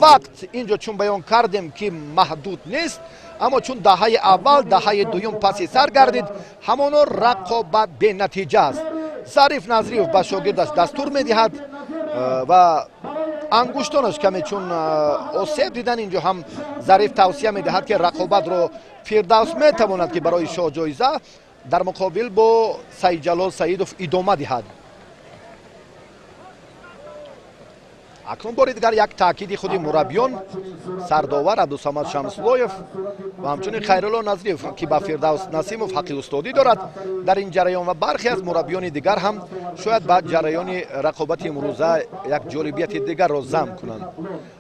Вақт инҷо, чун баён кардем, ки маҳдуд нест, аммо чун даҳаи аввал, даҳаи дуюм паси сар гардид, ҳамоно рақобат бенатиҷа аст. Зариф Назриев ба шогирдаш дастур медиҳад ва ангуштонаш каме чун осеб дидан, инҷо ҳам Зариф тавсия медиҳад, ки рақобатро Фирдавс метавонад, ки барои шоҳҷоиза дар муқобил бо Саидҷалол Саидов идома диҳад. Акнун бори дигар як таъкиди худи мураббиён, сардовар Абдусамад Шамсулоев ва ҳамчунин Хайрулло Назриев, ки ба Фирдавс Насимов ҳаққи устодӣ дорад дар ин ҷараён, ва бархе аз мураббиёни дигар ҳам шояд ба ҷараёни рақобати имрӯза як ҷолибияти дигарро зам кунанд.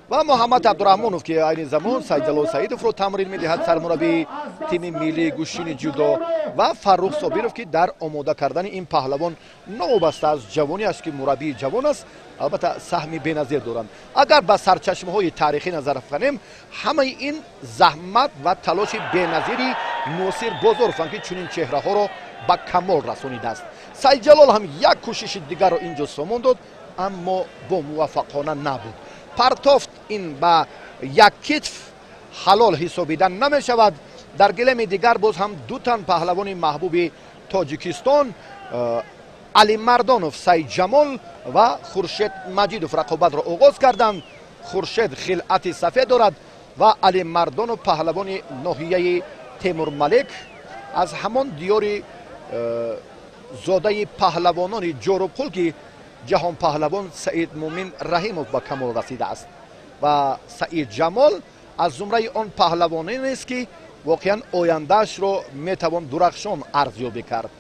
Ва Муҳаммад Абдураҳмонов, ки айни замон Сайдҷалол Саидовро тамрин медиҳад, сармураббии тими миллии гӯштини ҷудо, ва Фаррух Собиров, ки дар омода кардани ин паҳлавон новобаста аз ҷавониаш, ки мураббии ҷавон аст, албатта саҳми беназир доранд. Агар ба сарчашмаҳои таърихӣ назар афканем, ҳамаи ин заҳмат ва талоши беназири Носир Бозорованд, ки чунин чеҳраҳоро ба камол расонидааст. Сайдҷалол ҳам як кӯшиши дигарро инҷо сомон дод, аммо бо муваффақона набуд. Партофт ин ба як китф ҳалол ҳисобида намешавад. Дар гилеми дигар боз ҳам ду тан паҳлавони маҳбуби Тоҷикистон, Алимардонов Сайдҷамол ва Хуршед Маҷидов, рақобатро оғоз карданд. Хуршед хилъати сафед дорад ва Алимардонов паҳлавони ноҳияи Темурмалик, аз ҳамон диёри зодаи паҳлавонони Ҷорубқул, ки ҷаҳонпаҳлавон Саид Мумин Раҳимов ба камол расидааст. Ва Саидҷамол аз зумраи он паҳлавоненест, ки воқеан ояндаашро метавон дурахшон арзёбӣ кард.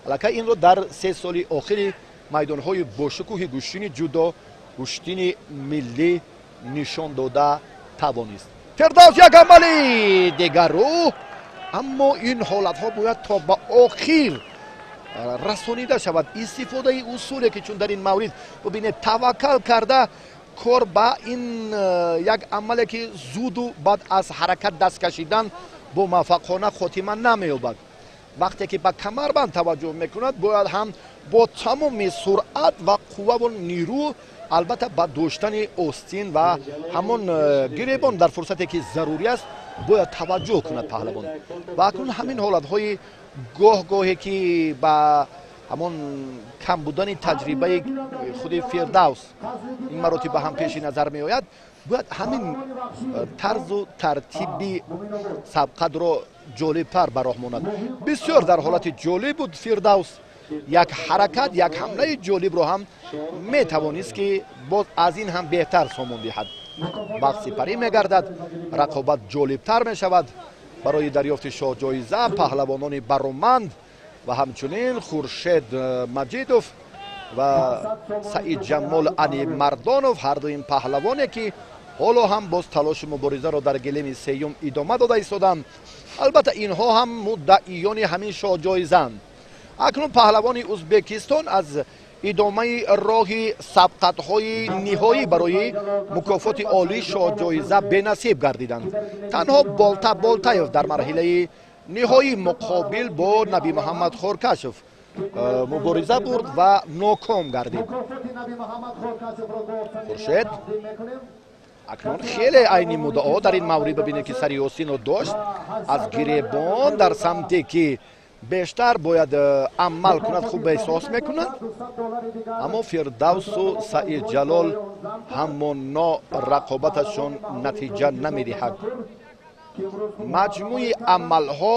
Аллакай инро дар 3 соли охири майдонҳои бошукӯҳи гӯштини ҷудо, гӯштини миллӣ нишон дода тавонист. Фирдавс як амали дигару, аммо ин ҳолатҳо бояд то ба охир расонида шавад. Истифодаи усуле, ки чун дар ин маврид бубинед, таваккал карда кор ба ин як амале, ки зуду баъд аз ҳаракат даст кашидан бо муваффақона хотима намеёбад. Вақте ки ба камарбанд таваҷҷӯҳ мекунад, бояд ҳам бо тамоми суръат ва қувваву нирӯ, албатта ба доштани остин ва ҳамон гиребон дар фурсате ки зарурӣ аст, бояд таваҷҷӯҳ кунад паҳлавон. Ва акнун ҳамин ҳолатҳои гоҳ-гоҳе, ки ба ҳамон кам будани таҷрибаи худи Фирдавс ин маротиба ҳам пеши назар меояд, бояд ҳамин тарзу тартиби сабқатро ҷолибтар ба роҳ монад. Бисёр дар ҳолати ҷолиб буд Фирдавс, як ҳаракат, як ҳамлаи ҷолибро ҳам метавонист, ки боз аз ин ҳам беҳтар сомон диҳад. Вақт сипарӣ мегардад, рақобат ҷолибтар мешавад. Барои дарёфти шоҳҷоиза паҳлавонони бароманд ва ҳамчунин Хуршед Маҷидов ва Саидҷамол Алимардонов, ҳарду ин паҳлавоне, ки ҳоло ҳам боз талошу муборизаро дар гилеми сеюм идома дода истоданд. Албатта инҳо ҳам муддаиёни ҳамин шоҳҷоизаанд. Акнун паҳлавони Узбекистон аз идомаи роҳи сабқатҳои ниҳоӣ барои мукофоти олии шоҳҷоиза бенасиб гардиданд. Танҳо Болта Болтаев дар марҳилаи ниҳоӣ муқобил бо Наби Муҳаммад Хоркашев мубориза бурд ва ноком гардид. Хуршед акнун хеле айни муддао дар ин маврид, бибинед, ки сари осино дошт аз гиребон дар самте, ки бештар бояд амал кунад, хуб эҳсос мекунад, аммо Фирдавсу Саидҷалол ҳамоно рақобаташон натиҷа намедиҳад. Маҷмӯи амалҳо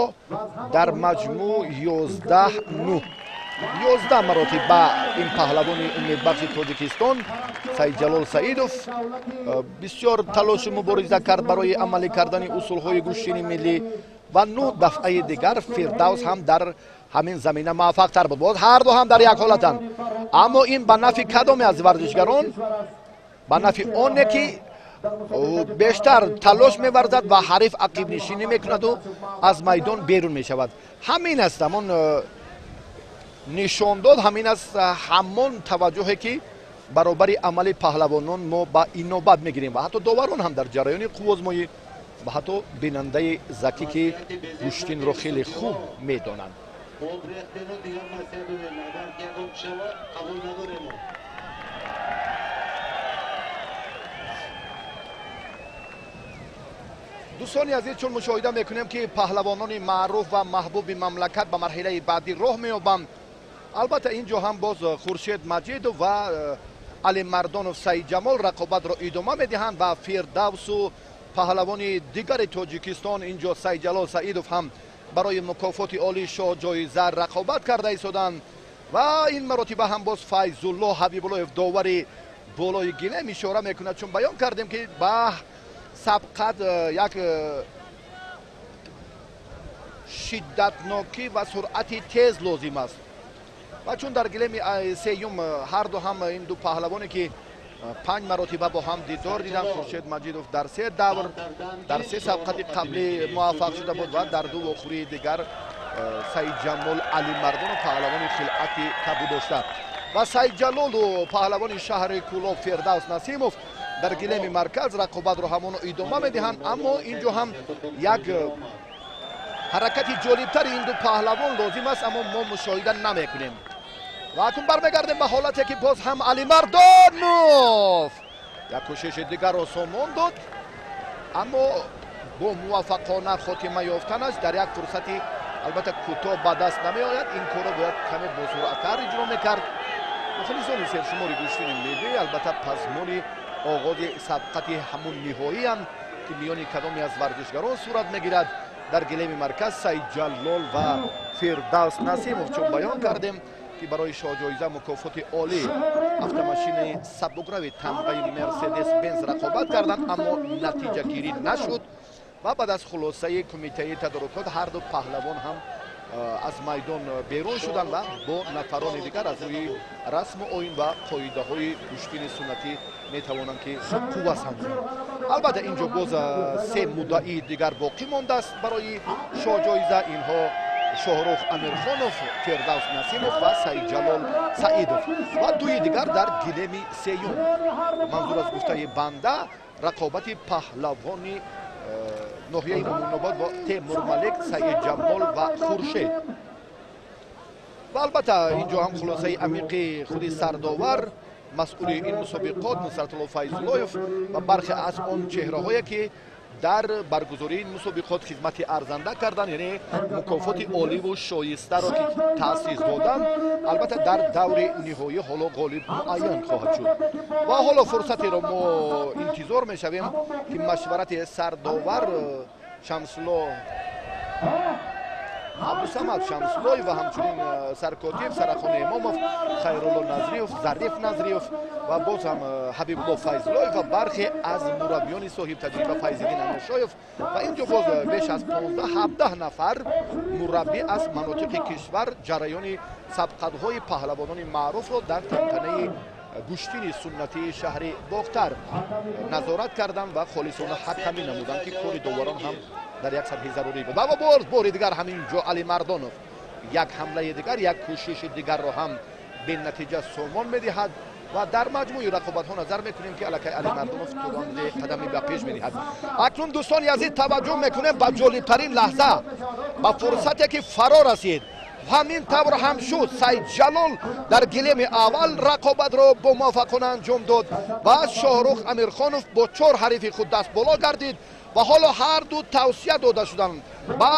дар маҷмӯъ 11-9, 11 маротиба ин паҳлавони умедбахши Тоҷикистон Саидҷалол Саидов бисёр талошу мубориза кард барои амалӣ кардани усулҳои гӯштини миллӣ ва 9 дафъаи дигар Фирдавс ҳам дар ҳамин замина муваффақтар буд. Боз ҳарду ҳам дар як ҳолатанд, аммо ин ба нафъи кадоме аз варзишгарон? Ба нафъи оне, ки бештар талош меварзад ва ҳариф ақибнишинӣ мекунаду аз майдон берун мешавад. Ҳамин аст ҳамон. Нишон дод, ҳамин аст ҳамон таваҷҷӯҳе, ки баробари амали паҳлавонон мо ба инобат мегирем ва ҳатто доварон ҳам дар ҷараёни қуввозмоӣ ва ҳатто бинандаи закӣ, ки гӯштинро хеле хуб медонанд. Дӯстони азиз, чун мушоҳида мекунем, ки паҳлавонони маъруф ва маҳбуби мамлакат ба марҳилаи баъдӣ роҳ меёбанд. Албатта, ин ҷо ҳам боз Хуршед Маҷидов ва Алимардонов Саидҷамол рақобатро идома медиҳанд ва Фирдавсу паҳлавони дигари Тоҷикистон, ин ҷо Саидҷалол Саидов, ҳам барои мукофоти олии шоҳҷоиза рақобат карда истоданд. Ва ин маротиба ҳам боз Файзулло Ҳабибуллоев, довари болои гилем, ишора мекунад. Чун баён кардем, ки ба сабқат як шиддатнокӣ ва суръати тез лозим аст. Ва чун дар гилеми сеюм ҳарду ҳам ин ду паҳлавоне, ки панҷ маротиба бо ҳам дидор диданд, Хуршед Маҷидов дар се давр, дар се сабқати қаблӣ муваффақ шуда буд ва дар ду вохӯрии дигар Саидҷамол Алимардонов, паҳлавони хилъати кабуд дошта, ва Саидҷалолу паҳлавони шаҳри Кӯлоб Фирдавс Насимов дар гилеми марказ рақобатро ҳамоно идома медиҳанд. Аммо ин ҷо ҳам як ҳаракати ҷолибтари ин ду паҳлавон лозим аст, аммо мо мушоҳида намекунем. Ва акнун бармегардем ба ҳолате, ки боз ҳам Алимардонов як кӯшиши дигарро сомон дод, аммо бо муваффақона хотима ёфтанаш дар як фурсати албатта кӯтоҳ ба даст намеояд. Ин корро бояд каме босуръаттар иҷро мекард. Мухлисони сершумори гӯштини миллӣ албатта пазмони оғози сабқати ҳамун ниҳоиам, ки миёни кадоме аз варзишгарон сурат мегирад. Дар гилеми марказ Саидҷаллол ва Фирдавс Насимов, чун баён кардем, ки барои шоҳҷоиза, мукофоти олӣ, автомошинаи сабукрави тамғаи Мерседес Бенз рақобат карданд, аммо натиҷагирӣ нашуд ва баъд аз хулосаи кумитаи тадорукот ҳарду паҳлавон ҳам аз майдон берун шуданд ва бо нафарони дигар аз рӯи расму оин ва қоидаҳои гӯштини суннатӣ метавонанд, ки қувва санҷанд. Албатта, ин ҷо боз се муддаии дигар боқӣ мондааст барои шоҳҷоиза. Инҳо Шоҳрух Амирхонов, Фирдавс Насимов ва Саидҷалол Саидов ва дуи дигар дар гилеми сеюм. Манзур аз гуфтаи банда рақобати паҳлавони ноҳияи Муминобод бо Темурмалик, Саидҷамол ва Хуршед. Ва албатта, ин ҷо ҳам хулосаи амиқи худи сардовар, масъули ин мусобиқот Нусратулло Файзуллоев ва бархе аз он чеҳраҳое, ки дар баргузории ин мусобиқот хизмати арзанда карданд, яъне мукофоти оливу шоистаро ки таъсис доданд. Албатта, дар даври ниҳоӣ ҳоло ғолиб муайян хоҳад шуд ва ҳоло фурсатеро мо интизор мешавем, ки машварати сардовар Шамсулло Абдусамад Шамсуллоев ва ҳамчунин саркотиб Сарахон Имомов, Хайрулло Назриев, Зариф Назриев ва боз ҳам Ҳабибулло Файзуллоев ва бархе аз мураббиёни соҳибтаҷриба Файзиддин Амиршоев ва ин ҷо боз беш аз 15-17 нафар мураббӣ аз манотиқи кишвар ҷараёни сабқатҳои паҳлавонони маъруфро дар тантанаи гӯштини суннатии шаҳри Бохтар назорат карданд ва холисона ҳакамӣ намуданд, ки кори доварон ҳам дар як сатҳи зарурӣ буд. Ва боз бори дигар ҳамин ҷо Алимардонов як ҳамлаи дигар, як кӯшиши дигарро ҳам бенатиҷа сомон медиҳад ва дар маҷмӯи рақобатҳо назар мекунем, ки аллакай Алимардонов то қадами ба пеш медиҳад. Акнун, дӯстони азиз, таваҷҷӯҳ мекунем ба ҷолибтарин лаҳза, ба фурсате, ки фаро расид. Ҳамин тавр ҳам шуд. Саидҷалол дар гилеми аввал рақобатро бо муваффақона анҷом дод ва Шоҳрух Амирхонов бо чор ҳарифи худ даст боло гардид ва ҳоло ҳарду тавсия дода шуданд ба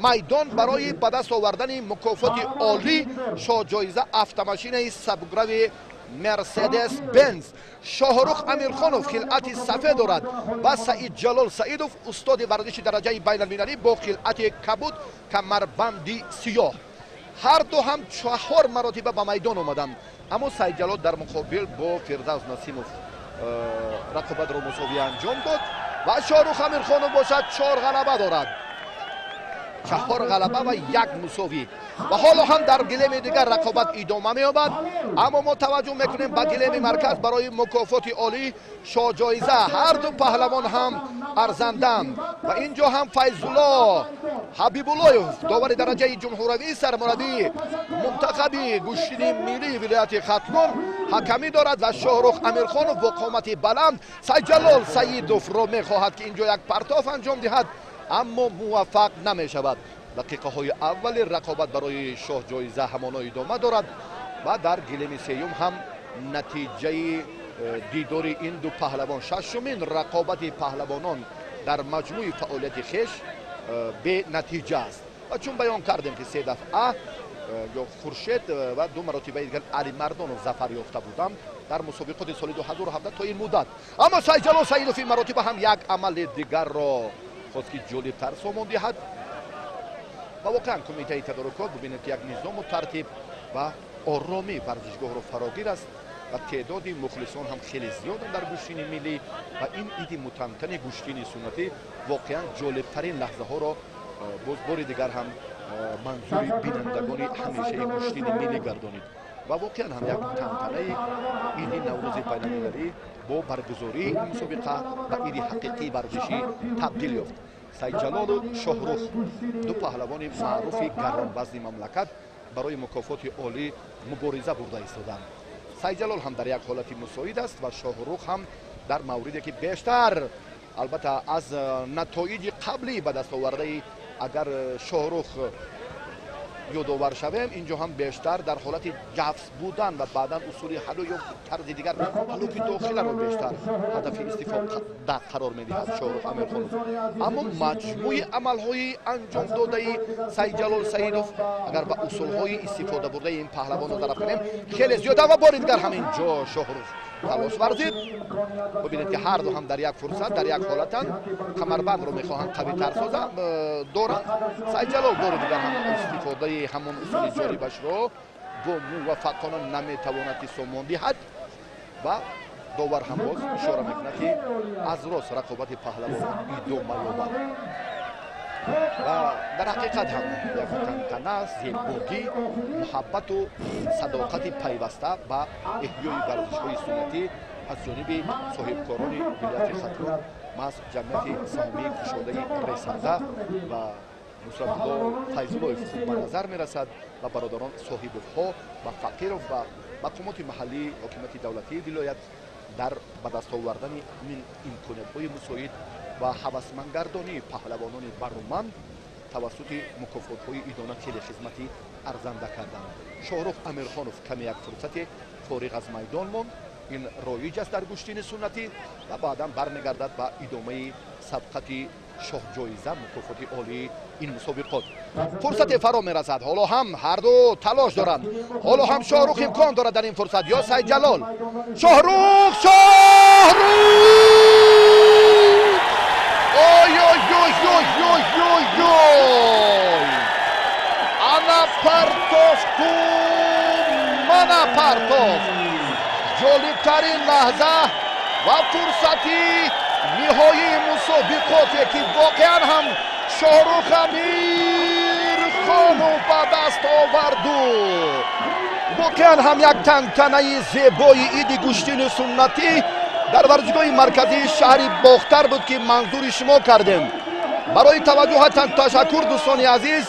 майдон барои ба даст овардани мукофоти олӣ, шоҳҷоиза, автомошинаи сабукрави Мерседес Бенз. Шоҳрух Амирхонов хилъати сафед дорад ва Саидҷалол Саидов, устоди варзиши дараҷаи байналмилалӣ, бо хилъати кабуд, камарбанди сиёҳ. Ҳарду ҳам чаҳор маротиба ба майдон омаданд, аммо Саидҷалол дар муқобил бо Фирдавс Насимов рақобатро мусовия анҷом дод ва Шоҳрух Амирхонов бошад чор ғалаба дорад, чаҳор ғалаба ва як мусовӣ. Ва ҳоло ҳам дар гилеми дигар рақобат идома меёбад, аммо мо таваҷҷӯҳ мекунем ба гилеми марказ барои мукофоти олӣ, шоҳҷоиза. Ҳарду паҳлавон ҳам арзанданд ва ин ҷо ҳам Файзулло Ҳабибуллоев, довари дараҷаи ҷумҳуравӣ, сармураббии мунтахаби гӯштини миллии вилояти Хатлон ҳакамӣ дорад ва Шоҳрух Амирхонов бо қомати баланд Сайдҷалол Саидовро мехоҳад, ки инҷо як партоф анҷом диҳад, аммо муваффақ намешавад. Дақиқаҳои аввали рақобат барои шоҳҷоиза ҳамоно идома дорад ва дар гилеми сеюм ҳам натиҷаи дидори ин ду паҳлавон, шашумин рақобати паҳлавонон дар маҷмӯи фаъолияти хеш, бенатиҷа аст. Ва чун баён кардем, ки се дафъа ё Хуршед ва ду маротибаи дигар Алимардонов зафар ёфта буданд дар мусобиқоти соли 2017 то ин муддат. Аммо Сайдҷалол Саидов ин маротиба ҳам як амали дигарро хост, ки ҷолибтар сомон диҳад. Ва воқеан кумитаи тадорукот, бубинед, ки як низому тартиб ва оромӣ варзишгоҳро фарогир аст ва теъдоди мухлисон ҳам хеле зиёданд дар гӯштини миллӣ. Ва ин иди мутантани гӯштини суннатӣ воқеан ҷолибтарин лаҳзаҳоро боз бори дигар ҳам манзури бинандагони ҳамешаи гӯштини миллӣ гардонид. Ва воқеан ҳам як тантанаи иди Наврӯзи байналмилалӣ бо баргузории ин мусобиқа ба иди ҳақиқии варзишӣ табдил ёфт. Сайдҷалолу Шоҳрух, ду паҳлавони маъруфи гаронвазни мамлакат, барои мукофоти олӣ мубориза бурда истоданд. Сайдҷалол ҳам дар як ҳолати мусоид аст ва Шоҳрух ҳам дар мавриде, ки бештар албатта аз натоиҷи қаблӣ ба даст овардаи агар Шоҳрух ёдовар шавем, инҷо ҳам бештар дар ҳолати ҷафс будан ва баъдан усули ҳаллу ё тарзи дигар ҳаллуки дохиларо бештар ҳадафи истифода қарор медиҳад Шоҳрух Амирхонов. Аммо маҷмӯи амалҳои анҷом додаи Сайдҷалол Саидов, агар ба усулҳои истифода бурдаи ин паҳлавон назар афканем, хеле зиёд. Ва бори дигар ҳам инҷо Шоҳрух талош варзид. Бибинед, ки ҳарду ҳам дар як фурсат, дар як ҳолатанд, камарбандро мехоҳанд қавитар созанд доранд. Сайдҷалол бори дигар ҳам истифодаи ҳамон усули ҷолибашро бо муваффақона наметавонад, ки сомон диҳад. Ва довар ҳам боз ишора мекунад, ки аз рост рақобати паҳлавонон идома ёбад. Ва дар ҳақиқат ҳам як тантана, зебогӣ, муҳаббату садоқати пайваста ба эҳёи варзишҳои суннатӣ аз ҷониби соҳибкорони вилояти Хатлон, маҳз ҷамъияти саҳомии кушодаи Ресанда ва Нусратулло Файзуллоев хуб ба назар мерасад ва бародарон Соҳибовҳо ва Фақиров ва мақомоти маҳаллии ҳокимияти давлатии вилоят дар ба даст овардани ҳамин имкониятҳои мусоид ва ҳавасмандгардонии паҳлавонони баруманд тавассути мукофотҳои идона хеле хизмати арзанда карданд. Шоҳрух Амирхонов каме як фурсате фориғ аз майдон монд, ин роиҷ аст дар гӯштини суннатӣ, ва баъдан бармегардад ба идомаи сабқати шоҳҷоиза, мукофоти олии ин мусобиқот. Фурсате фаро мерасад, ҳоло ҳам ҳарду талош доранд, ҳоло ҳам Шоҳрух имкон дорад дар ин фурсат ё Сайдҷалол. Шоҳрух, Шоҳрух! Ой, ой, ой, ой, ой, ой, ой! Ана партофту мана партофт! Ҷолибтарин лаҳза ва фурсати ниҳоии мусобиқоте, ки воқеан ҳам Шоҳрух Амирхонов ба даст оварду воқеан ҳам як тантанаи зебои иди гӯштини суннатӣ дар варзишгоҳи марказии шаҳри Бохтар буд, ки манзури шумо кардем. Барои таваҷҷӯҳатан ташаккур, дӯстони азиз,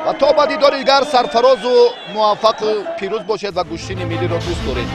ва то ба дидори дигар сарфарозу муваффақу пирӯз бошед ва гӯштини миллиро дӯст доред.